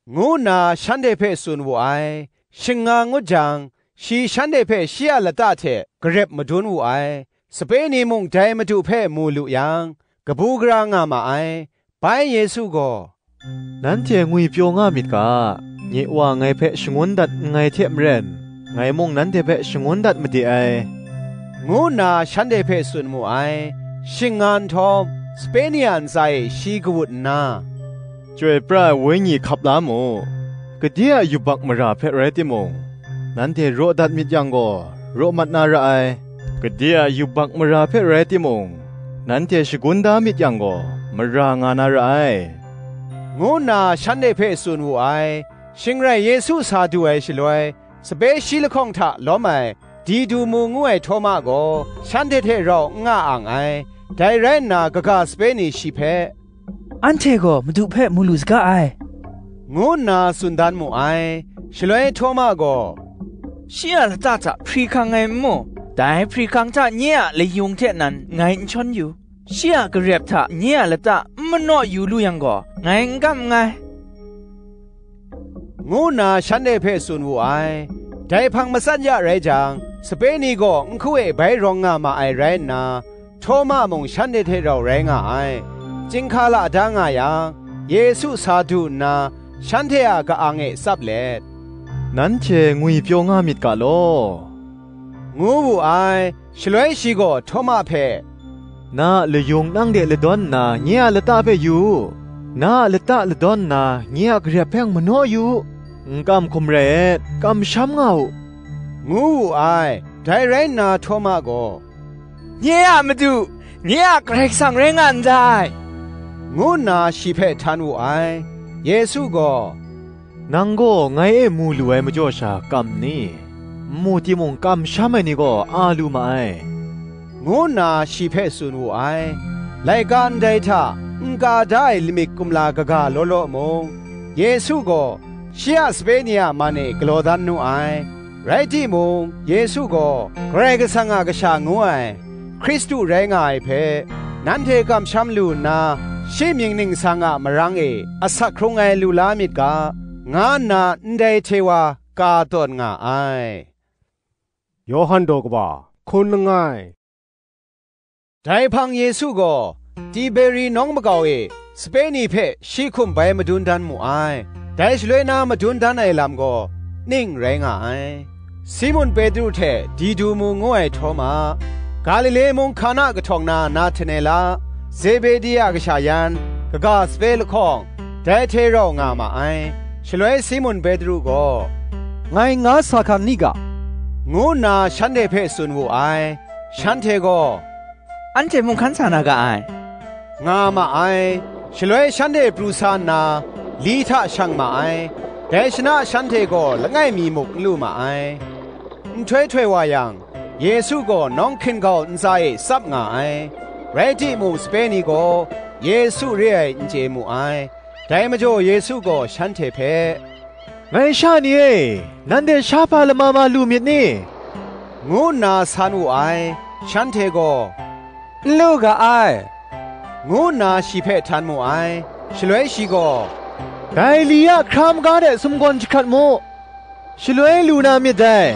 ngu nna shanhte hpe tsun wu ai. Shing nga ngut jang, shi shanhte hpe shi a lata hte garep madun wu ai. Sape ni mung dai Madu hpe mu lu yang, kabu gara nga ma ai. Bai Yesu gaw, "Nanhte ngwipyaw nga myit ga, nye Wa ngai hpe shangun dat nngai hte maren, ngai mung nanhte hpe shangun dat made ai," ngu nna shanhte hpe tsun mu ai. Shing nga nhtawm, sape ni a ntsa e shi kawut nna, "Chyoi pra ai Wenyi hkap la mu. Gade a yubak mara hpe rai timung, nanhte raw dat myit yang gaw, raw mat na ra ai. Gade a yubak mara hpe rai timung, nanhte shagun da myit yang gaw, mara nga na ra ai," ngu nna shanhte hpe tsun wu ai. Shing rai Yesu sa du ai shaloi, sape shi lahkawng hta lawm ai Didumu ngu ai Htawma gaw shanhte hte rau n nga ang ai. Dai rai nna, kaga sape ni shi hpe, "Anhte gaw Madu hpe mu lu saga ai," ngu nna tsun dan mu ai. Shaloi Htawma gaw, "Shi a lata hta hpri hkang ngai n mu, dai hpri hkang hta nye a layung hte nan ngai n shawn yu, shi a garep hta nye a lata n manaw yu lu yang gaw, ngai n kam nngai," ngu nna shanhte hpe tsun wu ai. Dai hpang matsat ya rai jang, sape ni gaw nhku e bai rawng nga ma ai rai nna, Htawma mung shanhte hte rau rai nga ai. Chyinghka la da nga yang, Yesu sa du nna, shanhte a ka-ang e tsap let, "Nanhte ngwipyaw nga myit ga law," ngu wu ai. Shaloi shi gaw Htawma hpe, "Na a layung nang de ladawn nna, nye a lata hpe yu u. Na a lata ladawn nna, nye a garep hpe n manaw yu u. N kam hkum rai et, kamsham nga u," ngu wu ai. Dai rai nna Htawma gaw, "Nye a Madu, nye a Karai Kasang rai nga ndai," ngu nna shi hpe htan wu ai. Yesu gaw, "Nang gaw ngai e mu lu ai majaw sha kam n ni? N mu timung, kamsham ai ni gaw a lu ma ai," ngu nna shi hpe tsun wu ai. Laika ndai hta n ka da ai lamik kumla kaga law law mung, Yesu gaw shi a sape ni a man e galaw dan nu ai. Rai timung, Yesu gaw Karai Kasang a Kasha ngu ai Hkristu rai nga ai hpe, nanhte kamsham lu nna, shi mying ningsang a marang e asak hkrung ai lu la myit ga, nga nna ndai hte wa ka tawn nga ai. Yawhan daw kaba hkun langai. Dai hpang Yesu gaw Tiberi nawng makau e sape ni hpe shi hkum bai madun dan mu ai. Dai shaloi na madun dan ai lam gaw ning rai nga ai. Simun Petru hte Didumu ngu ai Htawma, Galile mung Hkana kahtawng na Nahtanela, Zebedi a kasha yan, kaga sape lahkawng, dai hte rau nga ma ai. Shaloi Simun Petru gaw, "Ngai nga sa hkang ni ga?" ngu nna shanhte hpe tsun wu ai. Shanhte gaw, "Anhte mung hkan sa na ga ai," nga ma ai. Shaloi shanhte pru sa nna, li hta shang ma ai. Dai shana shanhte gaw langai mi muk n lu ma ai. Nhtoi htoi wa yang, Yesu gaw nawng hkin gau ntsa e tsap nga ai. Rai timung, sape ni gaw Yesu re ai n chye mu ai. Dai majaw Yesu gaw shanhte hpe, "Ngai sha ni e, nanhte sha hpa lama ma lu myit ni?" ngu nna san wu ai. Shanhte gaw, "N lu ga ai," ngu nna shi hpe htan mu ai. Shaloi shi gaw, "Dai li a hkra maga de sumgawn jahkrat mu, shaloi lu na myit dai,"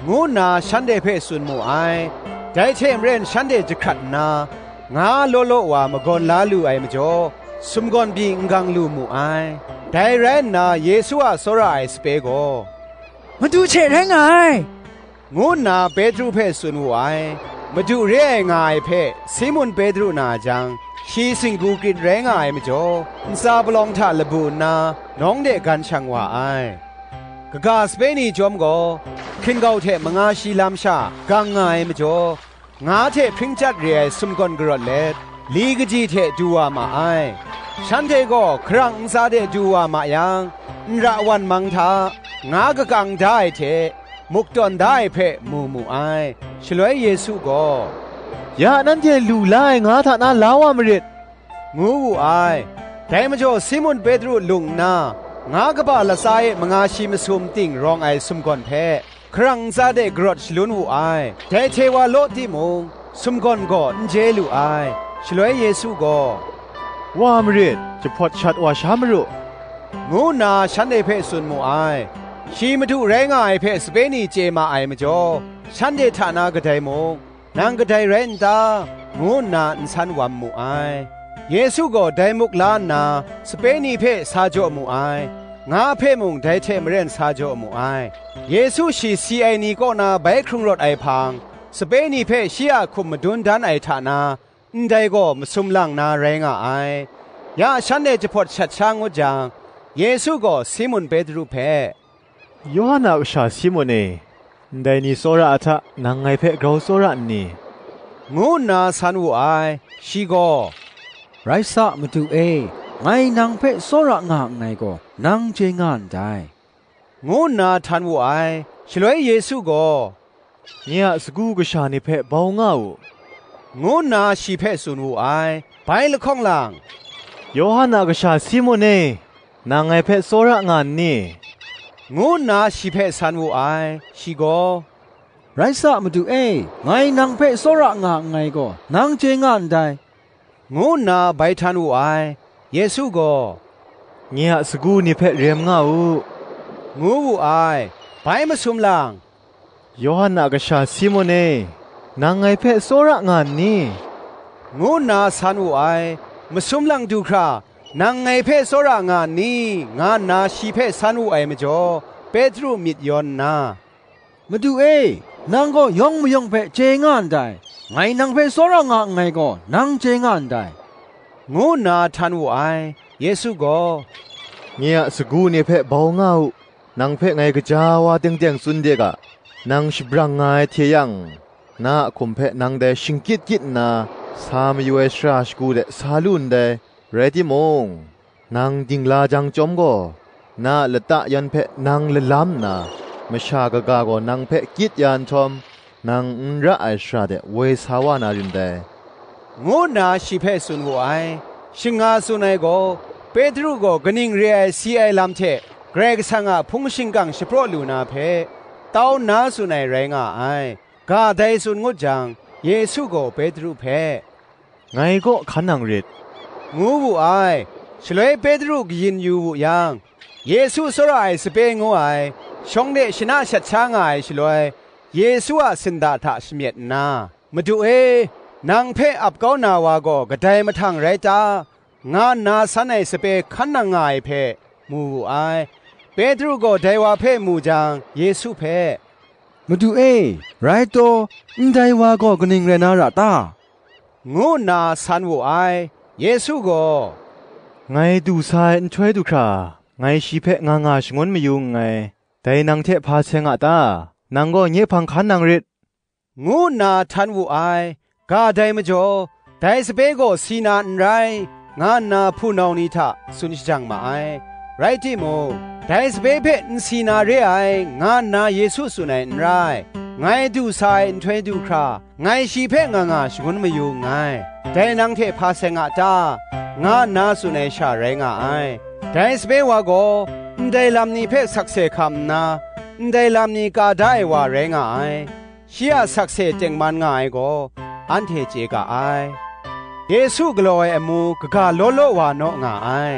ngu nna shanhte hpe tsun mu ai. Dai hte maren shanhte jahkrat nna, nga law law wa magawn la lu ai majaw, sumgawn pyi n-gang lu mu ai. Dai rai nna, Yesu a tsawra ai sape gaw, "Madu hte rai nga ai," ngu nna Petru hpe tsun wu ai. Madu re ai nga ai hpe Simun Petru na jang, shi singgu krit rai nga ai majaw, ntsa palawng hta labu nna, nawng de gan shang wa ai. kaga sape ni chyawm gaw, hkin-gau hte manga shi lam sha gang nga ai majaw, nga hte hpring chyat re ai sumgawn karawt let, li kaji hte du wa ma ai. Shanhte gaw hkarang ntsa de du wa ma yang, nra wan mang hta, nga kakang da ai hte, muk tawn da ai hpe mu mu ai. Shaloi Yesu gaw, "Ya nanhte lu la ai nga hta na la wa marit," ngu wu ai. Dai majaw Simun Petru lung nna, nga kaba latsa e manga shi masum ting rawng ai sumgawn hpe, hkarang ntsa de karawt shalun wu ai. Dai hte wa law timung, sumgawn gaw n je lu ai. Shaloi Yesu gaw, "Wa marit, jahpawt shat wa sha maru," ngu nna shanhte hpe tsun mu ai. Shi Madu rai nga ai hpe sape ni chye ma ai majaw, shanhte hta na kadai mung, "Nang kadai rai n ta?" ngu nna n san wam mu ai. Yesu gaw dai muk la nna, sape ni hpe sa jaw mu ai. Nga hpe mung dai hte maren sa jaw mu ai. Yesu shi si ai ni kaw na bai hkrung rawt ai hpang, sape ni hpe shi a hkum madun dan ai hta na, ndai gaw masum lang na rai nga ai. Ya shanhte jahpawt shat sha ngut jang, Yesu gaw Simun Petru hpe, "Yawhan a kasha Simun e, ndai ni tsawra a hta nang ngai hpe grau tsawra nni?" ngu nna san wu ai. Shi gaw, "Rai sa, Madu e, ngai nang hpe tsawra nga nngai gaw, nang chye nga ndai," ngu nna htan wu ai. Shaloi Yesu gaw, "Nye a sagu kasha ni hpe bau nga u," ngu nna shi hpe tsun wu ai. Bai lahkawng lang, "Yawhan a kasha Simun e, nang ngai hpe tsawra nga nni?" ngu nna shi hpe san wu ai. Shi gaw, "Rai sa, Madu e, ngai nang hpe tsawra nga nngai gaw, nang chye nga ndai," ngu nna bai htan wu ai. Yesu gaw, "Nye a sagu ni hpe rem nga u," ngu wu ai. Bai masum lang, "Yawhan a kasha Simun e, nang ngai hpe tsawra nga nni?" ngu nna san wu ai. Masum lang du hkra, "Nang ngai hpe tsawra nga nni?" nga nna shi hpe san wu ai majaw, Petru myit yawn nna, "Madu e, nang gaw yawng mayawng hpe chye nga ndai; ngai nang hpe tsawra nga nngai gaw, nang chye nga ndai," ngu nna htan wu ai. Yesu gaw, "Nye a sagu ni hpe bau nga u, nang hpe ngai gaja wa teng teng tsun de ga, nang shabrang nga ai hte yang, na a hkum hpe nang dai shingkyit kyit nna, sa mayu ai shara shagu de sa lu ndai, rai timung, nang dingla jang chyawm gaw, na a lata yan hpe nang lalam nna, masha kaga gaw nang hpe kyit ya nhtawm, nang n ra ai shara de woi sa wa na rin dai," ngu nna shi hpe tsun wu ai. Shing nga tsun ai gaw, Petru gaw kaning re ai si ai lam hte Karai Kasang a hpung shingkang shapraw lu na hpe, tau nna tsun ai rai nga ai. Ga dai tsun ngut jang, Yesu gaw Petru hpe, "Ngai kaw hkan nang rit," ngu wu ai. Shaloi Petru kayin yu wu yang, Yesu tsawra ai sape ngu ai, shawng de shana shat sha nga ai shaloi, Yesu a sinda hta shamyet nna, "Madu e, nang hpe ap kau na wa gaw kadai mahtang rai ta?" nga nna san ai sape hkan nang nga ai hpe mu wu ai. Petru gaw dai wa hpe mu jang, Yesu hpe, "Madu e, rai taw, ndai wa gaw kaning rai na ra ta?" ngu nna san wu ai. Yesu gaw, "Ngai du sa ai nhtoi du hkra, ngai shi hpe nga nga shangun mayu nngai. Dai nang hte hpa seng a ta? Nang gaw nye hpang hkan nang rit," ngu nna htan wu ai. Ga dai majaw, "Dai sape gaw si na n rai," nga nna hpunau ni hta tsun shajang ma ai. Rai timung, "Dai sape hpe n si na re ai," nga nna Yesu tsun ai n rai. "Ngai du sa ai nhtoi du hkra, ngai shi hpe nga nga shangun mayu nngai. Dai nang hte hpa seng a ta?" nga nna tsun ai sha rai nga ai. Dai sape wa gaw, ndai lam ni hpe sakse hkam nna, ndai lam ni ka da ai wa rai nga ai. Shi a sakse tengman nga ai gaw, anhte chye ga ai. Yesu galaw ai amu kaga law law wa naw nga ai.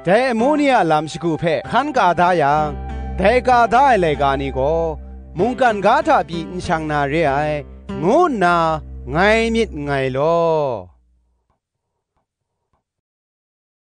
Dai amu ni a lam shagu hpe hkan ka da yang, dai ka da ai laika ni gaw, mungkan ga hta pyi n shang na re ai, ngu nna ngai myit nngai law.